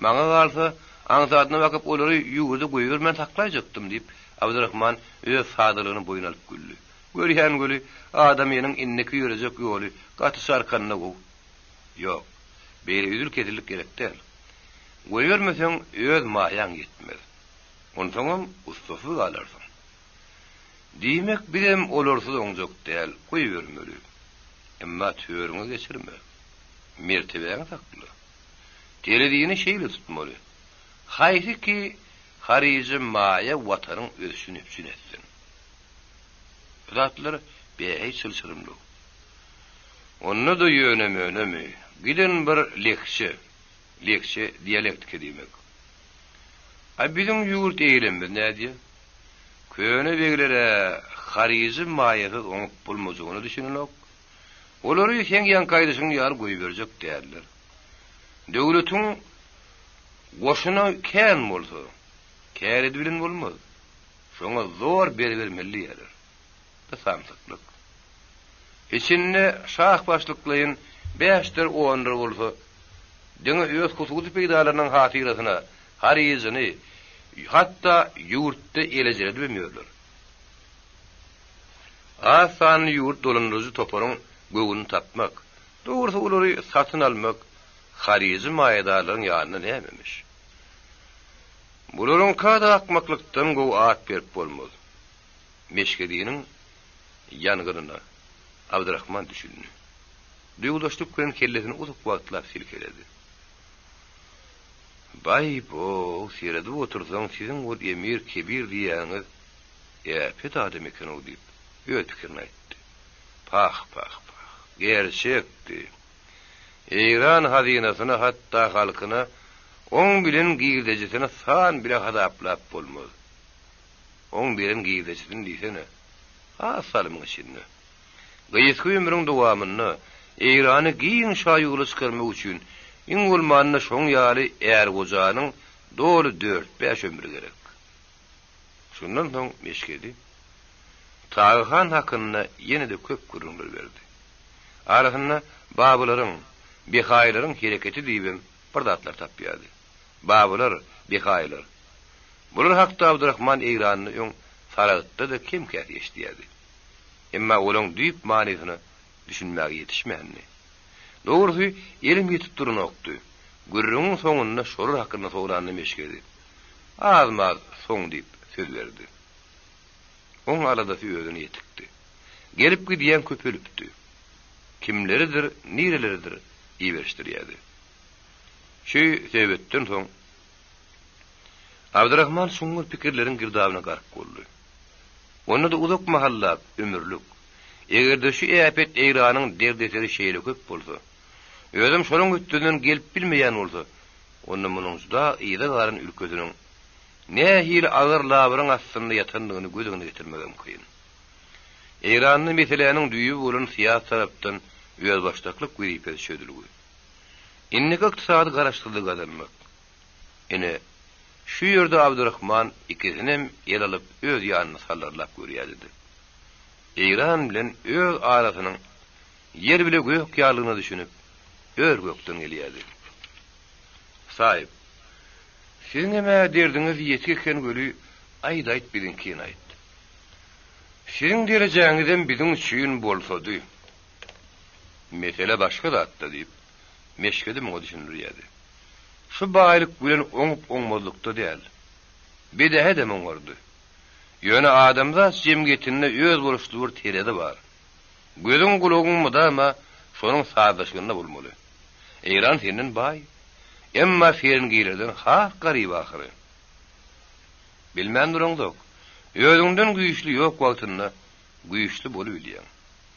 Maňa galsa, aňsadyna bakyp olary ýurda goýbermän saklaýjakdym, diýip, Abdyrahman öz sadalygyny boýun alyp güldi. Görýän weli, adamynyň indiki ýörejek ýoly gaty çarkanda-ow. Ýok, beýle üzül-kesillik gerek däl. Goýbermeseň, öz maýaň ýetmez. Onsoňam ussasyz galarsyň. Diýmek, bizem olarsyz oňjak däl, goýbermeli. Emma törüňe geçirme. Mertebäňi sakla. Terezini şeýle tutmaly. Haýsy ki haryjy maýa watanyň ösüşini üpjün etsin. Bu zatlar bäheý çylşyrymly. Onda-da ýöne-mönemi, giden bir lekçe, lekçe dialektika diýmek. A biziň ýurt eýlemimiz nädýä? Köne begler-ä haryjy maýasyz oňup bolmajagyna düşünenok. Olary seň ýaňky aýdyşyň ýaly goýberjek däller. Döwletiň goşuny kän bolsa, kär edibilen bolmaz. Şoňa zor beribermeli diýýärler. Bu samsyklyk. Içinde şah başlyklaýyn bäşdir ondur bolsa, diňe öz hususy peýdalarynyň hatyrasyna haryjyny, hatda ýurtda elejiredibem ýörler. Az sanly ýurt dolandyryjy toparyň göwnüni tapmak, dogrusy olary satyn almak haryjy maýadarlaryň ýanynda nämemiş? Bularyňka-da akmaklykdan gowy at berip bolmaz. Meşhediniň ýangynyna Abdyrahman düşündi. Duýgudaşlyk bilen kellesini uzak wagtlap silkeledi. Baý-bo, seredip otursaň siziň ol emir kebir diýýäniňiz äpet adam eken-ow diýip, öz pikirini aýtdy. Pah, pah, pah. Gerçekdi. Eýran hazynasyna hatda halkyna oň bilen girdejisini san bile hasaplap bolmaz. Oň beren girdejisini diýsene. Az salymyň içinde. Gysga ömrüň dowamynda Eýrany giň şaýola çykarmak üçin iň bolmanda şoň ýaly är-gojanyň doly dört-bäş ömri gerek. Şundan soň Meşhedi Tagy han hakynda ýene-de köp gürrüňler berdi. Arasynda babylaryň, behaýylaryň hereketi diýibem bir zatlar tapýardy. Babylar, behaýylar. Bular hakda Abdurahman Eýranda öň Saragtda-da kem-käs eşidýärdi. Emma olaň düýp manysyna düşünmäge ýetişmändi. Dogrusy, elim ýetip duranokdy. Gürrüňiň soňunda şolar hakynda soranda Meşhedi, Az-maz soň diýip söz berdi. Oň aladasy özüne ýetikdi. Gelip-gidýän köpelipdi. Kimleridir, nireleridir iberişdirýärdi. Şu söhbetden soň Abdyrahman çuňňur pikirleriň girdabyna gark boldy. Onda-da uzak mahallap, ömürlik. Eger-de şu äpet Eýranyň derdeseri şeýle köp bolsa, özem şolaň hötdesinden gelip bilmeýän bolsa, onda munuň juda yza galan ülkesiniň nähili agyr labyryň astynda ýatandygyny göz öňüne getirmegem kyn. Eýranda meseläniň düýbi bolan syýasy tarapdan özbaşdaklyk wezipesi çözülgi. Indiki ykdysady garaşsyzlygy gazanmak. Ine, şu ýerde Abdyrahman ikisinem el alyp öz ýanyna sallarlap görýärdi-de. Eýran bilen öz arasynyň ýer bile gök ýalydygyna düşünip, ör-gökden gelýärdi. Saýyp, siziňem-ä derdiňiz ýetik eken weli, aýt-aýt biziňkini aýt. Siziň derejäňizem biziň üçin bolsady. Mesele başga zatda diýip, Meşhedi muňa düşündirýärdi. Şu baýlyk bilen oňup-oňmazlykda däl. Bedähedem oňardy. Ýöne adamzat jemgyýetinde özboluşly bir terezi bar. Gözüň-gulagyň mydama şonuň sazlaşygynda bolmaly. Eýran senden baý. Emma ferengilerden has garyp ahyry. Bilmän duraňzok. Özüňden güýçli ýok wagtynda güýçli bolubilýäň.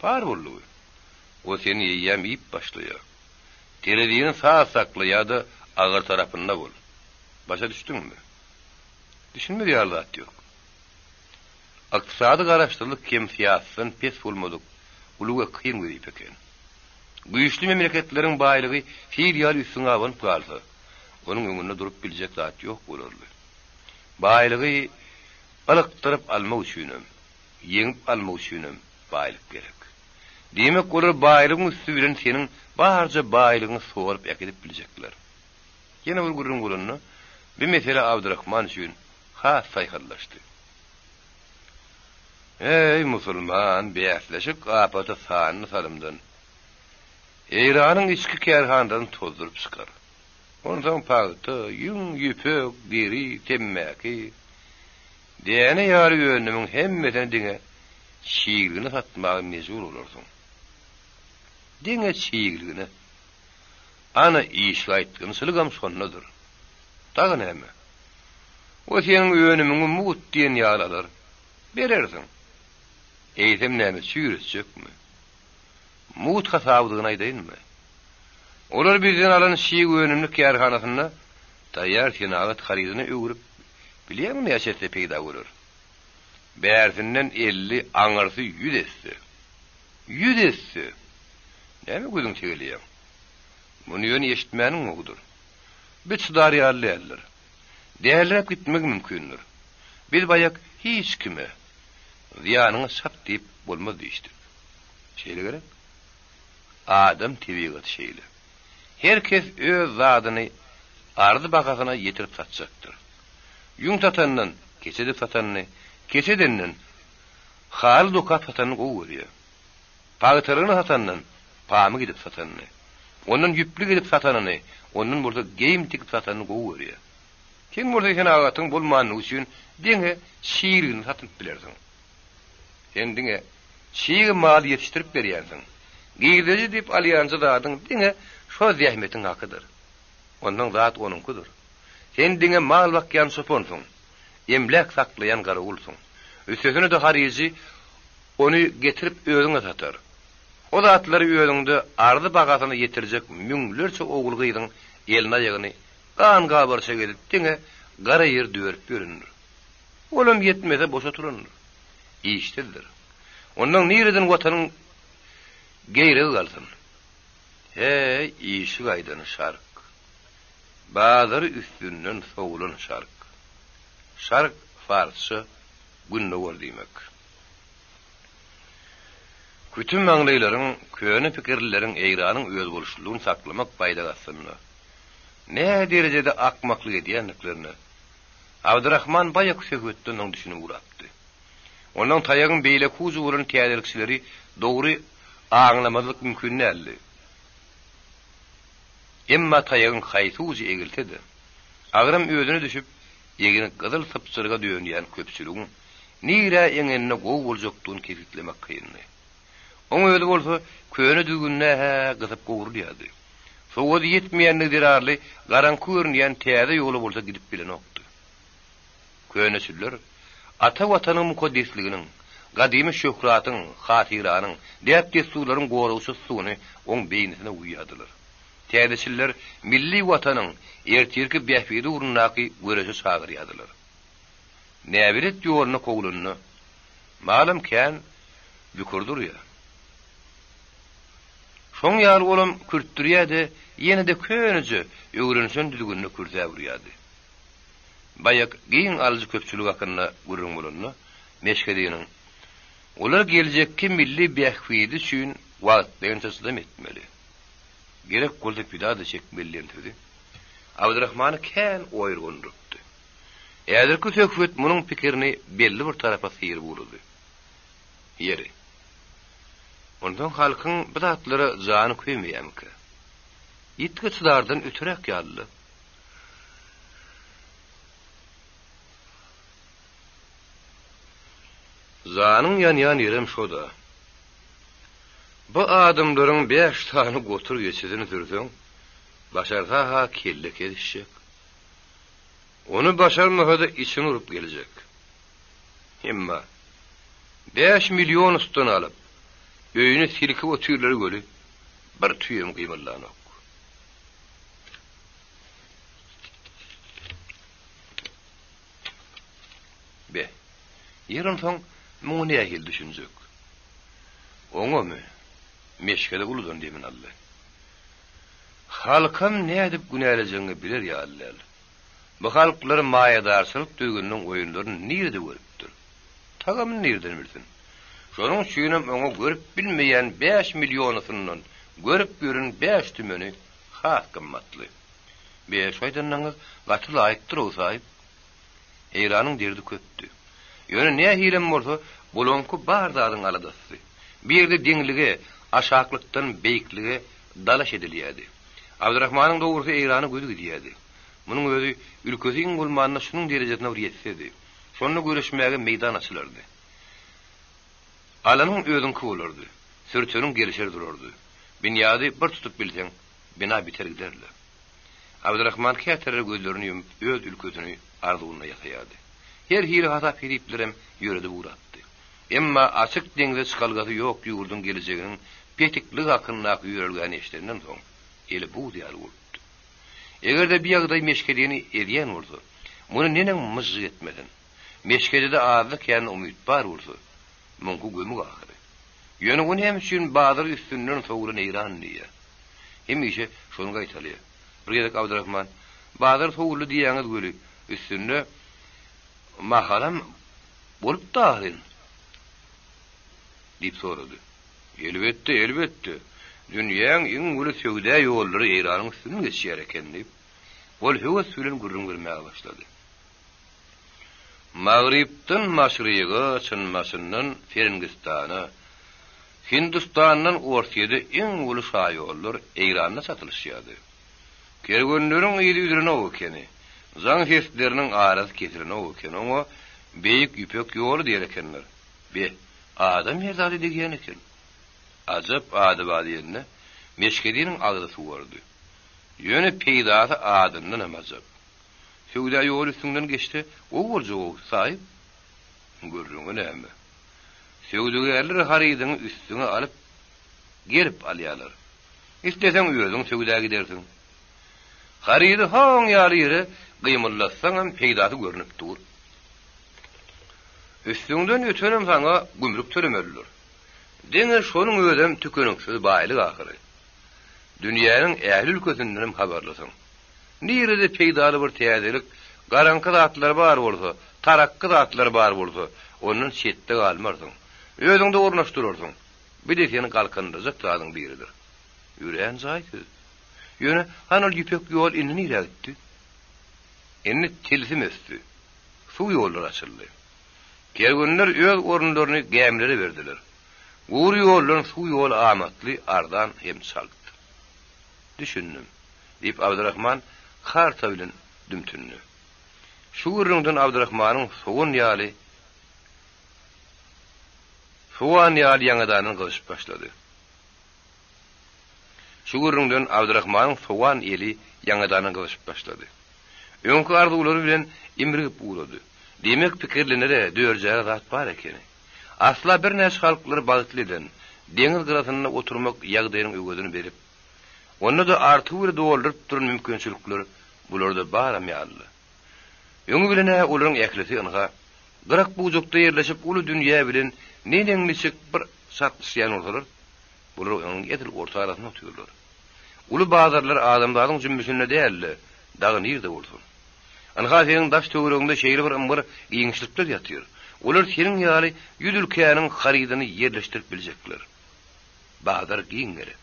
Bar boldugy. O seni eýýäm iýip başlaýar. Terezini saz sakla ýa-da agyr tarapynda bol. Başa düşdüňmi? Düşünmez ýaly zat ýok. Ykdysady garaşsyzlyk hem syýasatdan pes bolmadyk uly we kyn wezipe eken. Güýçli memleketleriň baýlygy sil ýaly üstüňe abanyp galsa, onuň öňünde durup biljek zat ýok bolarly. Baýlygy ylykdyryp almak üçinem, ýeňip almak üçinem baýlyk gerek. Diýmek, olar baýlygyň üsti bilen seniň barja baýlygyňy sorup äkidip biljekler. Ýene bir gürrüň bolanda, bu mesele Abdyrahman üçin has saýhallaşdy. Eý, musulman, bäsleşik apaty sanly salymdan Eýranyň içki kärhanalaryny tozduryp çykar. Onsoň pagta, ýüň, ýüpek, deri, temmäki, däne ýaly önümiň hemmesini diňe çigligine satmaga mejbur bolarsyň. Diňe çigligine. Ana, işgaýtgynçylygam şondadyr. Dagy näme? O seniň önümiňi mugt diýen ýaly alar. Berersiň. Eýsem näme, çüýretjekmi? Mugt hasabydygyny aýdaýynmy? Olar bizden alan çig önümini kärhanasynda taýýar senagat harydyna öwrüp, bilýäňmi näçe esse peýda görer? Bärsinden 50, aňyrsy ýüz esse. Ýüz esse! Näme gözüňi tegeleýäň? Muny ýöne eşitmäniň gowudyr. Bi çydar ýaly däldir. Däliräp gitmegi mümkindir. Biz baýak hiç kime, Zyýanyňa çap diýip bolmaz diýişdik. Şeýle gerek? Adam tebigaty şeýle. Her kes öz zadyny arzy bahasyna ýetirip satjakdyr. Ýüň satandan keçe edip satanyny, keçe edenden haly dokap satanyny gowy görýär. Pagtalygyny satandan pamyk edip satanyny, ondan ýüplük edip satanyny, ondan bolsa geýim tikip satanyny gowy görýär. Sen bolsa senagatyň bolmanlygy üçin diňe çigligini satyp bilersiň. Sen diňe çig mal ýetişdirip berýänsiň. Girdeji diýip alýanja zadyň diňe şo zähmetiň hakydyr. Ondan zat onuňkydyr. Sen diňe mal bakýan çopansyň, emläk saklaýan garawulsyň. Üstesine-de haryjy ony getirip özüňe satar. O zatlary özüňde arzy bahasyna ýetirjek müňlerçe ogul-gyzyň elini-aýagyny gan-gabarçak edip diňe gara ýer dörüp ýörendir. Olam ýetmese boş oturandyr. Işsizdir. Ondan nireden watanyň. Geýregi galsyn. He-eý, işi gaýdan şark. Bazary üstünden sowulan şark. Şark parsça gündogar diýmek. Küti maňlaýlaryň, köne pikirlileriň Eýranyň özboluşlylygyny saklamak baýdagy astynda nä derejede akmaklyk edýändiklerine Abdyrahman baýaky söhbetden soň düşünip ugrapdy. Ondan taýagyň beýleki ujy bolan täzelikçileri dogry aňlamazlyk mümkin däldi. Emma taýagyň haýsy ujy egilse-de, agram özüne düşüp, egni gyzyl sypjyryga dönýän köpçüligiň nirä eňenine gowy boljakdygyny kesgitlemek kyndy. Oň özi bolsa köne düzgünde-hä gysyp gowrulýardy. Sowady ýetmeýändigi zerarly garaňky görünýän täze ýola bolsa gidip bilenokdy. Köneçiller ata Watanyň mukaddesliginiň, gadymy şöhratyň, hatyranyň, däp-dessurlaryň goragçysydygyny oň beýnisine guýýardylar. Täzeçiller milli Watanyň ertirki bähbidi ugrundaky göreşe çagyrýardylar. Näbelet ýoluna kowlanda, malam kän bükür durýar. Şoň ýaly olam kürtdürýär-de, ýene-de köneje, öwrenişen düzgünine kürsäp urýardy. Baýak giň alyjy köpçülik hakynda gürrüň bolanda, Meşhediniň, Olar geljekki milli bähbidi üçin wagtlaýynça çydam etmeli. Gerek bolsa pida-da çekmeli diýen sözi Abdyrahmany kän oýurgandyrypdy. Häzirki söhbet munuň pikirini belli bir tarapa syryp ugrady. Ýeri, onsoň halkyň bu zatlara jany köýmeýärmikä? Ýitgi çydardan öteräk ýaly-la. Janyň ýanýan ýerem şo-da. Bu adamlaryň bäş sany gotur geçisini sürseň, başarsa-ha kelle kesişjek. Ony başarmasa-da içini urup geljek. Emma, bäş millionusdan alyp, öýüni silkip otyrlar weli, bir tüýem gymyldanok. Be, ýer onsoň muňa nähili düşünjek? Oňamy? Meşhede uludan demini aldy. Halkam nädip günälejegiňi biler ýaly däl. Bu halklar maýadarçylyk düzgüniniň oýunlaryny nirede görüpdir? Tagamyny nireden bilsin? Şonuň üçinem oňa görüp bilmeýän bäş millionysyndan görüp ýören bäş tümeni has gymmatly. Be, şu aýdanlaryňyz gaty laýykdyr-ow, saýyp. Eýranyň derdi köpdi. Ýöne nähilem bolsa, bulaňky bar zadyň aladasy. Bu ýerde deňlige, aşaklykdan beýiklige dalaş edilýärdi. Abdyrahmanyň dogrusy Eýrana gözi gidýärdi. Munuň özi ülkesi iň bolmanda şunuň derejesine bir ýetsedi. Şonda göreşmäge meýdan açylardy. Alanyň özüňki bolardy. Sürteniň gelişer durardy. Binýady bir tutup bilseň, bina biter gider-le. Abdyrahman käteler gözlerini ýumup öz ülkesini arzuwynda ýasaýardy. Her hili hasap-hesiplerem ýöredip ugrapdy. Emma açyk deňze çykalgasy ýok ýurduň gelejeginiň petikligi hakyndaky ýörelgäni eşidenden soň, eli buz ýaly bolupdy. Eger-de bi ýagdaý Meşhedini ezýän bolsa, muny neneň myžžyk etmesin? Meşhedede azda-kände umyt bar bolsa, muňky gömük ahyry. Ýöne o näme üçin bazar üstünden sowulan Eýran diýýär? Hemişe şony gaýtalaýar. Bir gezek Abdyrahman, Bazar sowuldy diýýäňiz weli, üstünde mahalam bolupdy ahyryn? Diýip sorady. Elbetde, elbetde. Dünýäň iň uly söwda ýollary Eýranyň üstünden geçýär eken diýip, ol höwes bilen gürrüň bermäge başlady. Magrypdan Maşryga, Çynmaşyndan Ferengistana, Hindistandan Orsýede iň uly şaýollar Eýranda çatylyşýardy. Kerwenleriň yzy üzülenok ekeni, jaň sesleriniň arasy kesilenok ekeni, oňa Beýik Ýüpek ýoly diýer ekenler. Be, adam her zada degýän eken. Ajap ady bar diýende, Meşhediniň agzy suwardy. Ýöne peýdasy adyndanam ajap. Söwda ýoly üstüňden geçse, gowy boljag-ow, saýyp. Gürrüňi näme? Söwdagärler harydyňy üstüňe alyp, gelip alýarlar. Isleseň özüň söwda gidersiň. Harydy hoň ýaly ýere gymyldatsaňam peýdasy görnüp dur. Üstüňden ötenem saňa gümrük tölemelidir. Diňe şonuň özem tükeniksiz baýlyk ahyry. Dünýäniň ähli ülkesindenem habarlysyň. Nirede peýdaly bir täzelik, garaňky zatlar bar bolsa, tarakgy zatlar bar bolsa, ondan çetde galmarsyň. Özüňde ornaşdyrarsyň. Bir-de seni galkyndyrjak zadyň biridir. Örän jaý söz. Ýöne, hany ol ýüpek ýol indi nirä gitdi? Indi tilsim ösdi. Suw ýollary açyldy. Kerwenler öz orunlaryny gämilere berdiler. Gury ýoldan suw ýoly amatly, arzan hem çalt. Düşündim, diýip, Abdyrahman karta bilen dümtündi. Şu gürrüňden Abdyrahmanyň sowan ýaly sowan ýaly ýaňadandan gyzyşyp başlady. Şu gürrüňden Abdyrahmanyň sowan eli ýaňadandan gyzyşyp başlady. Öňki arzuwlary bilen imrigip ugrady. Diýmek, pikirlenere, dörjäre zat bar ekeni. Asla birnäçe halklary bagtly eden, deňiz gyrasynda oturmak ýagdaýynyň öwezini berip, onda-da artygy bile dolduryp duran mümkinçilikler bularda baram ýalydy. Öňi bilen-ä olaryň ählisi ynha, gyrak-bujakda ýerleşip uly dünýä bilen neneň-niçik bir çaknyşýan bolsalar, bular onuň edil orta arasynda otyrlar. Uly bazarlar adamzadyň jümmüşinde däl-de, dagy nirde bolsun. Ynha seniň daş-töweregiňde şeýle bir ymgyr giňişlikler ýatyr. Olar seniň ýaly ýüz ülkäniň harydyny ýerleşdirip biljekler. Bazar giň gerek.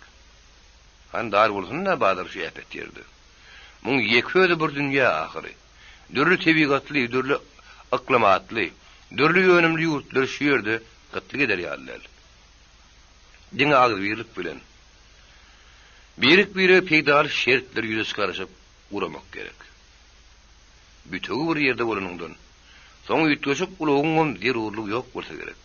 Hany dar bolsun-da bazar şu äpet ýerde. Muň ýeke özi bir dünýä ahyry. Dürli tebigatly, dürli yklymatly, dürli önümli ýurtlar şu ýerde gytlyk eder ýaly däl. Diňe agzybirlik bilen, birek-birege peýdaly şertleri ýüze çykaryşyp guramak gerek. Bütewi bir ýerde bolanyňdan soň üýtgeşik ulagyňam zerurlygy ýok bolsa gerek.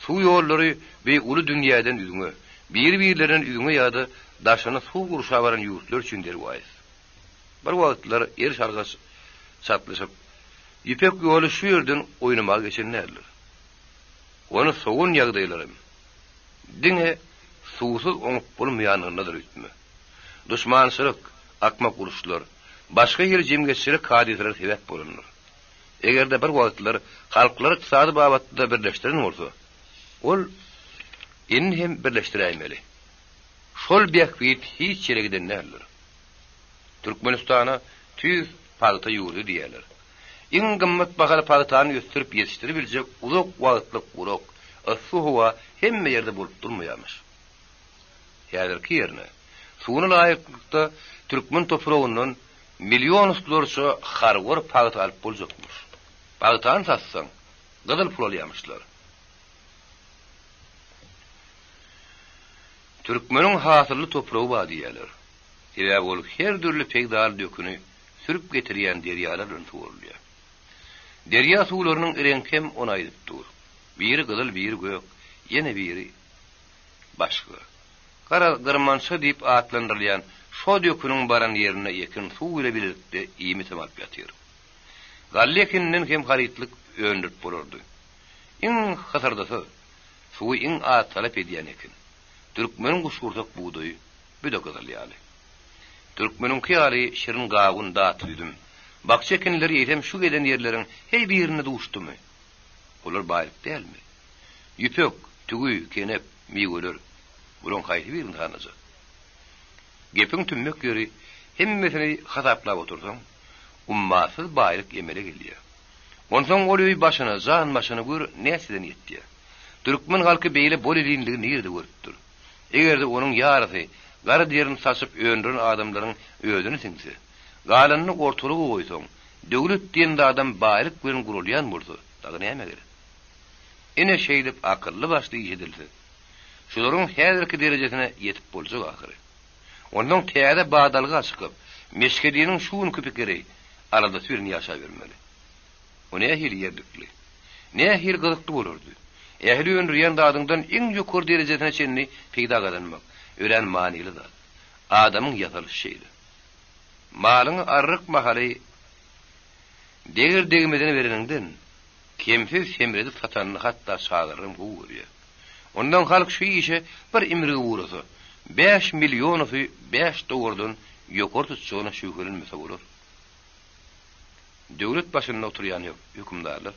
Suw ýollary bi uly dünýäden üzňe, biri-birlerinden üzňe ýa-da daşyny suw gurşap alan ýurtlar üçin derwaýys. Bir wagtlar eriş-argaç çatlyşyp, Ýüpek ýoly şu ýerden oýnamaga geçen däldir. Ony sowan ýagdaýlaram diňe suwsuz oňup bolmaýanlygyndadyr öýtme. Duşmançylyk, akmak uruşlar, başga hili jemgyýetçilik hadysalary sebäp bolandyr. Eger-de bir wagtlar halklary ykdysady babatda birleşdiren bolsa, ol indi hem birleşdiräýmeli. Şol bähbit hiç ýere giden däldir. Türkmenistana tüýs pagta ýurdy diýýärler. Iň gymmat bahaly pagtany ösdürip ýetişdiribiljek uzak wagtlyk gurak, yssy howa hemme ýerde bolup durmaýarmyş. Häzirki ýerine, suwuna laýyklykda türkmen topragyndan millionuslarça harwar pagta alyp boljakmyş. Pagtany satsaň, gyzyl pul alýamyşlar. Türkmeniň hasylly topragy bar diýýärler. Sebäbi ol her dürli peýdaly döküni sürüp getirýän derýalar bilen suwarylýar. Derýa suwlarynyň reňki hem ony aýdyp dur. Biri gyzyl, biri gök, ýene biri başga. Garaz, gyrmança diýip atlandyrylýan şo döküniň baran ýerinde ekin suw bile bilelikde iýmitem alyp ýatyr. Galla ekininden hem harytlyk öndürip bolardy. Iň hysyrdysyz, suwy iň az talap edýän ekin. Türkmeniň guşgursak bugdaýy, bu-da gyzyl ýaly. Türkmeniňki ýaly şirin gawun, datly üzüm, bakja ekinleri eýsem şu gezen ýerleriň heý birinde duşdumy? Olar baýlyk dälmi? Ýüpek, tüwi, kenep, miweler, bulaň haýsy birini sanajak? Gepiň tümmek ýeri, hemmesini hasaplap otursaň, ummasyz baýlyk emele gelýär. Onsoň ol öý başyna, jan başyna gör näçeden ýetýär. Türkmen halky beýle bol-elinligi nirede görüpdir? Eger-de onuň ýarysy gara derini saçyp öndüren adamlaryň özüne siňse, galanyny ortalyga goýsaň, döwlet diýen zadam baýlyk bilen gurulýan bolsa, dagy näme gerek? Ine şeýdip akylly-başly iş edilse, şularyň häzirki derejesine ýetip boljak ahyry. Onsoň täze badalga çykyp, Meşhediniň şu günki pikiri, aladasy bilen ýaşabermeli. O nähili ýerlikli, nähili gyzykly bolardy! Ähli öndürýän zadyňdan iň ýokary derejesine çenli peýda gazanmak, örän manyly zat. Adamyň ýasalyşy şeýle. Malyňy arryk mahaly deger-degmezine bereniňden, kemsiz semredip satanyny hatda çagalaram gowy görýär. Ondan halk şu işe bir imrigi ugrasa, bäş millionusy bäş dowardan ýokary tutjagyna şübhelenmese bolar. Döwlet başynda oturýan hökümdarlar.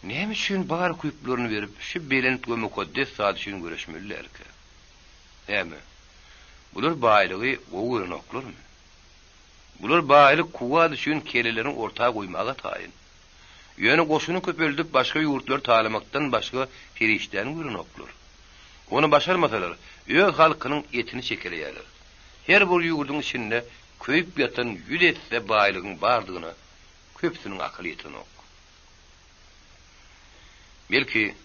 Näme üçin bar ukyplaryny berip, şu belent we mukaddes zat üçin göreşmeli dälkä? Näme, bular baýlygy gowy görenoklarmy? Bular baýlyk, kuwwat üçin kellelerini orta goýmaga taýyn. Ýöne goşuny köpeldip başga ýurtlary talamakdan başga serişdäni görenoklar. Ony başarmasalar, öz halkynyň etini çekeleýärler. Her bir ýurduň içinde köýüp ýatan ýüz esse baýlygyň bardygyna köpüsiniň akyly ýetenok. Belki,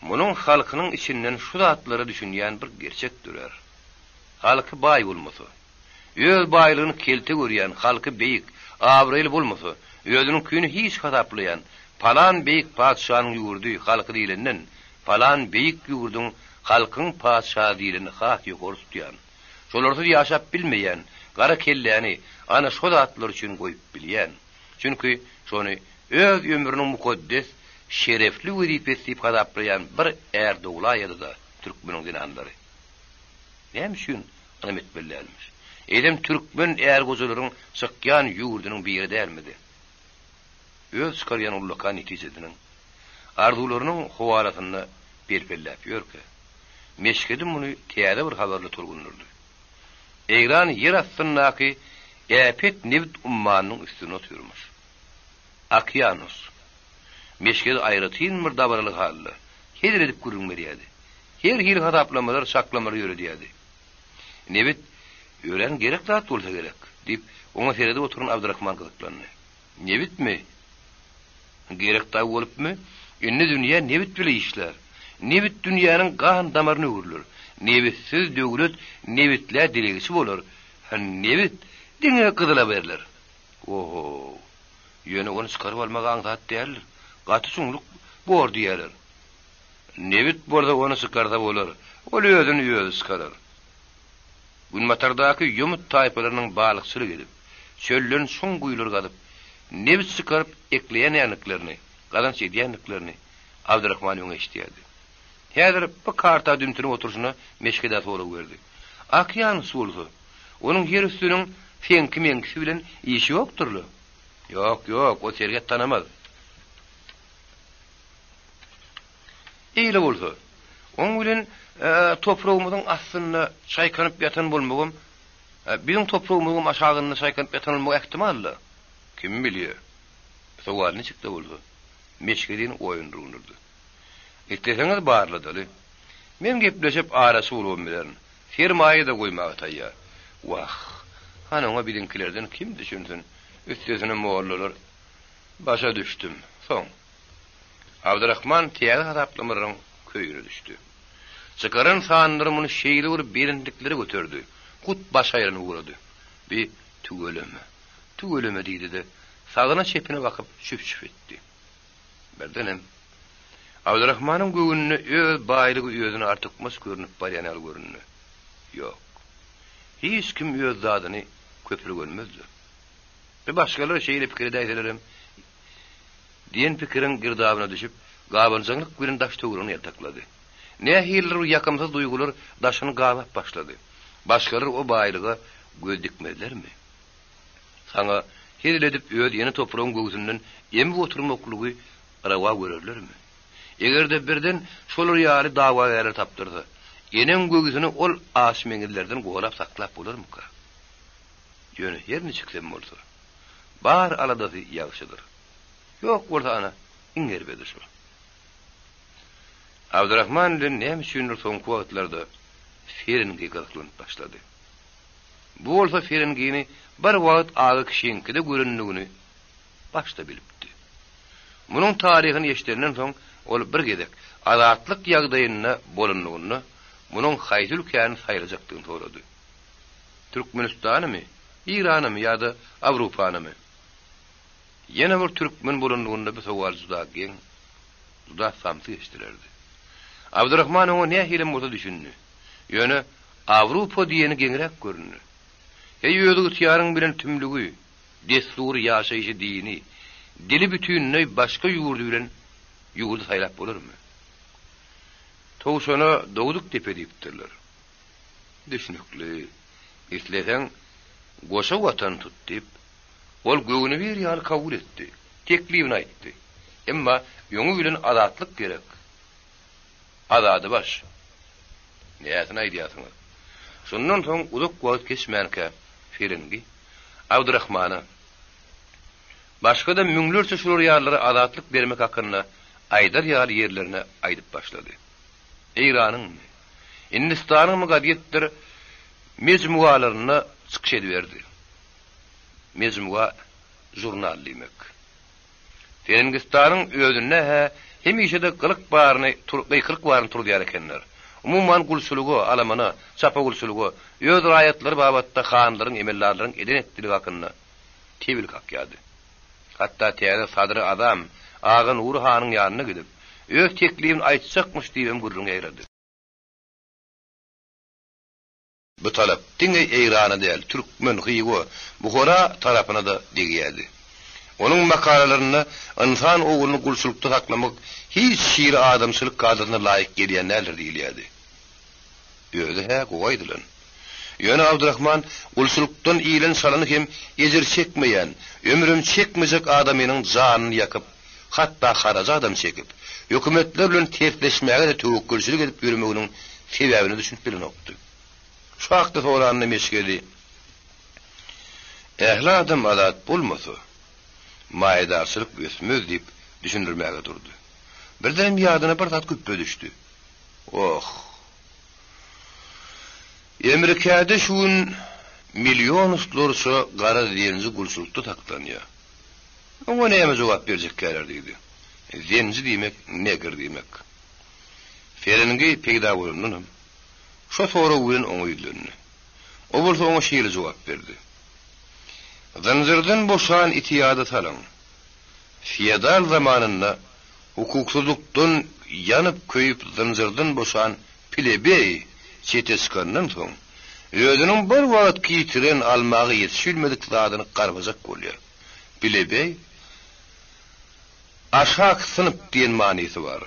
munuň halkynyň içinden şu zatlara düşünýän bir gerçek dörär. Halky baý bolmasa, öz baýlygyny kelte görýän, halky beýik, abraýly bolmasa, özüniňkini hiç hasaplaýan, palan beýik patyşanyň ýurdy, halky diýlenden, palan beýik ýurduň, halkyň patyşasy diýleni has ýokary tutýan, şolarsyz ýaşap bilmeýän, gara kelläni ana şo zatlar üçin goýup bilýän. Çünki şony öz ömrüniň mukaddes, şerefli wezipesi diýip hasaplaýan bir är doglaýady-da türkmeniň zenanlary. Näme üçin ynam etmeli dälmiş? Eýsem türkmen är-gojalaryň çykýan ýurdunyň biri dälmidi? Öz çykarýan ullakan netijesiniň, arzuwlarynyň howalasynda pelpelläp ýörkä, Meşhedi muny täze bir habarly tolgundyrdy. Eýran ýer astyndaky äpet nebit ummanynyň üstünde otyrmyş. Okeanos. Meşhedi aýratyn bir dabaraly halda, hezil edip gürrüň berýärdi. Her hili hasaplamalar, çaklamalar ýöredýärdi. Nebit örän gerek zat bolsa gerek, diýip, oňa seredip oturan Abdyrahman gyzyklandy. Nebitmi? Gerek dagy bolupmy? Indi dünýä nebit bile işlär. Nebit dünýäniň gan damaryna öwrüler. Nebitsiz döwlet nebitlä dilegçi bolar. Nebit diňe gyzyla berler. Oho! Ýöne ony çykaryp almak aňsat däldir. Gaty çuňluk bor diýýärler. Nebit bolsa ony çykarsa bolar. Ol özüni özi çykarar. Günbatardaky ýomut taýpalarynyň balykçylyk edip, çölden çuň guýular gazyp, nebit çykaryp ekleýänändiklerini, gazanç edýändiklerini Abdyrahman öň eşidýärdi. Häzir bu karta dümtünip oturyşyna Meşhedä sorag berdi. Okeanus bolsa, onuň ýer üstüniň seňki-meňkisi bilen işi ýokdur-la? Ýok, ýok, o serhet tanamaz. Eýle bolsa, oň bilen topragymyzyň astynda çaýkanyp ýatan bolmagam, biziň topragymyzyňam aşagynda çaýkanyp ýatan bolmagy ähtimal-da. Kim bilýär? Bu sowal niçik-de bolsa, Meşhedini oýandyrgynyrdy. Isleseňiz barladaly. Men gepleşip araçy bolubam bilerin. Sermaýa-da goýmaga taýýar. Wah, hany oňa biziňkilerden kim düşünsin? Üstesine mollalar. Başa düşdüm. Soň. Abdyrahman täze hasaplamalaryň köýüne düşdi. Çykaran sanlary muny şeýle bir belentliklere göterdi, hut baş aýlanyp ugrady. Bi tüweleme, tüweleme diýdi-de, sagyna-çepine bakyp çüf-çüf etdi. Birdenem, Abdyrahmanyň göwnüne öz baýlygy özüne artykmaç görnüp barýan ýaly göründi. Ýok. Hiç kim öz zadyny köpürgenmezdir. Bi başgalar şeýle pikir edäýselerem, Diýen pikiriň girdabyna düşüp, gabanjaňlyk bilen daş-töweregini ýaltaklady. Nähilidir bir ýakymsyz duýgular daşyny gabap başlady. Başgalar o baýlyga göz dikmezlermi? Saňa hezil edip öz ene topragyň göwsünden emip oturmaklygy rawa görerlermi? Eger-de birden şolar ýaly dawagärler tapdyrsa, eneň göwsüni ol aşmeňizlerden gorap saklap bolarmyka? Ýöne her niçiksem bolsa, bar aladasy ýagşydyr. Ýok bolsa ana, iň erbedi şo. Abdyrahman bilen näme üçindir soňky wagtlarda Ferengi gyzyklanyp başlady. Bu bolsa Ferengini bir wagt aga kişiňkide görendigini başda bilipdi. Munuň taryhyny eşidenden soň ol bir gezek azatlyk ýagdaýynda bolanlygynda munuň haýsy ülkäni saýlajakdygyny sorady. Türkmenistanymy, Eýranymy ýa-da Awrupanymy? Ýene bir türkmen bolanlygynda bu sowal juda geň, juda samsyk eşidilerdi. Abdyrahman oňa nähilem bolsa düşündi. Ýöne Awrupa diýeni geňräk göründi. Heý öz ygtyýaryň bilen tümlügi, dessury, ýaşaýşy, dini, dili bütinleý başga ýurdy bilen ýurdy saýlap bolarmy? Towşana dogduk depe diýipdirler. Düşnükli. Isleseň, goşa watan tut diýip, ol göwnübir ýaly kabul etdi. Teklibini aýtdy. Emma. Öňi bilen azatlyk gerek. Azady baş. Näsini aýdýarsyňyz? Şundan soň uzak wagt geçmänkä Ferengi Abdyrahmana, başga-da müňlerçe şular ýalylara azatlyk bermek hakynda aýdar ýaly ýerlerini aýdyp başlady. Eýranyňmy, Hindistanyňmy gazetdir mejmualarynda çykyş ediberdi. Mejmua žurnal diýmek. Ferengistanyň özünde-hä hemişe-de gylyk baryny gykylyk baryny turuzýar ekenler. Umuman gulçulyga, alamana, çapawulçylyga, öz raýatlary babatda hanlaryň, emeldarlaryň eden-etdiligi hakynda tebil kakýardy. Hatda täze Sadry Azam Aga Nury hanyň ýanyna gidip, öz teklibini aýtjakmyş diýibem gürrüň ýaýrady. Bu talap diňe Eýrana däl, türkmen, Hywa, Buhara tarapyna-da degýärdi. Onuň makalalarynda ynsan ogluny gulçulykda saklamak hiç hili adamçylyk kadasyna laýyk gelýän däldir diýilýärdi. Özi-hä gowy aýdylan. Ýöne Abdyrahman gulçulykdan iýlen-çalany hem ejir çekmeýän, ömrem çekmejek adamynyň janyny ýakyp, hatda harajadam çekip, hökümetler bilen tersleşmäge-de töwekgelçilik edip ýörmeginiň sebäbine düşünip bilenokdy. Şu hakda soranda Meşgeli, Ähli adam azat bolmasa, maýadarçylyk ösmez diýip düşündirmäge durdy. Birdenem ýadyna bir zat güpbe düşdi. Oh! Emrikäde şu gün millionuslarça gara zenji gulçulykda saklanýar. Oňa näme jogap berjekkäler diýdi. Zenji diýmek negr diýmek. Ferengi peýda bolandanam, şo sorag bilen oňa ýüzlendi. O bolsa oňa şeýle jogap berdi. Zynjyrdan boşan iti ýada salyň. Feodal zamanynda hukuksyzlykdan ýanyp-köýüp zynjyrdan boşan plebeý çete çykandan soň, özüniň bir wagtky ýitiren, almaga ýetişilmedik zadyny garbajak bolýar. Plebeý, aşak synp diýen manysy bar.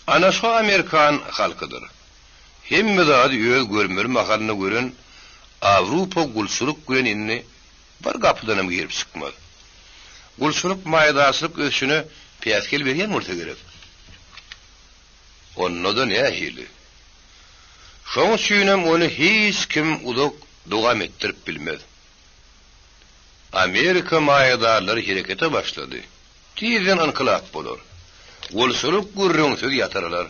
Ana şo amerikan halkydyr. Hemme zady öz görmeli mahalynda gören Awrupa gulçulyk bilen indi bir gapydanam girip çykmaz. Gulçulyk maýadarçylyk ösüşine päsgel berýän bolsa gerek. Onda-da nähili? Şoň üçinem ony hiç kim uzak dowam etdirip bilmez. Amerika maýadarlary herekete başlady. Tizden ynkylap bolar. Gulçulyk gürrüňsiz ýatyrylar.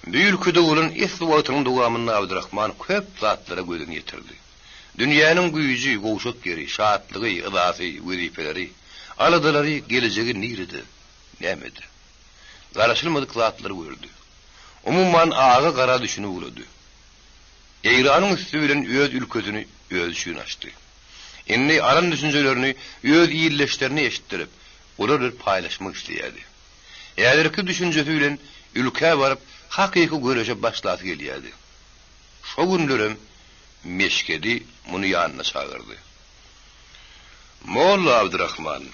Bu ülkede bolan esli wagtynyň dowamynda Abdyrahman köp zatlara gözüni ýetirdi. Dünýäniň güýji, gowşak ýeri, şatlygy, yzasy, wezipeleri, aladalary, gelejegi nirede, nämede? Garaşylmadyk zatlary gördi. Umuman, aga-gara düşünip ugrady. Eýranyň üsti bilen öz ülkesini özi üçin açdy. Indi alan düşünjelerini öz ildeşlerine eşitdirip, olar bilen paýlaşmak isleýärdi. Häzirki düşünjesi bilen ülkä baryp, hakyky göreşe başlasy gelýärdi. Şo günlerem Meşhedi muny ýanyna çagyrdy. Molla Abdyrahman,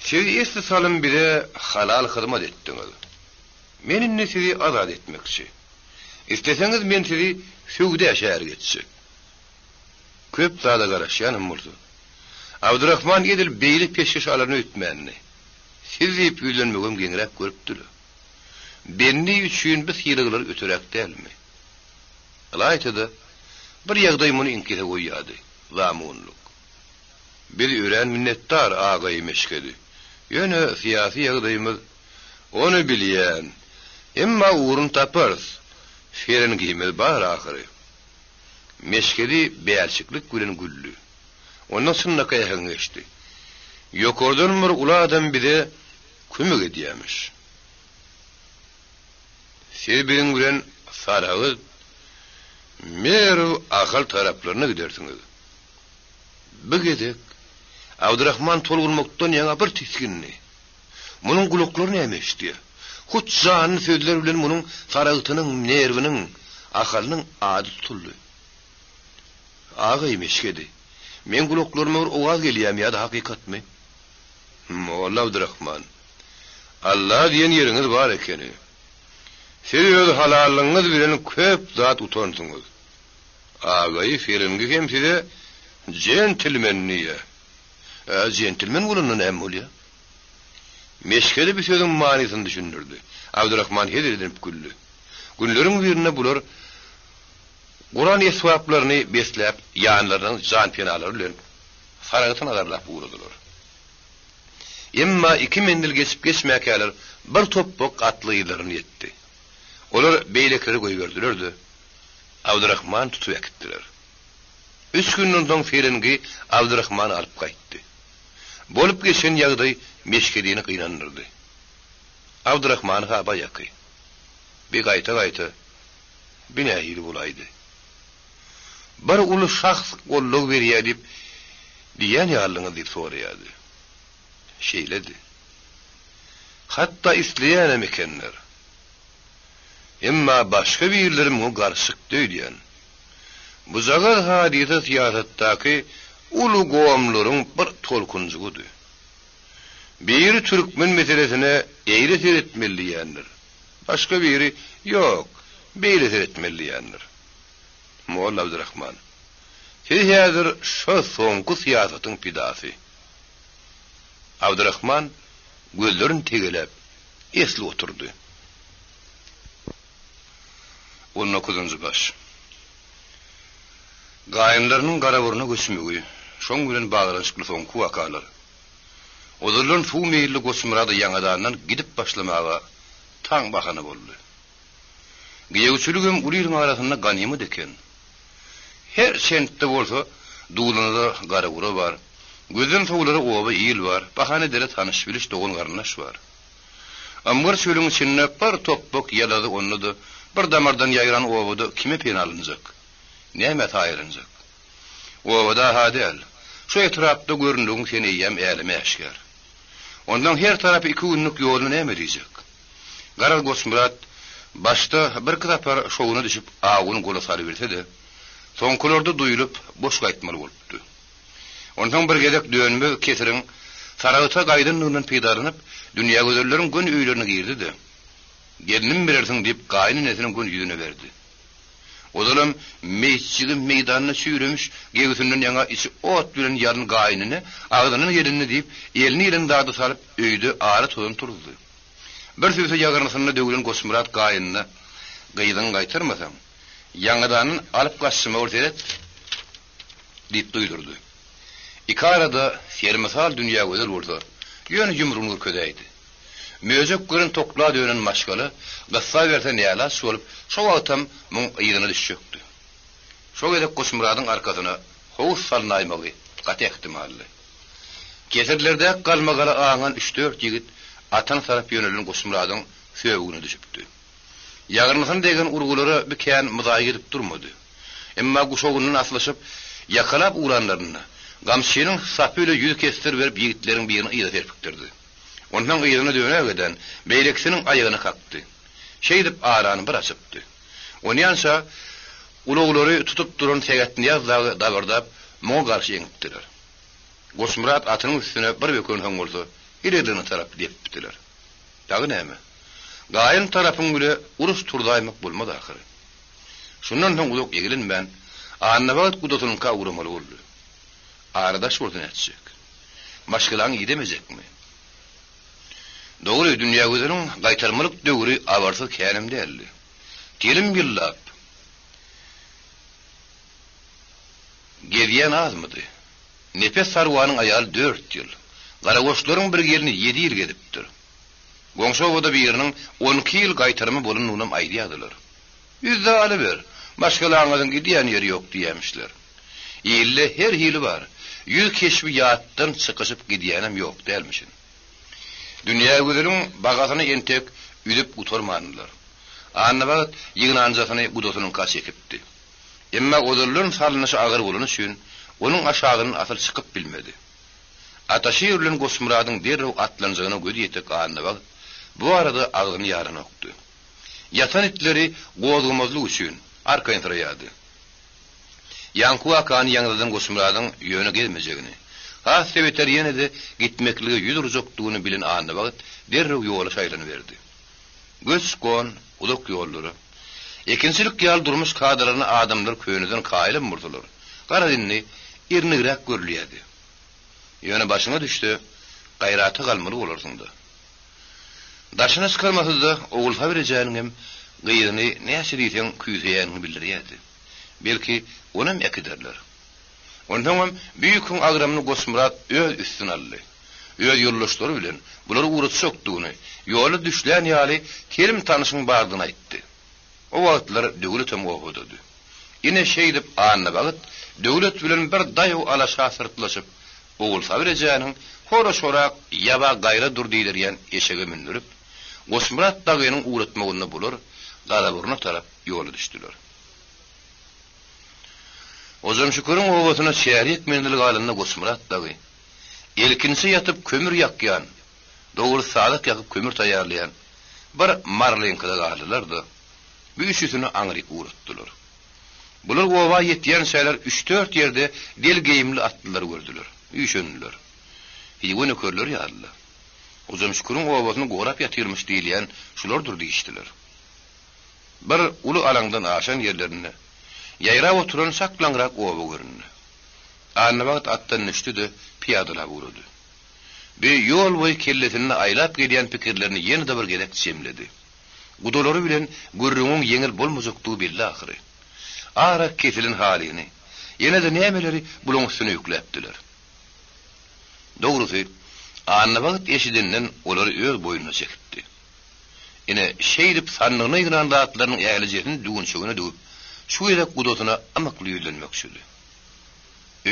siz esli salym bize halal hyzmat etdiňiz. Men indi sizi azat etmekçi. Isleseňiz men sizi söwda şärik etjek. Köp zada garaşýanam bolsa, Abdyrahman edil beýle peşgeş alaryn öýtmändi. Siz diýip ýüzlenmegem geňräk görüpdi-le. Bendi üçin bu sylaglar öteräk dälmi? Ylaýta-da, bir ýagdaý muny iňkise goýýardy, zamunlyk. Biz örän minnetdar, agaýy Meşhedi. Ýöne syýasy ýagdaýymyz Ony bilýän. Emma ugruny taparys. Ferengimiz bar ahyry. Meşhedi bälçiklik bilen güldi. Ondan çynlakaý äheň geçdi. Ýokardan bir uly adam bize kömek edýämiş. Siz biziň bilen Saragyz, Merw, Ahal taraplaryna gidersiňiz. Bu gezek Abdyrahman tolgunmakdan ýaňa bir tisgindi. Munuň gulaklary näme eşidýär? Hut janly sözler bilen munuň Saragtynyň, Merwiniň, Ahalynyň ady tutuldy. Agaý Meşhedi, meň gulaklaryma bir owaz gelýärmi ýa-da hakykatmy? Molla Abdyrahman, Alla diýen ýeriňiz bar ekeni. Siz öz halallygyňyz bilen köp zat utansyňyz. Agaýy Ferengi hem size jentilmen diýýär. Ä, jentilmen bolanda näme bolýar? Meşhedi bu sözüň manysyny düşündirdi. Abdyrahman hezil edinip güldi. Günleriň birinde bular guran esbaplaryny besläp, ýanlarynyň janpenalary bilen Saragty nazarlap ugradylar. Emma iki menzil geçip-geçmäkäler bir topbak atly yzlaryna ýetdi. Olar beýlekileri goýberdiler-de, Abdyrahmany tutup äkitdiler. Üç günden soň Ferengi Abdyrahmany alyp gaýtdy. Bolup geçen ýagdaý Meşhedini gynandyrdy. Abdyrahmany-ha baýaky. Bi gaýta-gaýta, Bi nähili bolaýdy? Bir uly şahs goldaw berýär diýip, diýýän ýalyňyz diýip soraýardy. Şeýledi. Hatda isleýänem ekenler. Emma başga birleri muňa garşy çykdy öýdýän. Bujagaz hadysa syýasatdaky uly gomlaryň bir tolkunjygydy. Biri türkmen meselesine eýle seretmeli diýýändir. Başga biri, ýok, beýle seretmeli diýýändir. Molla Abdyrahman, siz häzir şo soňky syýasatyň pidasy. Abdyrahman gözlerini tegeläp, esli oturdy. On dokuzynjy baş. Gaýynlarynyň Garaburuna göçmegi, şoň bilen baglanyşykly soňky wakalar. Ozaldan suw meýilli Goçmyrada ýaňadandan gidip başlamaga taň bahana boldy. Giýewçiligem uly iliň arasynda ganymat eken. Her çentde bolsa, duwlanara gara-gura bar, gözden sowulara oba il bar, bahana edere tanyş-biliş, dogan-garyndaş bar. Ymgyr çölüň içinde bir topbak ýalazy onda-da bir damardan ýaýran obada kime pena alynjak? Nämä saýalynjak? Obada-ha däl, şu etrapda göründigiň sen eýýäm äleme äşgär. Onsoň her tarapy iki günlük ýoluny näme diýjek? Garaz Goçmyrat başda birki sapar şowuna düşüp awuny gola salybilse-de, soňkularda duýulyp, boş gaýtmaly bolupdy. Onsoň bir gezek dönmez kesiriň Saragta gaýdandygyndan peýdalanyp, Dünýägözelleriň göni öýlerine girdi-de, Gelnim berersiň diýip gaýyn enesiniň göni ýüzüne berdi. Ozalam meýitjigi meýdanda çüýremiş, gebisinden ýaňa içi ot bilen ýalyn gaýynene agzyndan gelenini diýip, eline gelen zady salyp, öýde ara tozan turuzdy. Bir sübse ýagyrnysynda döwlen Goçmyrat gaýynyna, Gyzyňy gaýtarmasaň, ýaňadandan alyp gaçjyma bol seret! Diýip duýdurdy. Iki arada sermisal Dünýägözel bolsa, ýöne ýumrugyny görkezäýdi. Möjek gören tokla dönen maşgala gyssaberse nälaç bolup, şo wagtam muň yzyna düşjekdi. Şo gezek Goçmyradyň arkasyna howuz salnaýmagy gaty ähtimaldy. Kesirlerdäki galmagala aňan üç-dört ýigit atana tarap ýönelen Goçmyradyň söbügine düşüpdi. Ýagyrnysyna degen urgulara bi kän myzaýyk edip durmady. Emma guşagyndan aslyşyp, ýakalap ugranlarynda, gamçynyň sapy bile ýüz kesdir berip ýigitleriň birini yza serpikdirdi. Onsoň yzyna dönägeden, beýlekisiniň aýagyna kakdy. Şeýdip arany bir açypdy. Onýança ulaglary tutup duran Sägetnyýaz dagy dabyrdap, muňa garşy eňipdiler. Goçmyrat atynyň üstüne bir bökensoň bolsa, ilerligine tarap depipdiler. Dagy näme? Gaýyn tarapyň bile uruş turzaýmak bolmaz ahyry. Şundan soň uzak eglenmän, Annabagt gudasynyňka ugramaly boldy. Ara daş bolsa nätjek? Maşgalaňy idemejekmi? Dogry, Dünýägözeliň gaýtarmalyk döwri abarsyz känem däldi. Telim ýyllap gezýän azmydy? Nepes Sarwanyň aýaly dört ýyl, Garagoçlaryň bir gelni ýedi ýyl gezipdir. Goňşy obada biriniň on iki ýyl gaýtarma bolandygynam aýdýardylar. Ýüzde alyber, maşgalaňyzyň gidýän ýeri ýok diýýämişler. Ilde her hili bar, ýüz keşbi ýatdan çykyşyp gidýänem ýok dälmişin. Dünýägözeliň bagasyny entek üzüp gutarmandylar. Annabagt ýygnanjasyny gudasynyňka çekipdi. Emma ozaldan salnyşy agyr bolany üçin, onuň aşagyndan asyl çykyp bilmedi. Ataşir bilen Goçmyradyň derrew atlanjagyna gözi ýetik Annabagt bu barada agzyny ýaranokdy. Ýatan itleri gozgamazlyk üçin, arkaýynsyraýardy. Ýaňky wakany ýaňzydan Goçmyradyň ýöne gezmejegini, has-da beter ýene-de gitmeklige ýüz urjakdygyny bilen Annabagt derrew ýola şaýlanyberdi. Göç-gon, uzak ýollara. Ekinçilik ýaly durmuş kadalaryna adamlar köneden kaýylam bolsalar, garaz indi irnigräk görülýärdi. Ýöne başyňa düşse, gaýrata galmaly bolarsyň-da. Daşyna çykarmasa-da, Ogulsabir ejäniňem gyzyny näçe diýseň küýseýänini bildirýärdi. Belki, onam äkiderler. Onsoňam bu ýüküň agramyny Goçmyrat öz üstüne aldy. Öz ýoldaşlary bilen bulary ugratjakdygyny, ýolda düşlän ýaly telim tanşyň bardygyny aýtdy. O wagtlar Döwletem obadady. Ine şeýdip Annabagyt Döwlet bilen bir daýaw alaşa syrtlaşyp, Ogulsabir ejäniň hora-çorak ýaba gaýra dur diýdirýän eşege mündürip, Goçmyrat dagynyň ugratmagynda bular Garaburuna tarap ýola düşdüler. Hojamşüküriň obasyna çärýek menzil galanda Goçmyrat dagy, ilkinji ýatyp kömür ýakýan, dogrusy sazak ýakyp kömür taýýarlaýan bir marylyňkyda galdylar-da, bu üçüsini aňryk ugratdylar. Bular oba ýetýänçäler üç-dört ýerde del geýimli atlylary gördüler, üýşendiler. Hywa nökerleri ýalylar. Hojamşüküriň obasyny gorap ýatyrmyş diýilýän şulardyr diýişdiler. Bir uly alaňdan aşan ýerlerinde, ýaýrap oturan şaklaňrak oba göründi. Annabagt atdan düşdi-de, pyýadalap ugrady. Bi ýol boýy kellesinde aýlap gelýän pikirlerini ýene-de bir gezek jemledi. Gudalary bilen gürrüňiň ýeňil bolmajakdygy belli ahyry. Ara kesilen halyny, ýene-de nämeleri bulaň üstüne ýükläpdiler. Dogrusy, Annabagt eşidenden olary öz boýnuna çekipdi. Ine, şeýdip sandygyna ýygnan zatlarynyň ählijesini düwünçegine düwüp, şu gezek gudasyna ymykly ýüzlenmekçidi.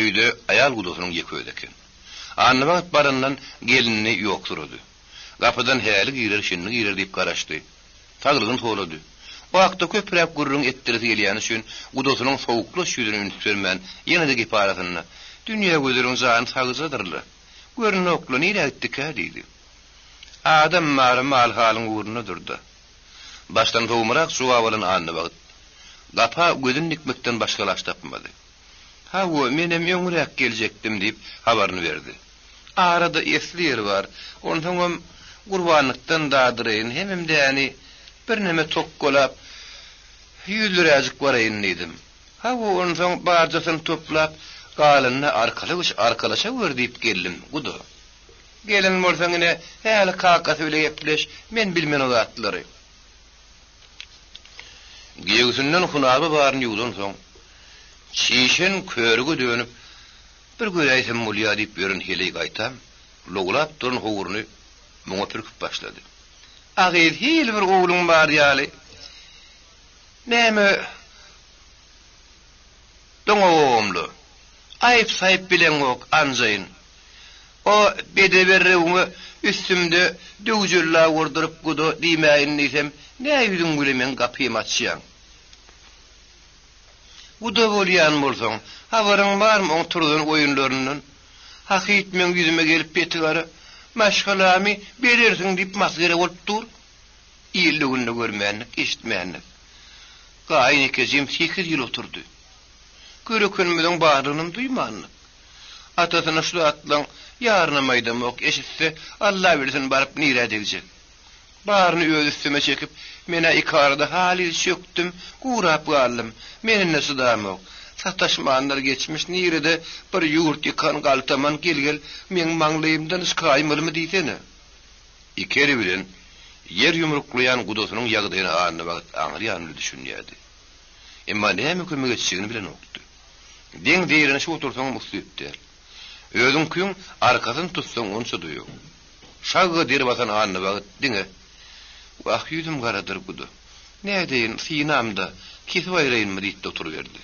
Öýde aýal gudasynyň ýeke özi eken. Annabagt barandan gelinini ýoksurady. Gapydan häli girer, şindi girer diýip garaşdy. Saglygyny sorady. O hakda köpräk gürrüň etdiresi gelýäni üçin gudasynyň sowuklaç ýüzüne üns bermän, ýene-de gep arasynda, Dünýägözeliň jany sagjadyr-la. Görünok-la, nirä gitdikä? diýdi. Adam bary mal-halyň ugrundadyr-da. Başdan sowmarak jogap alan Annabagt, gapa gözüni dikmekden başga alaç tapmady. Hawa, menem öňräk geljekdim, diýip, habaryny berdi. Arada esli ýer bar. Onsoňam gurbanlykdan dadyraýyn, hemem däni birneme tokgalap, ýüzlüräjik baraýyn diýdim. Hawa, onsoň barjasyny toplap, galanyny arkalygyç arkalaşawer diýip geldim, guda. Gelen bolsaň ine, häli kakasy bile gepleş, men bilmen o zatlary. Göwsünden hunaba baryny ýuwdansoň, çişen körüge dönüp, bir göräýsem bolýa diýip ýören heleý gaýtam, lowlap duran howruny muňa pürküp başlady. A gyz, hili bir ogluň bar ýaly, näme doňagogumly, aýyp-saýyp bileňok, anjaýyn. O bedeberrewiňe üstümde döwjella urduryp guda diýmäýin diýsem, nä ýüzüň bile meň gapymy açýaň? Guda bolýan bolsaň, habaryň barmy oň turzan oýunlaryndan? Hakyt meň ýüzüme gelip petigara, maşgalamy berersiň diýip masgara bolup dur. Ilde-günde görmändik, eşitmändik. Gaýyn ekejim sekiz ýyl oturdy. Görekenimiziň barlygynam duýmandyk. Atasyna şu zatlaň ýarynam aýdamok, eşitse, Alla bilsin baryp nirä degjek. Baryny öz üstüme çekip, men-ä ikarada halys çökdüm, gurap galdym. Men indi çydamok. Sataşmanlar geçmiş nirede bir ýurt ýykan galtaman gel-gel meň maňlaýymdan çykaýmalymy diýsene. Iki eli bilen ýer ýumruklaýan gudasynyň ýagdaýyna Annabagt aňry ýanly düşünýärdi. Emma näme kömek etjegini bilenokdy. Deň zeýrenişip otursaňam uslyp däl. Özüňkiň arkasyny tutsaň onça-da ýok. Şagga der basan Annabagt diňe, Wah, ýüzüm garadyr guda. Nädeýin, synamda, kesip aýraýynmy diýip-de oturyberdi.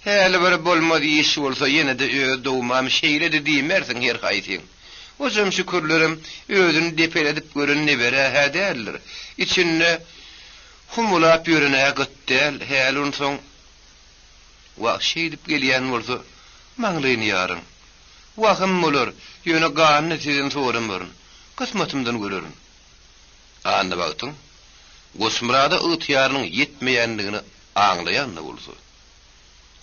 Häli bir bolmaz iş bolsa ýene-de öz dowmam şeýledi diýmersiň her haýsyň. Hojam şükürlerem özüni depeledip gören nebere-hä däldir. Içinde humulap ýören-ä gyt däl, häli onsoň. Wah, şeýdip gelýän bolsa, maňlaýyny ýaryň. Wahym bolar, ýöne ganyny sizden soramaryn, kysmatymdan görerin. Annabagtyň Goçmyrada ygtyýarynyň ýetmeýändigini aňlaýan-da bolsa,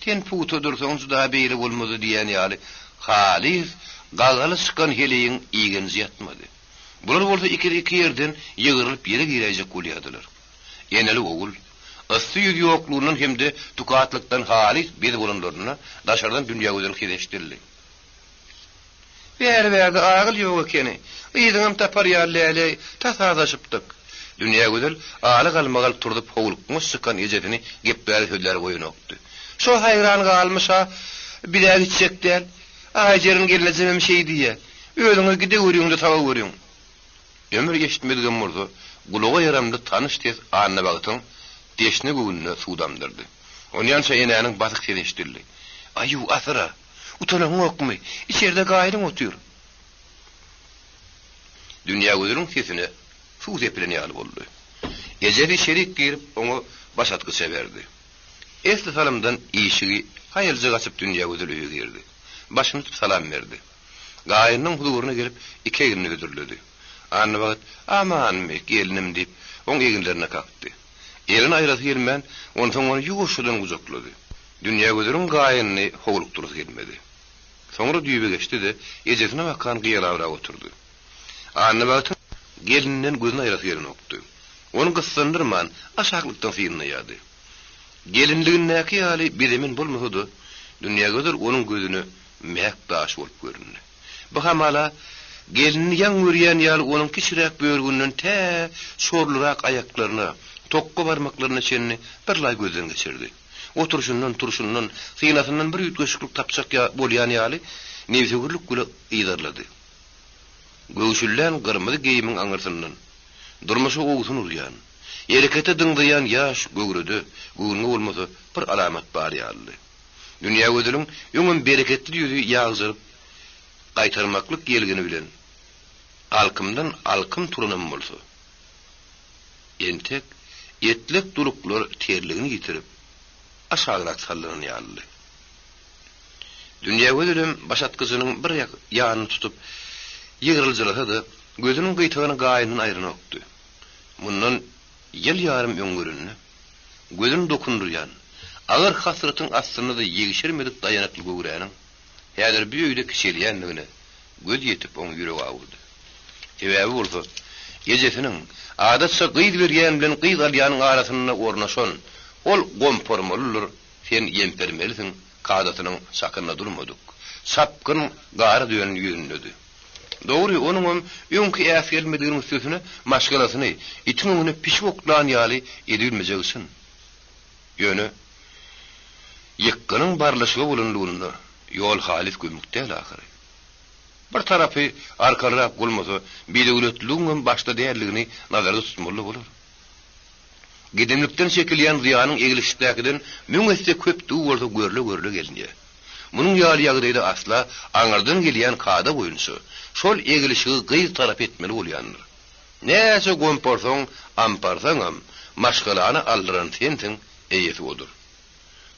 Sen pugta dursaň juda beýle bolmazdy diýýän ýaly, halys gagaly çykan heleýiň igenji ýatmady. Bular bolsa ikisi iki ýerden ýygrylyp ýere giräýjek bolýardylar. Eneli-ogul, yssy ýüz ýoklugyndan hem-de tukatlykdan halys bez bolanlarynda daşardan Dünýägözel ses eşidildi. Bäri-bärde agyl ýok ekeni. Yzyňam tapar ýaly däl-eý, tas azaşypdyk. Dünýägözel aly-galmagal turzup howlukmaç çykan ejesini gepläre sözläre goýanokdy. Şo haýran galmyş-a, biz-ä gitjek däl. Aýjeren gelnejemem şeý diýýä. Özüňiz gideweriň-de tabaweriň. Ömür eşitmedigem bolsa, gulaga ýaramly tanyş ses Annabagtyň deşne göwnüne suw damdyrdy. Onýança enäniň basyk sesi eşidildi. Aýuw, asyr-a! Utanaňokmy? Içerde gaýryň otyr. Dünýägözeliň sesine suw sepilen ýaly boldy. Ejesi içerik girip, oňa başatgyça berdi. Esli salymdan işigi haýaljak açyp Dünýägözel öýe girdi. Başyny tutup salam berdi. Gaýynynyň huzuryna gelip, iki egnini hödürledi. Annabagt, Amanmy, gelnim diýip, oň eginlerine kakdy. Elini aýrasy gelmän, onsoň ony ýuwaşjadan gujaklady. Dünýägözeliň gaýynyny howlukdyrasy gelmedi. Soňra düýbe geçdi-de, ejesine bakan gyýalabrak oturdy. Annabagtyň gelninden gözüni aýrasy gelenokdy. Ony gyssandyrman, aşaklykdan synlaýardy. Gelinligindäki ýaly bezemen bolmasa-da, Dünýägözel onuň gözüne mäk daş bolup göründi. Bu hamala, gelnini ýaňy görýän ýaly onuň kiçiräk börgünden tä çorlurak aýaklaryna, tokga barmaklaryna çenli birlaý gözden geçirdi. Oturyşyndan, turşundan, synasyndan bir üýtgeşiklik tapjak bolýan ýaly, nebsewürlik bile yzarlady. Göwşüllän gyrmyzy geýimiň aňyrsyndan, durmuşa owsun urýan, herekete dyňzaýan ýaş göwrede, göwnüňe bolmasa, bir alamat bar ýalydy. Dünýägözeliň öňem bereketli ýüzi ýagjaryp, gaýtarmaklyk ýelgini bilen alkymdan alkym turanam bolsa, entek etlek duluklar terligini ýitirip, aşagrak sallanan ýalydy. Dünýägözelem başatgyjynyň bir ýanyny tutup, ýygryljyrasa-da, gözüniň gyýtagyny gaýyndan aýranokdy. Mundan ýyl ýarym öň görende, gözüni dokundyrýan, agyr hasratyň astynda-da ýegşermedik daýanykly göwräniň häzir bu öýde kiçelýändigine göz ýetip oň ýüregi awurdy. Sebäbi bolsa, ejesiniň, adatça gyz berýän bilen gyz alýanyň arasynda ornaşan ol gomparmalydyr, sen ýempermelisiň kadasynyň çakynda durmadyk, çapgyn gara dönen ýüzündedi. Dogry, onuňam öňki äsgermediginiň üstesine maşgalasyny itiň öňüne pişik oklan ýaly edibilmejegi çyn. Ýöne, ýykgynyň barlyşygy bolanlygynda ýol halys gömük däl ahyry. Bir tarapy arkalyrak bolmasa, bidöwletliligiňem başda däldigini nazarda tutmaly bolar. Gedemlikden çekilýän zyýanyň eglişikdäkiden müň esse köpdügi bolsa görle-görle gelinýär. Munuň ýaly ýagdaýda asla aňyrdan gelýän kada boýunça şol eglişigi gyz tarapy etmeli bolýandyr. Näçe gomparsaň, amparsaňam, maşgalany aldyran sensiň, eýesi odur.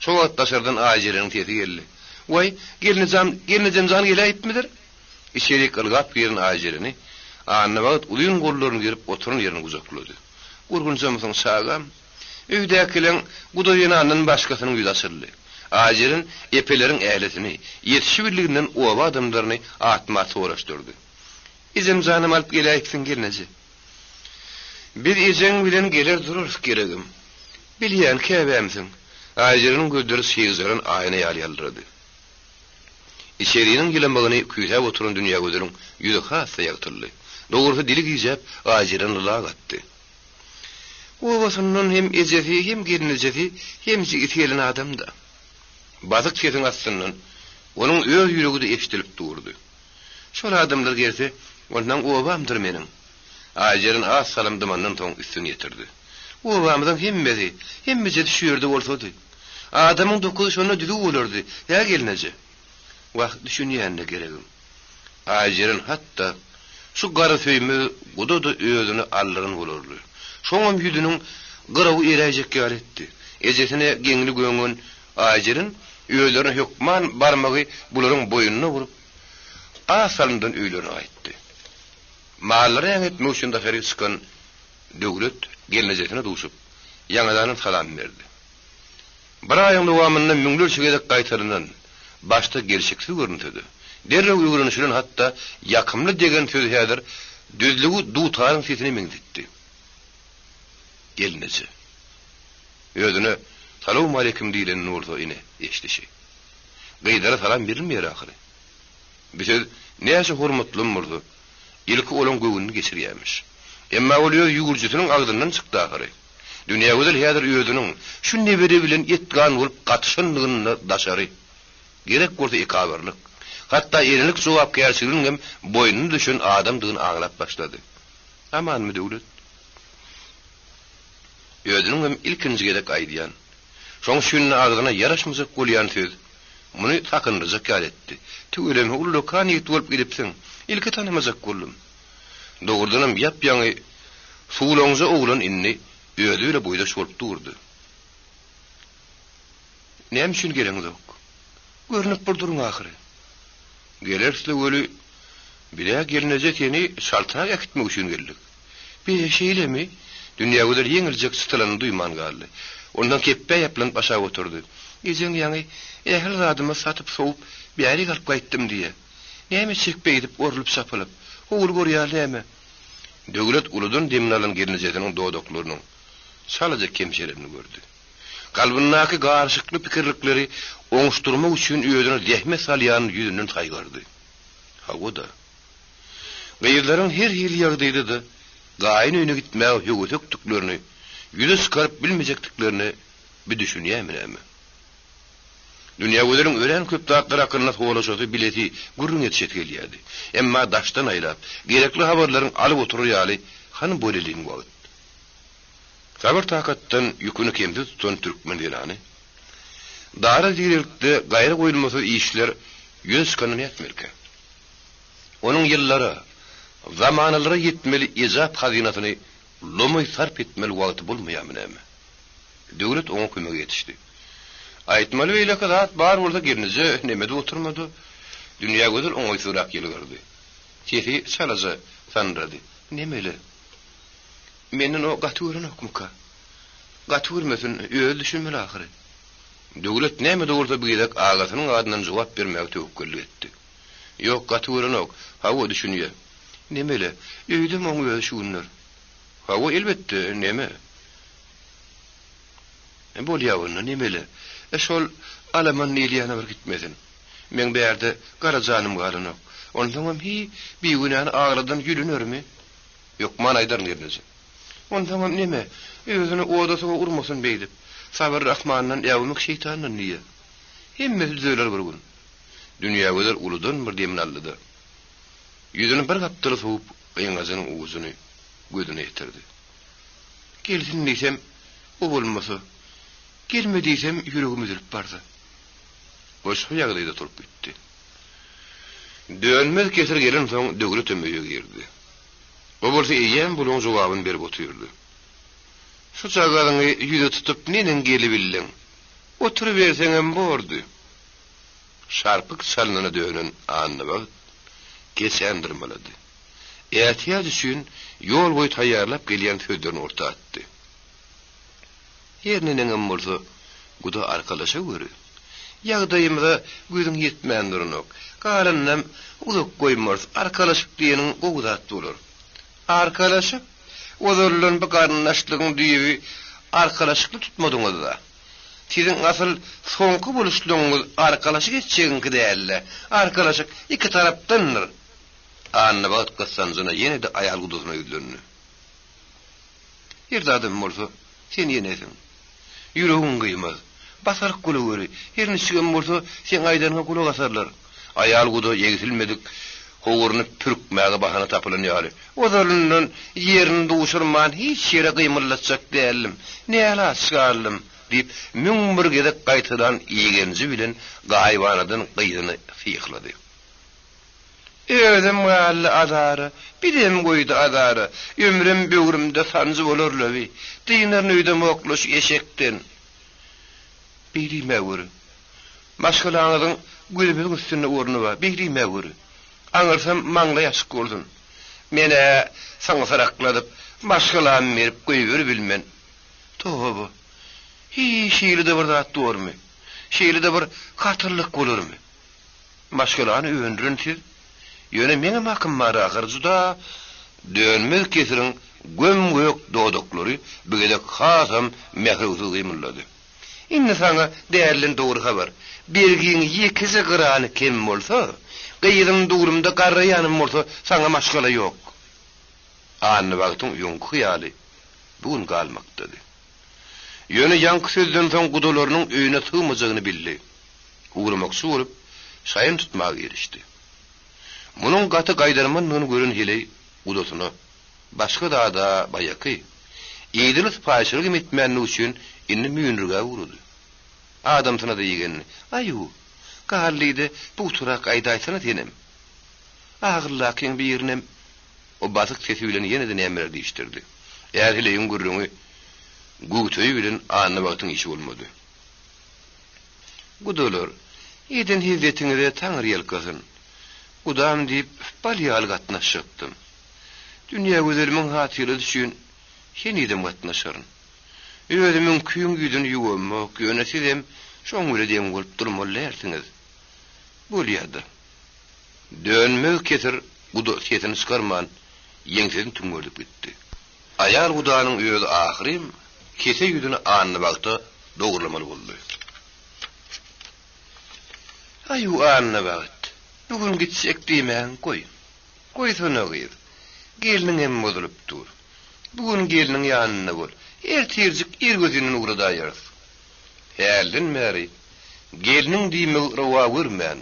Şo wagt daşardan Aýjereniň sesi geldi. Waý, gelnejam, gelnejem jan geläýipmidir? Içerik ylgap giren Aýjereni Annabagt uzyn gollaryny gerip oturan ýerini gujaklady. Gurgunjamysyň, çagam? Öýdäkileň guda zenandan başgasynyň ýüzi açyldy. Aýjeren epeleriň ählisini, ýetişibildiginden oba adamlaryny atma-at soraşdyrdy. Ejem janam alyp geläýipsiň, gelneje. Biz ejeň bilen geler durarys, geregim. Bilýän, käbämsiň. Aýjereniň gözleri çygjaran aýna ýaly ýaldyrady. Içeriniň ýylamagyny küýsäp oturan Dünýägözeliň ýüzi has-da ýagtyldy. Dogrusy, dili gijäp, Aýjeren lak atdy. Obasyndan hem ejesi, hem gelnejesi, hem jigisi gelen adam-da. Basyk sesiň astyndan onuň öz ýüregi-de eşidilip durdy. Şol adamlar gelse, onsoň obamdyr meniň. Aýjeren az salym dymandan soň üstüni ýetirdi. Obamyzyň hemmesi, hemmejesi şu ýerde bolsady. Adamyň dokuzy şonda düzüw bolardy, hä gelneje? Wah, düşünýän-de geregim. Aýjeren hatda şu garasöýmez guda-da özüni aldyran bolarly. Şoňam ýüzüniň gyrawy eräýjek ýaly etdi. Ejesine geňli göňen Aýjeren özlerine hökman barmagy bularyň boýnuna urup, az salymdan öýlerine gaýtdy. Mallary äňetmek üçin daşaryk çykan Döwlet gelnejesine duşup, ýaňadanam salam berdi. Bir aýyň dowamynda müňlerçe gezek gaýtalanan, başda gelşiksiz görünse-de, derrew öwrenişilen hatda ýakymly degen söz häzir düzlügi dutaryň sesine meňzetdi. Gelneje. Özüne Salowmaleýkim diýlenini bolsa ine, eşidişi. Gyzlara salam berilmeýär ahyry. Bi söz näçe hormatlam bolsa, ilki olaň göwnüni geçirýämiş. Emma ol öz ýüwürjisiniň agzyndan çykdy ahyry. Dünýägözel häzir özüniň şu nebere bilen et-gan bolup gatyşandygynda daşary, gerek bolsa ekabyrlyk, hatda enelik jogapkärçiliginiňem boýnuna düşen adamdygyny aňlap başlady. Amanmy, Döwlet? Özüniňem ilkinji gezek aýdýan, şoň üçin-de agzyna ýaraşmajak bolýan söz muny sakyndyjak ýaly etdi. Tüweleme, ullakan ýigit bolup gidipsiň. Ilki tanamajak boldum. Dogrudanam ýap-ýaňy suwlaňja oglan indi özi bile boýdaş bolup durdy. Näme üçin geleňzok? Görnüp bir duruň ahyry. Geleris-le weli, biz-ä gelneje seni çaltrak äkitmek üçin geldik. Be, şeýlemi? Dünýägözel ýeňiljek çytylanyny duýman galdy. Ondan kepbä ýaplanyp aşak oturdy. Ejeň ýaňy ähli zadymy satyp-sowup bärik alyp gaýtdym diýýä. Näme etjek beýdip orlup-çapylyp? Howul görýär näme? Döwlet uludan demini alan gelnejesiniň dodaklarynyň çalaja kemşerenini gördi. Kalbyndaky garyşykly pikirlikleri oňuşdyrmak üçin özüne zähmet salýanyny ýüzünden saýgardy. Hawa-da. Gyzlaryň her hili ýagdaýda-da gaýyn öýüne gitmäge höwesekdiklerini ýüze çykaryp bilmejekdiklerine bi düşünýärmi näme? Dünýägözeliň örän köp zatlar hakynda soraşasy, bilesi, gürrüň edişesi gelýärdi. Emma daşdan aýlap, gerekli habarlaryň alyp oturar ýaly hany bolelin wagt. Sabyr-takatdan ýüküni kemsiz tutan türkmen zenany dara zirelkde gaýra goýulmasyz işler ýüze çykanda nätmelikä? Onuň ýyllara, zamanalara ýetmeli ejap hazynasyny lomaý sarp etmeli wagty bolmaýarmy näme? Döwlet oňa kömege ýetişdi. Aýtmaly beýleki zat bar bolsa gelneje nemede oturmady. Dünýägözel oňaýsyzrak ýylgyrdy. Sesi çalaja sandyrady. Nemele? Menden o gaty görenokmyka? Gaty görmesin, özi düşünmeli ahyry. Döwlet näme-de bolsa bu gezek agasynyň adyndan jogap bermäge töwekgellik etdi. Ýok, gaty görenok. Hawa, düşünýä. Nemele, öýdem oň özi şu günler. Hawa, elbetde, neme. Bolýa onda, nemele. E, şol alaman diýilýäne bir gitmesin. Meň bärde gara janym galanok. Onsoňam hiý, bigünäni agladan ýülünermi? Hökman aýdaryn gelneje. Onsoňam neme, özüni oda-suwa urmasyn beýdip. Sabyr Rahmandan, äwmek şeýtandan diýýä. Hemmesi düzeler bir gün. Dünýägözel uludan bir demini aldy-da, ýüzüni bir gapdala sowup, gyňajynyň ujuny gözüne ýetirdi. Gelsin diýsem, o bolmasa, gelme diýsem, ýüregim üzülip barsa. O şu ýagdaýda turup gitdi. Dönmez kesir gelensoň Döwletem öýe girdi. O bolsa eýýäm bulaň jogabyny berip otyrdy. Şu jagazyňy ýüze tutup neneň gelibildiň? Oturyberseňem bordy. Şarpyk çalnana dönen Annabagt keçäni dyrmalady. Ätiýaç üçin ýol boýy taýýarlap gelýän sözlerini orta atdy. Her neneňem bolsa, guda arkalaşaweri. Ýagdaýymyza gözüň ýetmän duranok. Galanynam uzak goýmarys, arkalaşyk diýeniň gowy zat bolar. Arkalaşyk? Ozaldan bu garyndaşlygyň düýbi arkalaşykly tutmadyňyz-da. Siziň asyl soňky boluşlygyňyz arkalaşyk etjegiňki däl-de, arkalaşyk iki tarapdandyr. Annabagt gyssanjyna ýene-de aýal gudasyna ýüzlendi. Her zadam bolsa, sen enesiň. Ýüregiň gyýmaz. Basaryk bolaweri. Her niçigem bolsa, seň aýdanyňa gulak asarlar. Aýal guda egsilmedik howuryny pürkmäge bahana tapylan ýaly, ozalyndan ýerini duşurman hiç ýere gymyldatjak däldim. Nälaç galdym, diýip, 1001 gezek gaýtalan igenji bilen gaýybanadan gyzyny syhlady. Özem galdy azara, Bizem goýdy azara. Ömrüm böwrümde sanjy bolar-la bi. Dynaryn öýdemok-la şu eşekden. Beý diýmäweri. Maşgalaňyzyň gözümiziň üstünde orny bar. Beý diýmäweri. Aňyrsam maňlaý açyk bolsun. Men-ä syňsyrakladyp, maşgalamy berip goýberibilmen. Toba! Hiý, şeýle-de bir zat bormy? Şeýle-de bir hatyrlyk bolarmy? Maşgalany öndüren siz. Ýöne meňem hakym bar ahyr, juda Dönmez kesiriň göm-gök dodaklary bu gezek hasam mährewsiz gymyldady. Indi saňa dälden dogry habar. Bergiň ýekeje grany kem bolsa, Gyzym dugrumda garraýanym bolsa, saňa maşgala ýok. Annabagtyň öňki hyýaly bu gün galmakdady. Ýöne ýaňky sözden soň gudalarynyň öýüne sygmajagyny bildi. Ugramakçy bolup, şaýyny tutmaga girişdi. Munuň gaty gaýdarmandygyny gören heleý gudasyna, başga zada baýaky, idili sypaýyçylyk hem etmänligi üçin indi müýnürgäp ugrady. Adamsyna-da igendi, Aýu, gal diýdi, pugtarak aýdaýsana senem. Agyllakyň birinem O basyk sesi bilen ýene-de nämeler diýişdirdi. Är-heleýiň gürrüňi Güwteýi bilen Annabagtyň işi bolmady. Gudalar, eden hezzetiňize taňryýalkasyn. Gudam diýip, bal ýaly gatnaşjakdym. Dünýägözelimiň hatyrasy üçin henizem gatnaşaryn. Özümiňkiň ýüzüni ýuwamok, ýöne sizem şoň bile deň bolup durmaly dälsiňiz. Bolýa-da. Dönmez kesir guda sesini çykarman, ýeňsesini tüňňerdip gitdi. Aýal gudanyň özi ahyrym kese ýüzüni Annabagta dogrulamaly boldy. Aý-u, Annabagt, bu gün gitjek diýmäň, goý. Goýsana gyz. Gelniňem bozulyp dur. Bu gün gelniň ýanynda bol. Ertirjik irgözinden ugradaýarys. Hälden bäri gelniň diýmegi rowa görmän,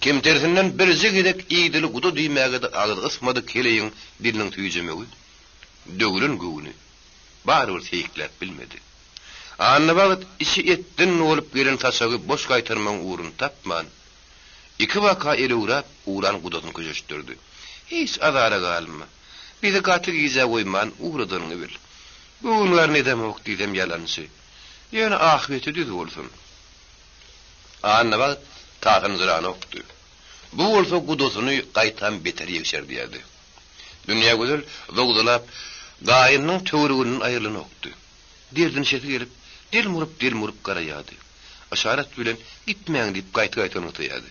kemtersinden birje gezek idili guda diýmäge-de agyz gysmadyk heleýiň diliniň süýjemegi, döwülen göwni barybir seýikläp bilmedi. Annabagt içi etden dolup gelen saçagy boş gaýtarmagyň ugruny tapman, ikibaka elewräp ugran gudasyny köşeşdirdi. Hiç azara galma. Bizi gaty gijä goýman ugradanyňy bil. Göwün-garyn edemok diýsem ýalançy. Ýöne ahbeti düz bolsun. Annabagt tasynjyranokdy. Bu bolsa gudasyny gaýtam beter ýegşerdýärdi. Dünýägözel zowzalap, gaýynynyň töwereginden aýrylanokdy. Derdinişesi gelip, delmuryp-delmuryp garaýardy. Yşarat bilen gitmäň diýip gaýta-gaýta nygtaýardy.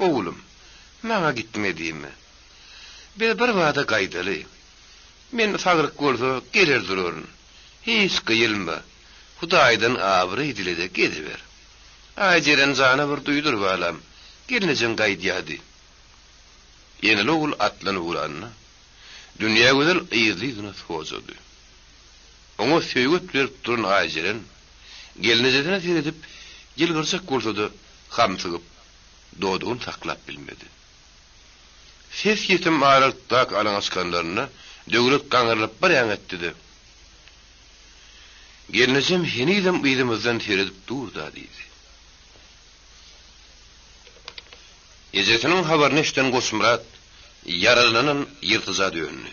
Oglum, maňa gitme diýme. Biz birbada gaýdaly. Men saglyk bolsa geler duraryn. Hiç gyýylma. Hudaýdan abraý dile-de geziber. Aýjeren jana bir duýdur balam, gelnejeň gaýdýady. Eneli-ogul atlanyp ugranda, Dünýägözel yzly-yzyna sojady. Oňa söýget berip duran Aýjeren gelnejesine seredip ýylgyrjak bolsa-da, hamsygyp, dodagyny saklap bilmedi. Ses ýetim aralykdaky alaňa çykanlarynda Döwlet gaňrylyp bir äňetdi-de, Gelnejem henizem yzymyzdan seredip dur-da diýdi. Ejesiniň habaryny eşiden Goçmyrat ýaralanan ýyrtyja döndi.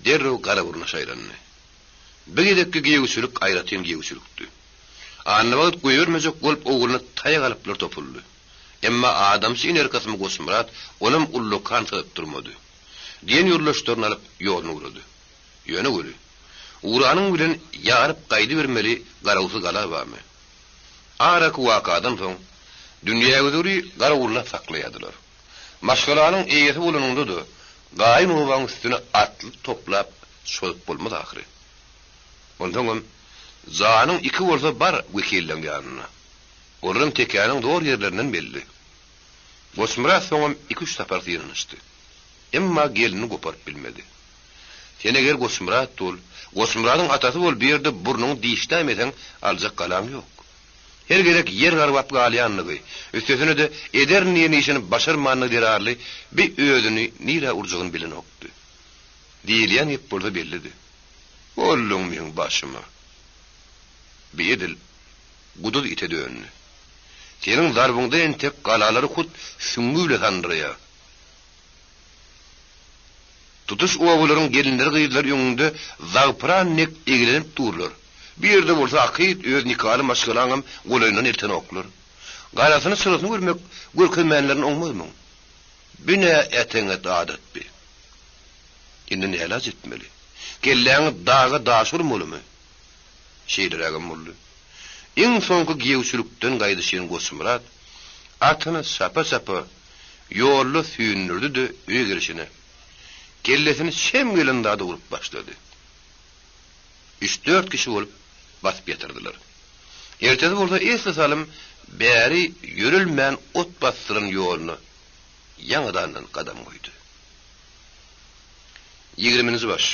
Derrew Garaburuna şaýlandy. Bu gezekki giýewçilik aýratyn giýewçilikdi. Annabagt goýbermejek bolup ogluna taýak alyplar topuldy. Emma adamsy iner kysmy Goçmyrat onam ullakan syzyp durmady. Diýen ýoldaşlaryny alyp ýoluna ugrady. Ýöne weli, ugranyň bilen ýaryp gaýdybermeli garawsyz gala barmy? Araky wakadan soň, Dünýägözeli garawullap saklaýardylar. Maşgalanyň eýesi bolanyňda-da, gaýyn obaň üstüne atly toplap çozup bolmaz ahyry. Onsoňam, janyň iki bolsa bar wekilleň ýanyna. Olaram tekäniň zor ýerlerinden belli. Goçmyrat soňam iki-üç sapar synanyşdy. Emma gelnini goparyp bilmedi. Sen eger Goçmyrat bol, Goçmyradyň atasy bol bu ýerde burnuňy dişläýmeseň aljak galaň ýok. Her gezek ýer garbap galýanlygy, üstesine-de ederin diýen işini başarmanlygy zerarly bi özüni nirä urjagyny bilenokdy. Diýilýän gep bolsa bellidi. Bolduň meň başyma. Bi edil guduz ite döndi. Seniň zarbyňdan entek galalary hut süňňi bile sandyraýar. Tutuş obalaryň gelinleri-gyzlary öňüňde zagpyran dek eglenip durlar. Bu ýerde bolsa akyt öz nikaly maşgalaňam golaýyndan eltenoklar. Garasyny-çyrasyny görmek görkezmänlerini oňmazmyň? Bi nä äteňet adat bi? Indi nälaç etmeli? Kelläňi daga daş urmalymy? Şeýlerägem boldy. Iň soňky giýewçilikden gaýdyşyn Goçmyrat atyny çapa-çapa ýolda süýndürdi-de öýe gelşine, kellesini çem gelen zada urup başlady. Üç-dört kişi bolup basyp ýatyrdylar. Ertesi bolsa esli salym bäri ýörelmän ot basdyran ýoluna. ýaňadandan gadam goýdy. Ýigriminji baş.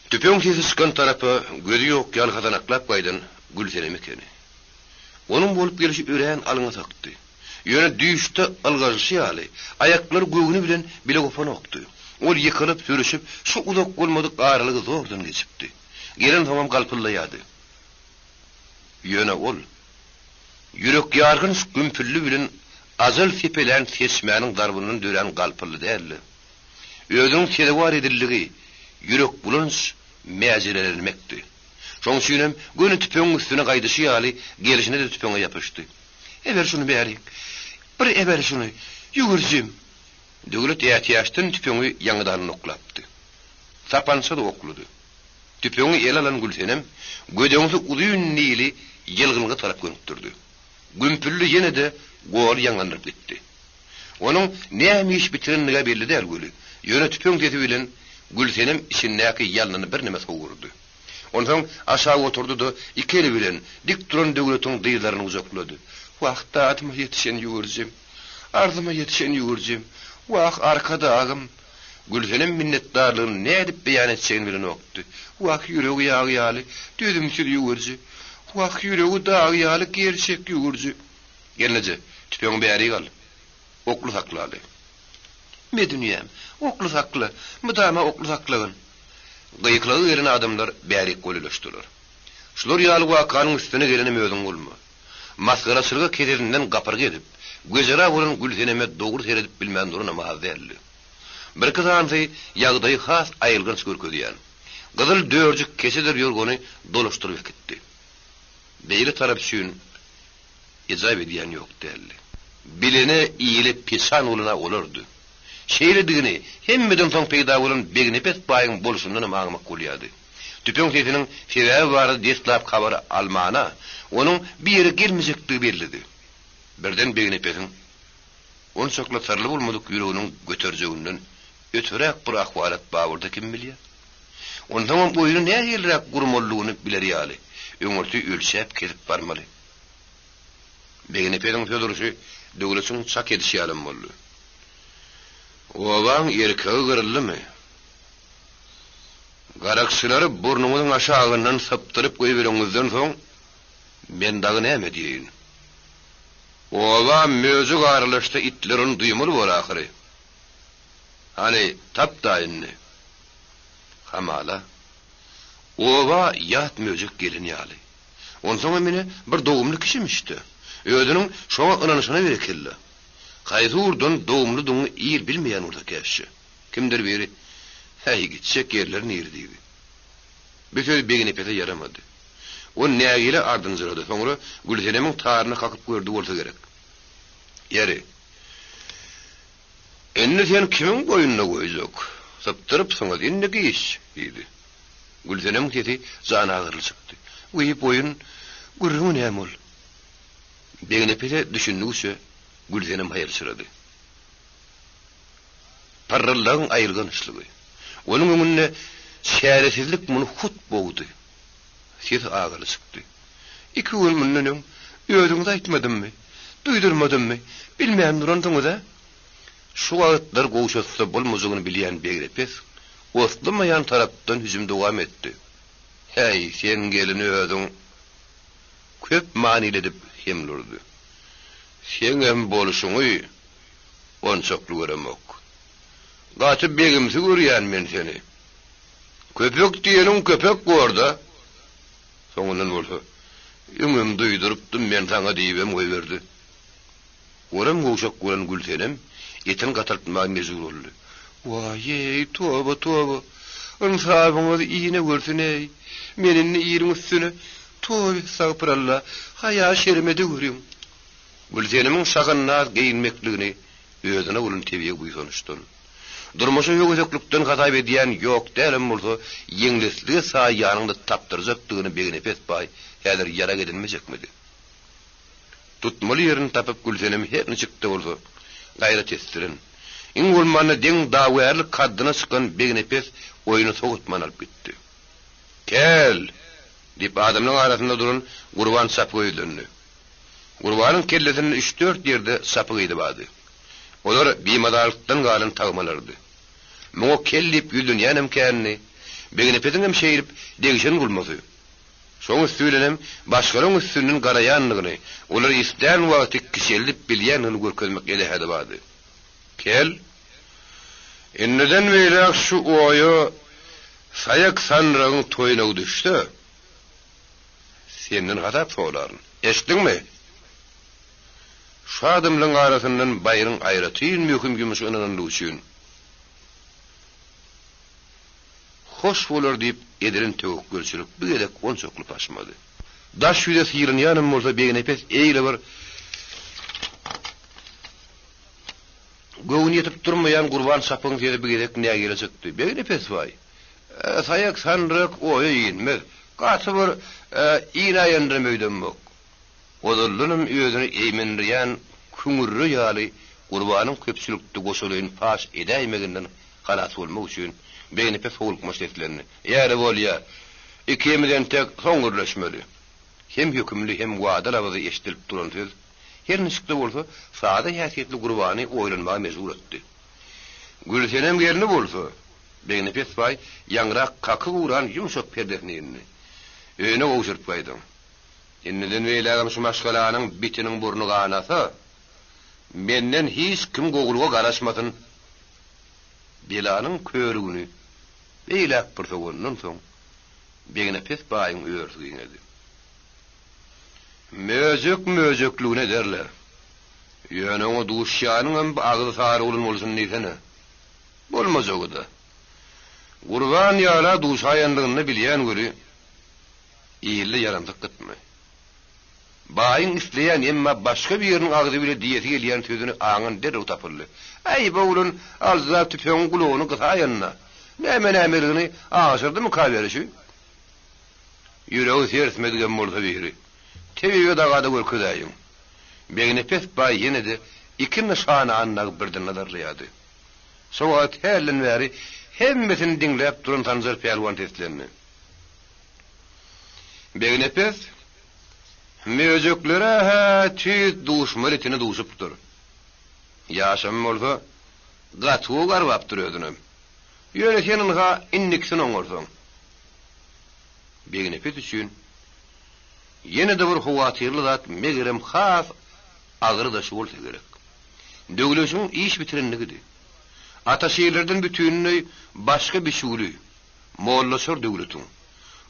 Tüpeň sesi çykan tarapa gözi ýok ýaly hasanaklap gaýdan Gülsenem ekeni. Onuň bolup gelşi örän alňasakdy. Ýöne düýşde ylgalyşy ýaly, aýaklary göwni bilen bile gopanokdy. Ol ýykylyp, sürüşip, şu uzak bolmadyk aralygy zordan geçipdi. Gelensoňam galpyldaýardy. Ýöne ol, ýürekýargynç gümpüldi bilen ajal sepelän seçmäniň zarbyndan dörän galpyldy däldi. Özüniň sezewar edildigi ýürekbulanç mäjerelenmekdi. Şoň üçinem göni tüpeňiň üstüne gaýdyşy ýaly gelşine-de tüpeňe ýapyşdy. Eber şuny bärik. Bir eber şuny, ýüwürjim! Döwlet ätiýaçdan tüpeňi ýaňadandan oklapdy. Sapança-da okludy. Tüpeňi ele alan Gülsenem gödeňsi uzyn nili ýylgynlyga tarap gönükdirdi. Gümpüldi ýene-de goly ýaňlandyryp gitdi. Onuň näme iş bitirenligi-ä belli däl weli, ýöne tüpeň sesi bilen Gülsenem içindäki ýalnyny birneme sowurdy. Onsoň aşak oturdy-da, iki eli bilen dik duran Döwletiň dyzlaryny gujaklady. Wah, dadyma ýetişen ýüwürjim! Arzyma ýetişen ýüwürjim! Wah, Arkadagym! Gülsenem minnetdarlygyny nädip beýan etjegini bilenokdy. Wah, ýüregi ýag ýaly, dözümsiz ýüwürji! Wah, ýüregi dag ýaly gerçek ýüwürji! Gelneje, tüpeňi bärik al. Okly saklaly. Me dünýäm, okly sakla, mydama okly saklagyn. Gykylyga gelen adamlar bärik golaýlaşdylar. Şular ýaly wakanyň üstüne gelenem özüň bolma. Masgaraçylyga kesesinden gapyrga edip, wejera bolan Gülseneme dogry seredip bilmän duranam az däldi. Birki sanysy ýagdaýy has aýylganç görkezýän, gyzyl dörjük keçedir ýorgany dolaşdyryp äkitdi. Beýle tarap üçin ejap edýän ýok däldi. Bilene ile peşan bolan-a olardy. Şeýledigini hemmeden soň peýda bolan Begnepes baýyň bolşundanam aňmak bolýardy. Tüpeň sesiniň sebäbi barada deslap habar almana, onuň bir ýere gelmejekdigi bellidi. Birden Begnepesiň onçakly syrly bolmadyk ýüreginiň göterjeginden öteräk bir ahwalat bar bolsa kim bilýär? Onsoňam oýny nähiliräk gurmalydygyny biler ýaly, öňürti ölçäp-kesip barmaly. Begnepesiň söz urşy Döwletiň çak edişi ýalam boldy. Obaň erkegi gyryldymy? Garakçylary burnuňyzyň aşagyndan sypdyryp goýbereňizden soň, men dagy näme diýeýin? Oba möjek aralaşsa itler ony duýmaly bor ahyry. Hany, tap-da indi. Hamala, oba ýat möjek gelen ýaly. Onsoňam ine, bir dogumly kişimiş-de. Özüniň şoňa ynanyşyna berekella. Haýsy ugurdan dogumlydygyňy il bilmeýän bolsa käşşe. Kimdir biri, Häý, gitjek ýerleri nire diýdi. Bu söz Begnepese ýaramady. Ol nägile ardynjyrady, soňra Gülsenemiň taryna kakyp gördi bolsa gerek. Ýeri, indi sen kimiň boýnuna goýjak? Sypdyrypsyňyz, indi giç, diýdi. Gülsenemiň sesi janagyryly çykdy. Wiý, boýun gürrüňi näme ol? Begnepese düşündigiçe Gülsenem haýalçyrady. Pyrryldagyň aýylgançlygy. Onuň öňünde çäresizlik muny hut bogdy. Sesi agaly çykdy. Iki gün mundan öň özüňize aýtmadymmy? Duýdurmadymmy? Bilmän duransyňyz-a? Şu wagtlar gowşatsa bolmajagyny bilýän Begrepes oslamaýan tarapdan hüjüm dowam etdi. Häý, sen gelin özüň köp manyly edip hemlurdy. Seňem bolşuňy onçakly göremok. Gaty begimsi görýän men seni. Köpek diýeniň köpek bor-da. Soňundan bolsa, Öňem duýdurypdym men saňa diýibem goýberdi. Oram gowşak bolan Gülsenem etini gataltmaga mejbur boldy. Waý-eý, toba, toba! Ynsabyňyz iýne görsün-eý! Men indi iliň üstüne, toba estagpyralla, haýa-şerime-de görüň! Gülsenemiň şahandaz geýinmekligini özüne bolan tebigy buýsançdan, durmuşa höweseklikden hasap edýän ýok dälem bolsa, ýeňleslige saýýanyň-da tapdyrjakdygyny Begnepes baý häzir ýarag edinmejekmidi? Tutmaly ýerini tapyp Gülsenem her niçik-de bolsa, gaýrat etdiren, iň bolmanda deň dawagärlik kaddyna çykan Begnepes oýny sowatman alyp gitdi. Kel! diýip, adamlaryň arasynda duran Gurban çapyga ýüzlendi. Gurbanyň kellesinde üç-dört ýerde çapyk yzy bardy. Olar bimazalykdan galan tagmalardy. Muňa kel diýip ýüzlenýänem kändi. Begnepesiňem şeýdip degşen bolmasy. Şoň üsti bilenem başgalaryň üstünden garaýandygyny, olary islän wagty kiçeldip bilýändigini görkezmek edähedi bardy. Kel, indiden beýläk şu oýa saýak sandyragyň toýnagy düşse, senden hasap soraryn. Eşitdiňmi? Şu adamlaryň arasyndan baýryň aýratyn möhüm ýumşy ynanandygy üçin, hoş bolar diýip edilen töwekgelçilik bu gezek onçakly paşmady. Daş ýüze sylynýanam bolsa Begnepes eýle bir göwni ýetip durmaýan Gurban çapygyň sesi bu gezek nägile çykdy. Begnepes baý, saýak sandyrak oýa inmez. Gaty bir inäýendirem öýdemok. Ozaldanam özüni eýmendirýän küňürre ýaly Gurbanyň köpçülikde goşalaýyn paş edäýmeginden halas bolmak üçin Begnepes howlukmaç seslendi. Ýa-da bolýa. Ikimiz entek soň gürleşmeli. Hem hökümli, hem wada labyzy eşidilip duran söz, her niçik-de bolsa, sada häsiýetli Gurbany oýlanmaga mejbur etdi. Gülsenem gelni bolsa, Begnepes baý ýaňrak kakyp ugran ýumşak perdesine indi. Öýüne gowşuryp gaýdyň. Indiden beýlägem şu maşgalanyň bitiniň burny ganasa, menden hiç kim gowulyga garaşmasyn. Belanyň körügini beýläk bir sowandan soň, Begnepes baýyň örüsi giňedi. Möjek möjekligini eder-le. Ýöne oňa duşýanyňam bu agzy sary oglan bolsun diýsene. Bolmajagy-da. Gurban ýala duşaýanlygynda bilýän weli, Ilde ýaramsyk gytmy? Baýyň isleýän, emma başga biriniň agzy bile diýesi gelýän sözüni aňan derrew tapyldy. Äý, bu oglan aljyrap tüpeňiň gulagyny gysaýanda, näme-nämeligini aňşyrdymyka beri şü? Ýüregi sersmedigem bolsa biri. Tebibe daga-da görkezäýiň. Begnepes baý ýene-de iki nyşana annagy birden nazarlaýardy. Şo wagt hälden bäri hemmesini diňläp duran Sanjar pälwan seslendi. Begnepes, möjeklere-hä tüýs duşman itine duşupdyr. Ýaşam bolsa, gaty gowy garbapdyr özünem. Ýöne sen ynha indikisini oňarsaň. Begnepes üçin ýene-de bir howatyrly zat megerem has agyry daşy bolsa gerek. Döwleşiň iş bitirenligidi. Ataşirlerden bütinleý başga biçüwli, Mollaçar Döwletiň,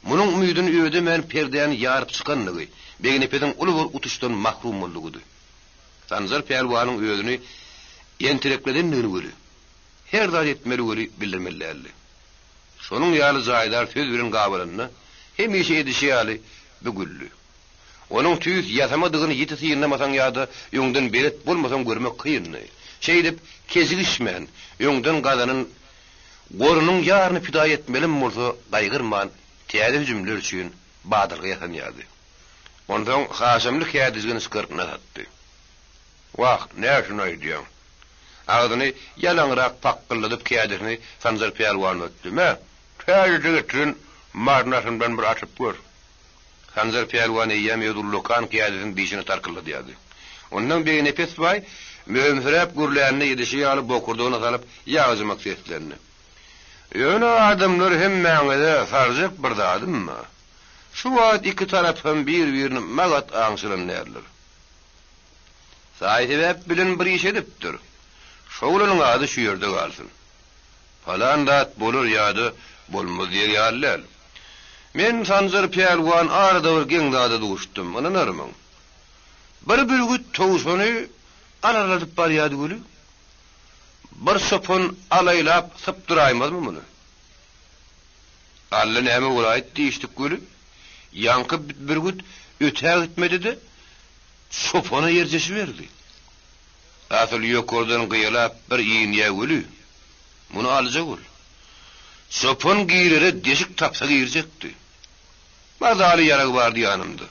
munuň umydyny ödemän perdäni ýaryp çykanlygy Begnepesiň uly bir utuşdan mahrum boldugydy. Sanjar pälwanyň özüni entirekledendigini weli, her zat etmeli weli bildirmeli däldi. Şonuň ýaly jaýdar söz bilen gabalanda, hemişe edişi ýaly, bu güldi. Onuň tüýs ýasamadygyny ýiti synlamasaň ýa-da öňden belet bolmasaň görmek kyndy. Şeýdip, kejigişmän, öňden gazanan gorunyň ýaryny pida etmelem bolsa gaýgyrman täze hüjümler üçin badalga ýasanýardy. Onsoň haşamly kädijigini çykaryp nas atdy. Wah, nä şuny aýdýaň? Agzyny ýalaňrak pakgyldadyp kädisini Sanjar pälwan ötdi. Me, täzeje getiren marnasymdan bir atyp gör. Sanjar pälwan eýýäm öz ullakan kädisini dişine tarkylladýardy. Ondan Begnepes baý möhümsiräp gürlände edişi ýaly bokurdagyna salyp ýagjymak seslendi. Ýöne adamlar hemmäňize sarjak bir zadym bar. Şu wagt iki tarap hem bir-birini magat aňşyran däldir. Saý-sebäp bilen bir iş edipdir. Şo-ulanyň ady şu ýerde galsyn. Palan zat bolar ýa-da bolmaz diýer ýaly däl. Men Sanjar pälwan arada bir geň zada duşdum, ynanarmyň? Bir bürgüt towşany alarladyp barýardy weli, bir çopan alaýlap sypdyraýmazmy muny? Alla näme bolaýdy diýişdik weli, ýaňky bürgüt ötägitmedi-de, çopana ýerjeşiberdi. Asyl ýokardan gyýalap bir inýä weli, muny aljak ol. Çopan girere deşik tapsa girjekdi. Mazaly ýarag bardy ýanymda.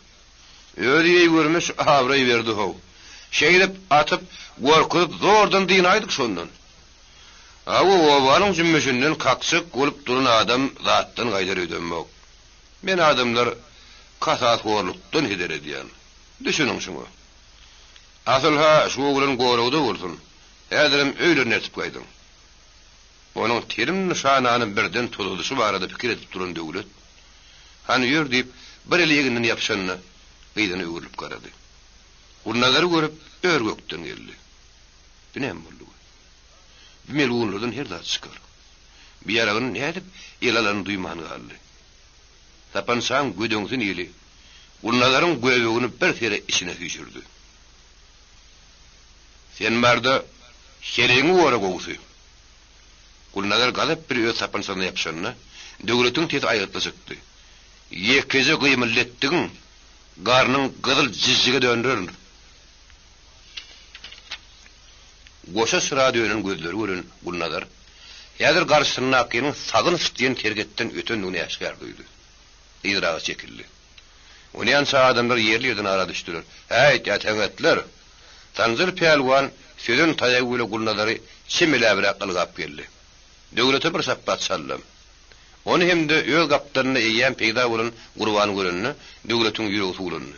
Özi eý görmüş abraý berdi how. Şeýdip atyp, gorkuzyp zordan dynaýdyk şondan. Hawa, obanyň jümmüşinden kakjak bolup duran adam zatdan gaýdar öýdemok. Men adamlar kasashorlukdan heder edýän. Düşüniň şuňa. Asyl-ha şu oglan goragda bolsun, häzirem öýlerine eltip gaýdyň. Onuň telim nyşanany birden tozadyşy barada pikir edip duran Döwlet, Hany ýör diýip, bir eli eginden ýapyşanda, yzyna öwrülip garady. Gulnazary görüp, ör-gökden geldi. Bu näme boldugy? Bu melgunlardan her zat çykar. Bu ýaragyny nädip ele alanyny duýman galdy. Sapançaň gödeňsi nili Gulnazaryň göbegini bir sere içine süýşürdi. Sen bar-da, heleýiňi gora gowusy! Gulnazar gazap bir öz sapançasyna ýapyşanda, Döwletiň sesi aýgytly çykdy. Ýekeje gymyldy etdigiň, garnyň gyzyl jijjige döndererin! Goşa çyra dönen gözleri gören Gulnazar, häzir garşysyndakynyň Sagynç diýen serhetden ötendigini äşgär duýdy. Yzraga çekildi. Onýança adamlar ýerli-ýerden ara düşdüler. Häýt, äteňetler! Sanjar pälwan sözen taýagy bile Gulnazary çemeläbräk ylgap geldi. Döwlete bir şapbat çaldam. Ony hem-de öz gapdalynda eýýäm peýda bolan Gurbany görende, Döwletiň ýüregi suwlandy.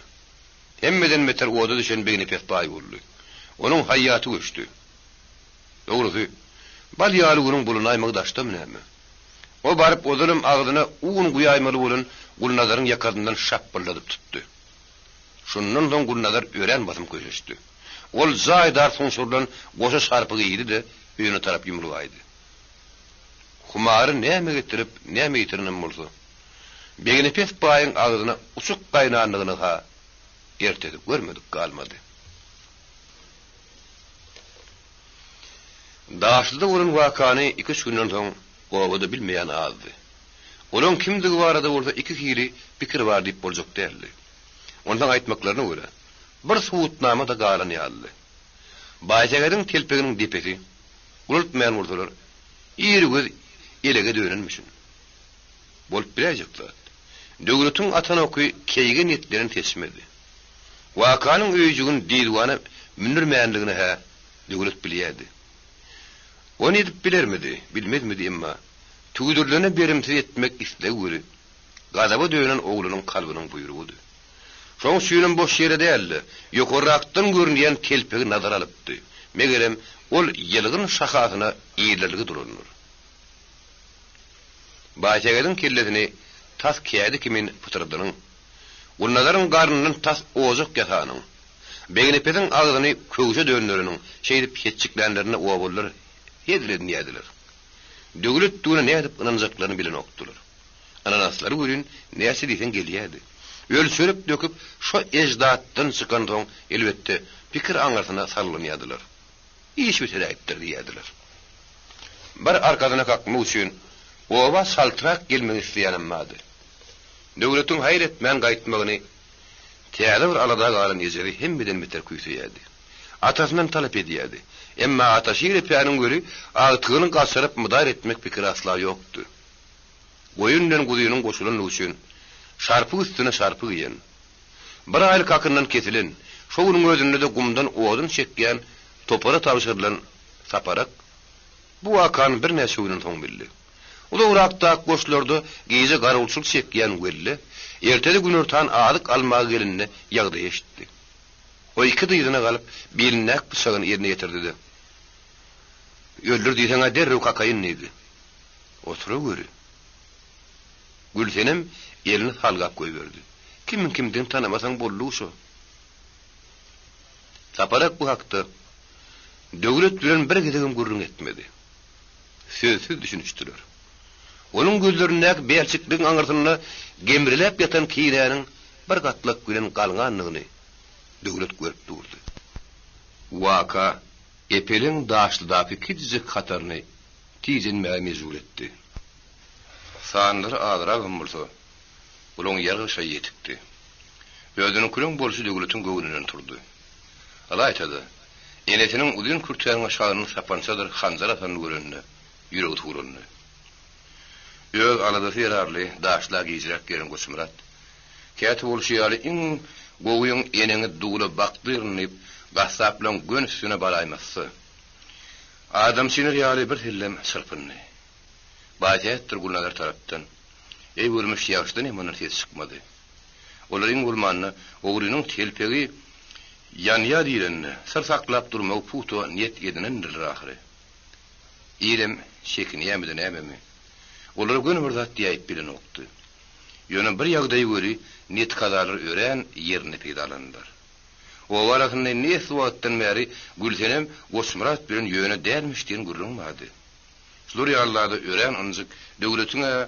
Hemmeden beter oda düşen Begnepes baý boldy. Onuň haýýaty göçdi. Dogrusy, bal ýaly günüň bulanaýmagy daşdamy näme? O baryp ozalam agzyna un guýaýmaly bolan Gulnazaryň ýakasyndan şapbyldadyp tutdy. Şundan soň Gulnazar örän basym köşeşdi. Ol jaýdar suňşurylan goşa şarpygy iýdi-de, öýüne tarap ýumrugaýdy. Humary näme getirip, näme ýitirenem bolsa, Begnepes baýyň agzyna uçuk gaýnandygyny-ha ertesi görmedik galmady. Daşlyda bolan wakany iki-üç günden soň obada bilmeýän azdy. Olaň kimdigi barada bolsa iki hili pikir bar diýip boljak däldi. Onsoň aýtmaklaryna görä, bir subutnama-da galan ýalydy. Baýsähediň telpeginiň depesi, ulaltmaýan bolsalar, irigöz elege dönenmişin. Bolup biläýjek zat. Döwletiň atan oky keýige niýetlenen seçmedi. Wakanyň öýjügini diwana mündürmänligini-hä Döwlet bilýärdi. Ony edip bilermidi, bilmezmidi emma, tüwdürilene berimsiz etmek islegi weli, gazaba dönen oglunyň kalbynyň buýrugydy. Şoň üçinem boş ýere däl-de, ýokarrakdan görünýän telpegi nazara alypdy. Megerem, ol ýylgyn şahasyna irilerligi durandyr. Baýsähediň kellesini tas kädi kimin pytyrdanyň, Gulnazaryň garnyndan tas ojak ýasanyň, Begnepesiň agzyny köwşe döndereniň şeýdip hetjiklänlerine obalylar hezil edinýärdiler. Döwletdigine nädip ynanjaklaryny bilenokdylar. Ynanaslary welin näçe diýseň gelýärdi. Ölçerip-döküp şo eždatdan çykansoň elbetde pikir aňyrsyna salgynýardylar. Iş bitiräýipdir diýýärdiler. Bir arkasyna kakmak üçin oba çaltrak gelmek isleýänem bardy. Döwletiň haýyr etmän gaýtmagyny täze bir alada galan ejesi hemmeden beter küýseýärdi. Atasyndan talap edýärdi. Emma Ataşir epäniň weli agtygyny gaçyryp mydar etmek pikiri asla ýokdy. Goýun bilen guzynyň goşulandygy üçin şarpyk üstüne şarpyk iýen, Bir aýlyk hakyndan kesilen, şo günüň özünde-de gumdan odun çekýän topara tabşyrylan Saparak bu wakany birnäçe günden soň bildi. Uzagrakdaky goşlarda gije garawulçylyk çekýän Welle ertesi günortan azyk almaga gelende ýagdaýy eşitdi. O iki dyzyna galyp, bilindäki pyçagyny eline ýetirdi-de, Öldür diýseň-ä derrew kakaýyn diýdi. Oturaweri. Gülsenem elini salgap goýberdi. Kimiň kimdigini tanamasaň boldugy şo. Saparak bu hakda Döwlet bilen bir gezegem gürrüň etmedi. Sözsüz düşünişdiler. Onuň gözlerindäki bälçikligiň aňyrsynda gemriläp ýatan kinäniň bir gatlak bilen galňandygyny Döwlet görüp durdy. Waka Epeleň daşlydaky kiçijik hataryny tijenmäge mejbur etdi. Sanlary azragam bolsa, bulaň ýargyşa ýetikdi. Özüniňkiniň bolşy Döwletiň göwnünden turdy. Ylaýta-da, enesiniň uzyn kürtäniň aşagyndan sapançadyr hanjar asanyny görende, ýüregi suwlandy. Öz aladasy zerarly daşla gijräk gelen Goçmyrat, käte bolşy ýaly iň gowyň eneňi dula bakdyryn diýip, gassaplaň gönüsine baraýmasa, adamçynyr ýaly birsellem çyrpyndy. Baýsähetdir Gulnazar tarapdan, Eý görmüş ýagşydan hem ondan ses çykmady. Olar iň bolmanda ogrynyň telpegi Ýanýa diýlende, syr saklap durmagy pugta niýet edinendirler ahyry. Ilem çekinýärmidi nämemi, olara göni bir zat diýäýip bilenokdy. Ýöne bir ýagdaýy weli netikazalar örän ýerinde peýdalandylar. Oba arasynda indi esli wagtdan bäri Gülsenem Goçmyrat bilen ýöne dälmiş diýen gürrüň bardy. Şular ýaly zada örän ynjyk Döwletiň-ä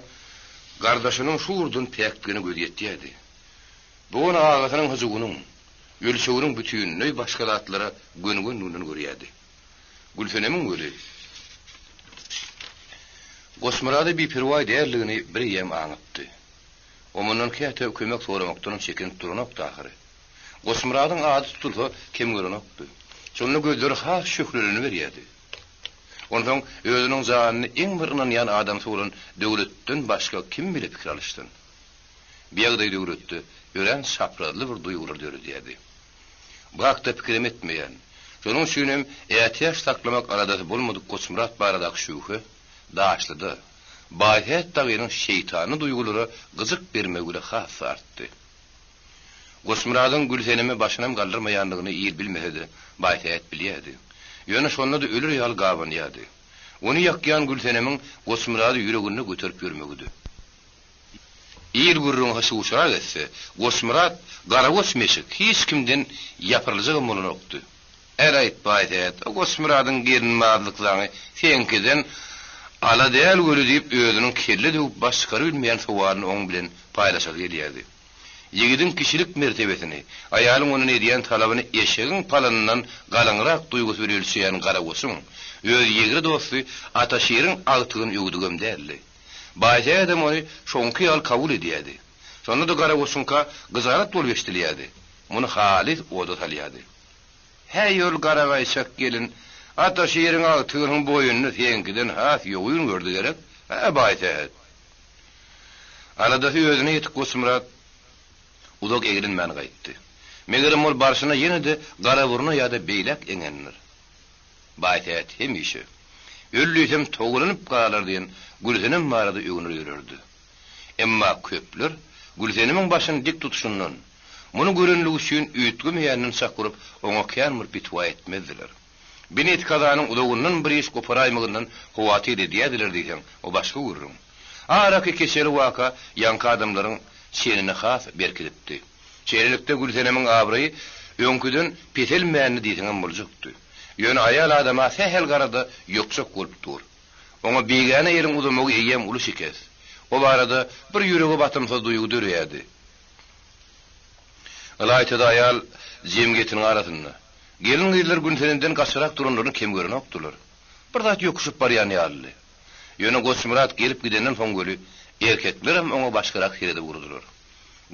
gardaşynyň şu ugurdan päkdigine gözi ýetýärdi. Bu ony agasynyň hyjuwynyň, ölçeginiň bütinleý başga zatlara gönügendiginden görýärdi. Gülsenemiň weli Goçmyrada biperwaý däldigini bireýýäm aňypdy. O mundan käte kömek soramakdanam çekinip duranokdy ahyry. Goçmyradyň ady tutulsa kem görenokdy. Şonda gözleri has şöhleleniberýärdi. Onsoň özüniň janyny iň bir ynanýan adamsy bolan Döwletden başga kim bile pikir alyşsyn? Bu ýagdaý Döwletde örän çaprazly bir duýgular döredýärdi. Bu hakda pikirem etmeýän, şonuň üçinem ätiýaç saklamak aladasy bolmadyk Goçmyrat baradaky şübhe Daşlyda, Baýsähet dagynyň şeýtany duýgulara gyjyk bermegi bile has-da artdy. Goçmyradyň Gülseneme başynam galdyrmaýandygyny il bilmese-de, Baýsähet bilýärdi. Ýöne şonda-da öler ýaly gabanýardy. Ony ýakýan Gülsenemiň Goçmyrady ýüreginde göterip ýörmegidi. Il gürrüňi hyşy-wuşrak etse, Goçmyrat garagoç meşik, hiç kimden ýapyryljagam bolanokdy. Äl-aýt, Baýsähet, o Goçmyradyň gelinbazlyk zaňy seňkiden ala däl weli diýip, özüniň kelle döwüp baş çykarybilmeýän sowalyny oň bilen paýlaşasy gelýärdi. Ýigidiň kişilik mertebesini, aýalyň ondan edýän talabyny eşegiň palyndan galyňrak duýgusy bilen ölçeýän Garagoçuň öz ýegre dosty Ataşiriň agtygyny öwdügem däldi. Baýsähedem ony şoňky ýaly kabul edýärdi. Şonda-da Garagoçuňka gyjalat bolup eşidilýärdi. Muny halys oda salýardy. Häý, ol garagaýçak gelin Ataşiriň agtygynyň boýuny seňkiden has ýogyn gördi gerek, hä, Baýsähet? Aladasy özüne ýetik Goçmyrat uzak eglenmän gaýtdy. Megerem ol barşyna ýene-de Garaburuna ýa-da beýläk eňendir. Baýsähet hemişe, Öl diýsem togalanyp galar diýen Gülsenem barada öwner ýörerdi. Emma köpler Gülsenemiň başyny dik tutuşyndan, muny görenligi üçin üýtgemeýäninden çak urup, oňa kän bir pitwa etmezdiler. Bi netkazanyň uzagyndan bir iş goparaýmagyndan howatyr edýärdiler diýseň, o başga gürrüň. Araky keçeli waka ýaňky adamlaryň çenini has berkidipdi. Şeýlelikde, Gülsenemiň abraýy öňküden peselmändi diýseňem boljakdy. Ýöne aýal adama sähel garada ýokjak bolup dur. Oňa bigäne eliň uzamagy eýýäm uly şikes. O barada bir ýürege batymsyz duýgy döreýärdi. Ylaýta-da aýal jemgyýetiniň arasynda. Gelin-gyzlar Gülsenemden gaçyrak duranlaryny kem görenokdylar. Bir zat ýokuşyp barýan ýalydy. Ýöne Goçmyrat gelip gidenden soň weli, erkeklerem oňa başgarak seredip urdular.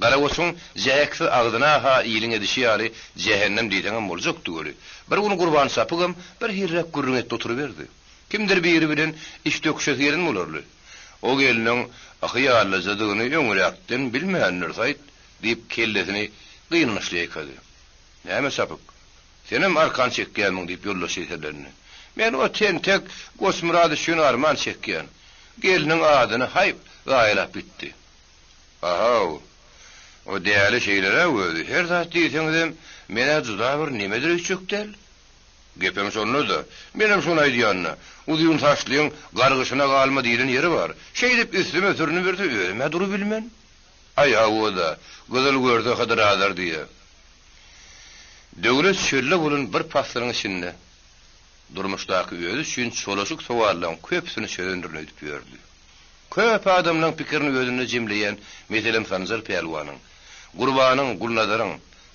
Garagoçuň jäheksiz agzyna-ha iliň edişi ýaly jähennem diýseňem boljakdy weli, bir gün Gurban çapygam bir hiliräk gürrüň etdi oturyberdi. Kimdir biri bilen iş döküşesi gelen bolarly. O gelniň hyýallyjadygyny öňräkden bilmändiris-aýt, diýip, kellesini gynançly ýaýkady. Näme çapyk? Senem arkan çekýärmiň, diýip, ýoldaşy eserlendi. Men o tentek Goçmyrat üçin arman çekýän. Gelniň adyny, haýp, zaýalap gitdi. A-haw, o däli şeýleräk özi. Her zat diýseňizem, men-ä juda bir nemedir öýtjek däl. Gepem şonda-da. Menem şony aýdýan-da. Uzyn saçlyň gargyşyna galma diýlen ýeri bar. Şeýdip üstüme sürüniberse özüm-ä durubilmen. Aý, hawa-da, gyzyl görse Hydyr azar diýýä. Döwlet çölde bolan bir paslyň içinde durmuşdaky özi üçin çolaşyk sowallaryň köpüsini çözendirin öýdüp ýördi. Köp adamlaryň pikirini özünde jemleýän meselem Sanjar pälwanyň, Gurbanyň, Gulnazaryň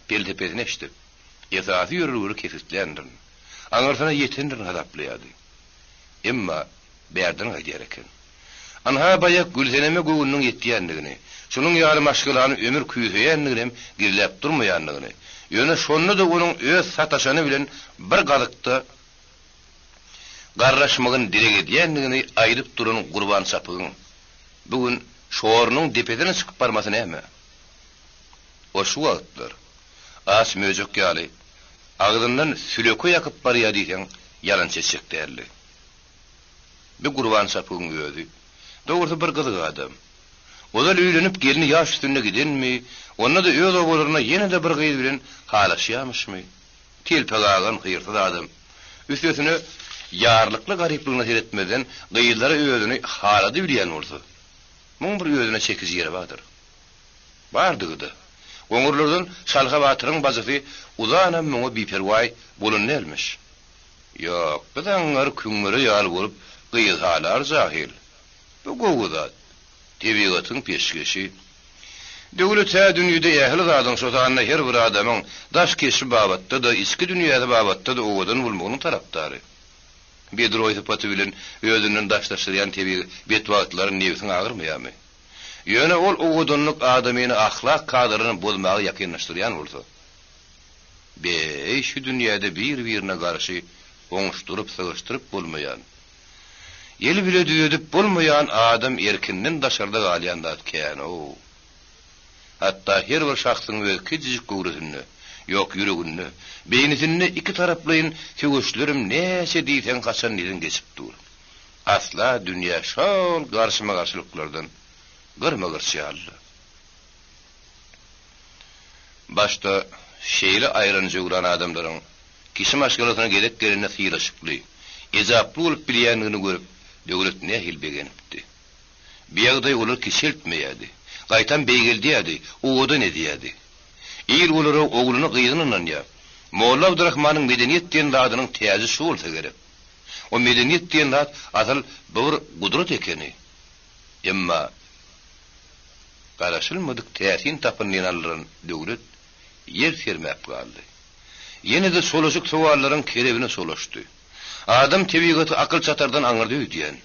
pelsepesini eşidip, esasy ýörelgeleri kesgitländirin, aňyrsyna ýetendirin hasaplaýardy. Emma bärden gaýdýar eken. Ynha, baýak Gülseneme göwnüniň ýetýändigini, şunuň ýaly maşgalany ömür küýseýändiginem gizläp durmaýandygyny, ýöne şonda-da onuň öz sataşany bilen bir gazykda garraşmagyny dileg edýändigini aýdyp duran Gurban çapygyň bu gün şorunyň depesine çykyp barmasy näme? O şu wagtlar, aç möjek ýaly, agzyndan sülekeý akyp barýar diýseň, ýalançy etjek däldi. Bi Gurban çapygyň özi, dogrusy bir gyzyk adam. Ozal öýlenip gelni ýaş üstünde gidenmi, onda-da öz obalarynda ýene-de bir gyz bilen halaşýamyşmy? Telpek agan hyrsyz adam. Üstesine, ýarlykly garyplygyna seretmezden, gyzlara özüni halady bilýän bolsa, muň bir özüne çekiji ýeri bardyr. Bardygy-da. Goňurlardan Şalha batyryň bajysy Uzanam muňa biperwaý bolan dälmiş. Ýok, bu zaňňar küňňere ýaly bolup gyz halar jahyl. Bu gowy zat. Tebigatyň peşgeşi. Döwlet-hä dünýede ähli zadyň, şo sanda her bir adamyň daş keşbi babatda-da, içki dünýäsi babatda-da owadan bolmagynyň tarapdary. Bedroý sypaty bilen özünden daşlaşdyrýan tebigy betbagtlara nebsiň agyrmaýarmy? Ýöne ol owadanlyk adamyny ahlak kadalaryny bozmaga ýakynlaşdyrýan bolsa. Be-eý, şu dünýäde bir-birine garşy oňuşdyryp, sygyşdyryp bolmaýan, el bile düzedip bolmaýan adam erkinden daşarda galýan zat kän-ow. Hatda her bir şahsyň öz kiçijik göwresinde, ýok, ýüreginde, beýnisinde ikitaraplaýyn söweşlerem näçe diýseň haçan nirden geçip dur. Asla dünýä şol garşyma-garşylyklardan gyrma-gyrç ýalydy. Başda şeýle aýran-jöwran adamlaryň kişi maşgalasyna gezek gelende sylaşykly, ejaply bolup bilýändigini görüp, Döwlet nähili begenipdi. Bu ýagdaý olary kiçeltmeýärdi, gaýtam beýgeldýärdi, owadan edýärdi. Il olara ogluny-gyzyny ynanýar. Molla Abdyrahmanyň medeniýet diýen zadynyň täji şu bolsa gerek. O medeniýet diýen zat asyl bu bir gudrat ekeni. Emma garaşylmadyk täsin tapyndyny aldyran Döwlet ýer sermäp galdy. Ýene-de çolaşyk sowallaryň kerebine çolaşdy. Adam tebigaty akyl çatardan aňyrda öýdýän.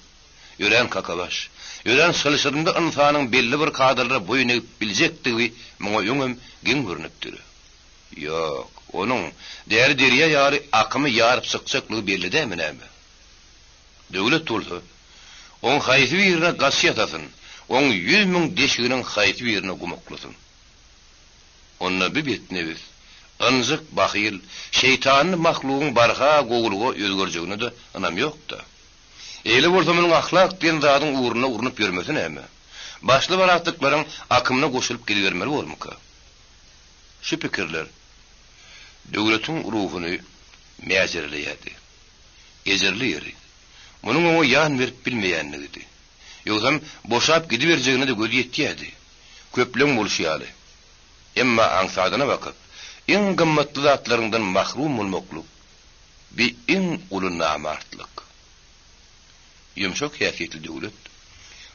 Örän kakabaş, örän çylşyrymly ynsanyň belli bir kadalara boýun egip biljekdigi muňa öňem geň görnüpdir. Ýok, onuň däli derýa ýaly akymy ýaryp çykjaklygy belli dälmi näme? Döwlet bolsa, oň haýsy birine gaç ýasasyn, oň 100 000 deşiginiň haýsy birine gum oklasyn? Onda bu betnebis, ynjyk, bahyl, şeýtanly mahlugyň barha gowulyga özgerjegine-de ynam ýok-da. Eýle bolsa munuň ahlak diýen zadyň ugrunda urnup ýörmesi näme? Başly-baratlyklaryň akymyna goşulyp gidibermeli bormyka? Şu pikirler Döwletiň ruhuny mäjereleýärdi. Ejirli ýeri, munuň oňa ýan berip bilmeýänligidi. Ýogsam boşap gidiberjegine-de gözi ýetýärdi. Köpleň bolşy ýaly. Emma aňsadyna bakyp, iň gymmatly zatlaryňdan mahrum bolmaklyk bi iň uly namartlyk. Ýumşak häsiýetli Döwlet,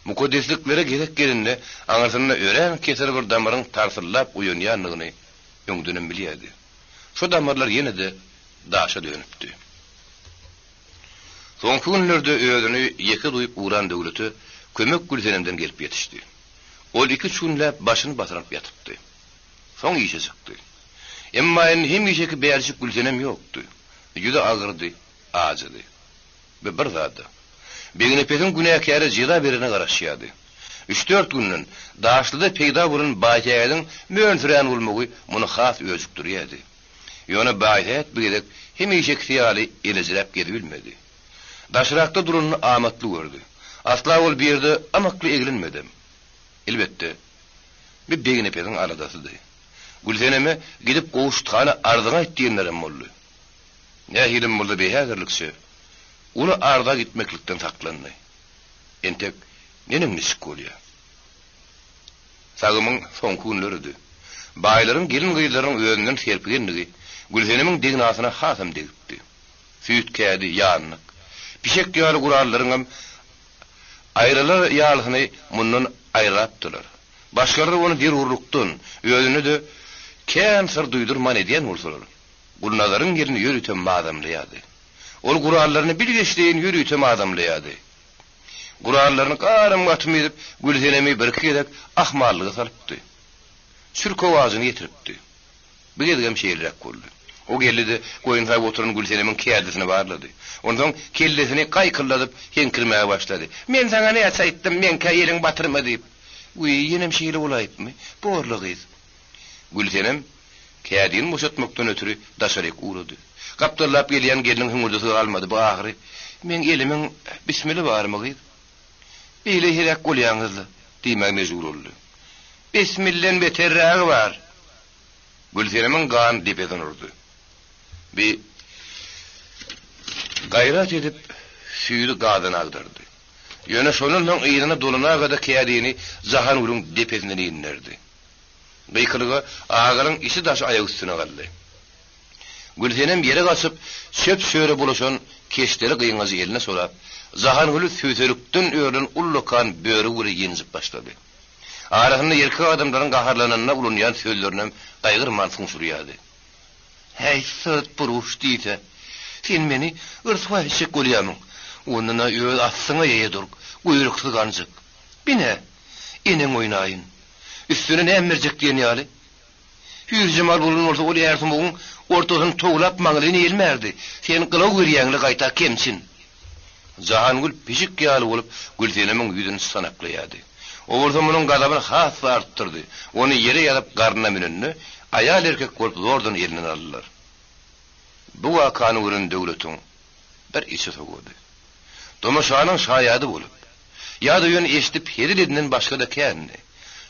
mukaddesliklere gezek gelende aňyrsynda örän kesel bir damaryň tarsyllap oýanýandygyny öňdenem bilýärdi. Şo damarlar ýene-de daşa dönüpdi. Soňky günlerde özüni ýeke duýup ugran Döwlete kömek Gülsenemden gelip ýetişdi. Ol iki-üç günläp başyny basyrynyp ýatypdy. Soň işe çykdy. Emma indi hemişeki bälçik Gülsenem ýokdy. Ýüzi agyrdy, ajydy. Bi bir zada. Begnepesiň günäkäre jeza bererine garaşýardy. Üç-dört günden Daşlyda peýda bolan Baýsähediň mönsürän bolmagy muny has öjükdirýärdi. Ýöne Baýsähet bu gezek hemişekisi ýaly elejiräp gezibilmedi. Daşrakda duranyny amatly gördi. Asla ol bu ýerde ymykly eglenmedem. Elbetde, bi Begnepesiň aladasydy. Gülseneme gidip Gowşut hana arzyňy aýt diýenlerem boldy. Nähilem bolsa bi häzirlikçe uly arza gitmeklikden saklandy. Entek neneň-niçik bolýar. Sagymyň soňky günleridi. Baýlaryň gelin-gyzlarynyň özünden serpigenligi Gülsenemiň degnasyna hasam degipdi. Süýt kädi, ýanlyk, pişek ýaly gurallaryňam aýrylar ýalysyny mundan aýrapdylar. Başgalar ony zerurlykdan, özüne-de kän syr duýdurman edýän bolsalar, Gulnazaryň gelni ýörite mazamlaýardy. Ol gurallaryny bilgeşleýin ýörite mazamlaýardy. Gurallaryny garym-gatym edip, Gülsenemi birki gezek ahmallyga salypdy. Çürkew ajyny ýetiripdi. Bu gezegem şeýleräk boldy. O geldi-de, goýun saýyp oturan Gülsenemiň kädisini barlady. Onsoň kellesini gaýkylladyp, heňkirmäge başlady. Men saňa näçe aýtdym, meňkä eliňi batyrma diýip. Wiý, ýenem şeýle bolaýypmy? Borla gyz. Gülsenem kädini boşatmakdan ötri daşaryk ugrady. Gapdallap gelýän gelniň hüňürdisi galmady. Bu ahyry, Meň elimiň bismili barmy gyz? Beýle heläk bolýaňyz-la, diýmäge mejbur boldy. Bismilden beterrägi bar. Gülsenemiň gany depeden urdy. Bi gaýrat edip, süýdi gazana agdardy. Ýöne şondan soň yzyna dolanaga-da kädini Jahangülüň depesinden inderdi. Gykylyga Agalyň içi-daşy aýak üstüne galdy. Gülsenem ýere gaçyp, çöp-çöre bulaşan keşdeli gyňajy eline sorap, Jahangüli sübselikden örülen ullakan börügi bile ýenjip başlady. Arasynda erkek adamlaryň gaharlananda ulanýan sözlerinem gaýgyrman suňşurýardy. Häý, syrt buruş diýse, sen meni yrsuwa etjek bolýamyň? Ondan-a öz aslyňa eýe dur, guýruksyz ganjyk. Bine, eneň oýnaýyn. Üstüne näme berjek diýen ýaly. Hüýrjemal bolan bolsa ol ärsumagyň ortasyny towlap maňlaýyny elmärdi. Sen gylaw berýäň-le gaýta kemçin. Jahangül pişik ýaly bolup Gülsenemiň ýüzüni sanaklaýardy. O bolsa munuň gazabyny has-da artdyrdy. Ony ýere ýazyp garnyna münende, aýal-erkek bolup zordan elinden aldylar. Bu wakany gören Döwletiň bir içi sowady. Tomaşanyň şaýady bolup, ýa-da ýöne eşidip hezil edenden başga-da kändi.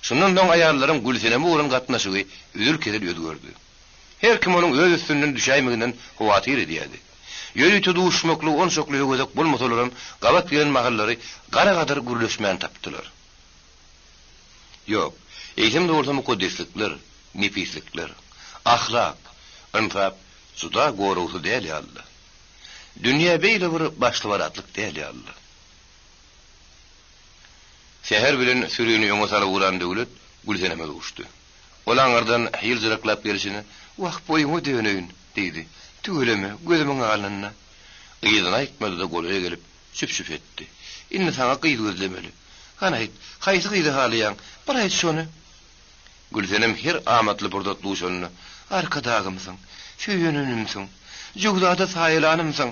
Şundan soň aýallaryň Gülseneme bolan gatnaşygy üzül-kesil özgerdi. Her kim onuň öz üstünden düşäýmeginden howatyr edýärdi. Ýörite duşmaklygy onçakly höwesek bolmasalaram, gabat gelen mahallary gara-gadyr gürleşmäni tapdylar. Ýok, eýsem-de bolsa mukaddeslikler, nepislikler, ahlak, ynsap juda goragsyz däl ýalydy. Dünýä beýle bir başly-baratlyk däl ýalydy. Säher bilen sürini öňe salyp ugran Döwlet Gülseneme duşdy. Ol aňyrdan ýyljyraklap gelşine, Wah, boýuňa döneýin! diýdi. Tüweleme, gözümiň alnynda. Yzyny aýtmady-da golaýa gelip, çüp-çüp etdi. Indi saňa gyz gözlemeli. Hany aýt, haýsy gyzy halaýaň, bir aýt şony! Gülsenem her amatly pursat duşanda, Arkadagymsyň, söýenimsiň, jöwzada saýalanymsyň,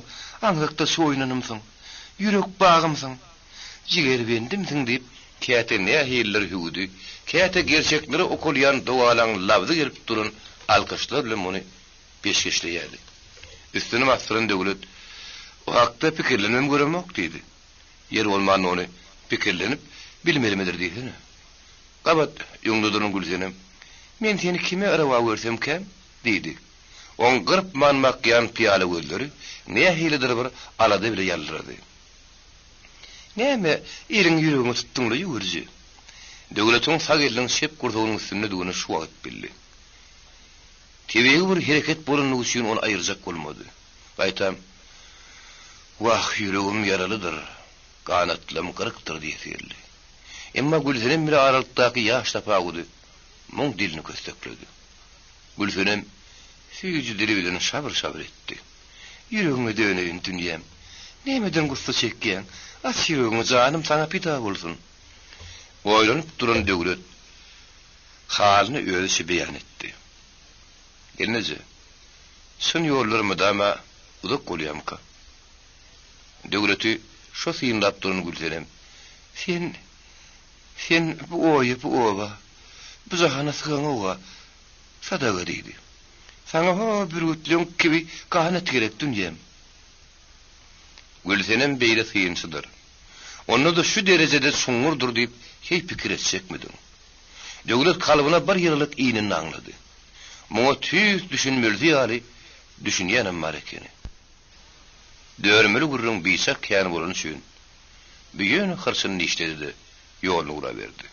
aňzakda çoýunanymsyň, ýürek bagymsyň, jigerbendimsiň diýip, käte nähilidir hüwdi, käte gerçeklere okalýan dogalaň labzy gelip duran alkyşlar bilen muny peşgeşleýärdi. Üstüni basdyran Döwlet, O hakda pikirlenibem göremok diýdi. Ýeri bolmanda ony pikirlenip bilmelimidir diýsene. Gabat öňde duran Gülsenem, Men seni kime rewa görsemkäm? diýdi. Oň gyrpman bakýan pyýala gözleri nähilidir bir alada bile ýaldyrady. Näme, eliňi ýüregiňe tutduň-la, ýüwürji? Döwletiň sag eliniň çep gursagynyň üstündedigini şu wagt bildi. Tebigy bir hereket bolandygy üçin ony aýyrjak bolmady. Gaýtam, Wah, ýüregim ýaralydyr, ganatlam gyrykdyr diýesi geldi. Emma Gülsenem bile aralykdaky ýaş tapawudy muň dilini kössekledi. Gülsenem süýji dili bilen şabyr-şabyr etdi. Ýüregiňe döneýin, dünýäm. Nämeden gussa çekýäň? Aç ýüregiňi, janym saňa pida bolsun. Oýlanyp duran Döwlet halyny özüçe beýan etdi. Gelneje, çyn ýollar mydama uzak bolýamyka? Döwleti şo synlap duran Gülsenem, Sen, sen bu oýa, bu oba, bu jahana sygaňok-a, sadaga diýdi. Saňa ho bürgütleň kibi ganat gerek dünýäm. Gülsenem beýle synçydyr. Onda-da şu derejede çuňňurdyr diýip heý pikir etjekmidiň? Döwlet kalbyna bir ýylylyk inenini aňlady. Muňa tüýs düşünmelisi ýaly düşünýänem bar ekeni. Dörmeli gürrüň biçak kän bolany üçin, bu ýöne hyrçyny dişledi-de, ýoluny guraberdi.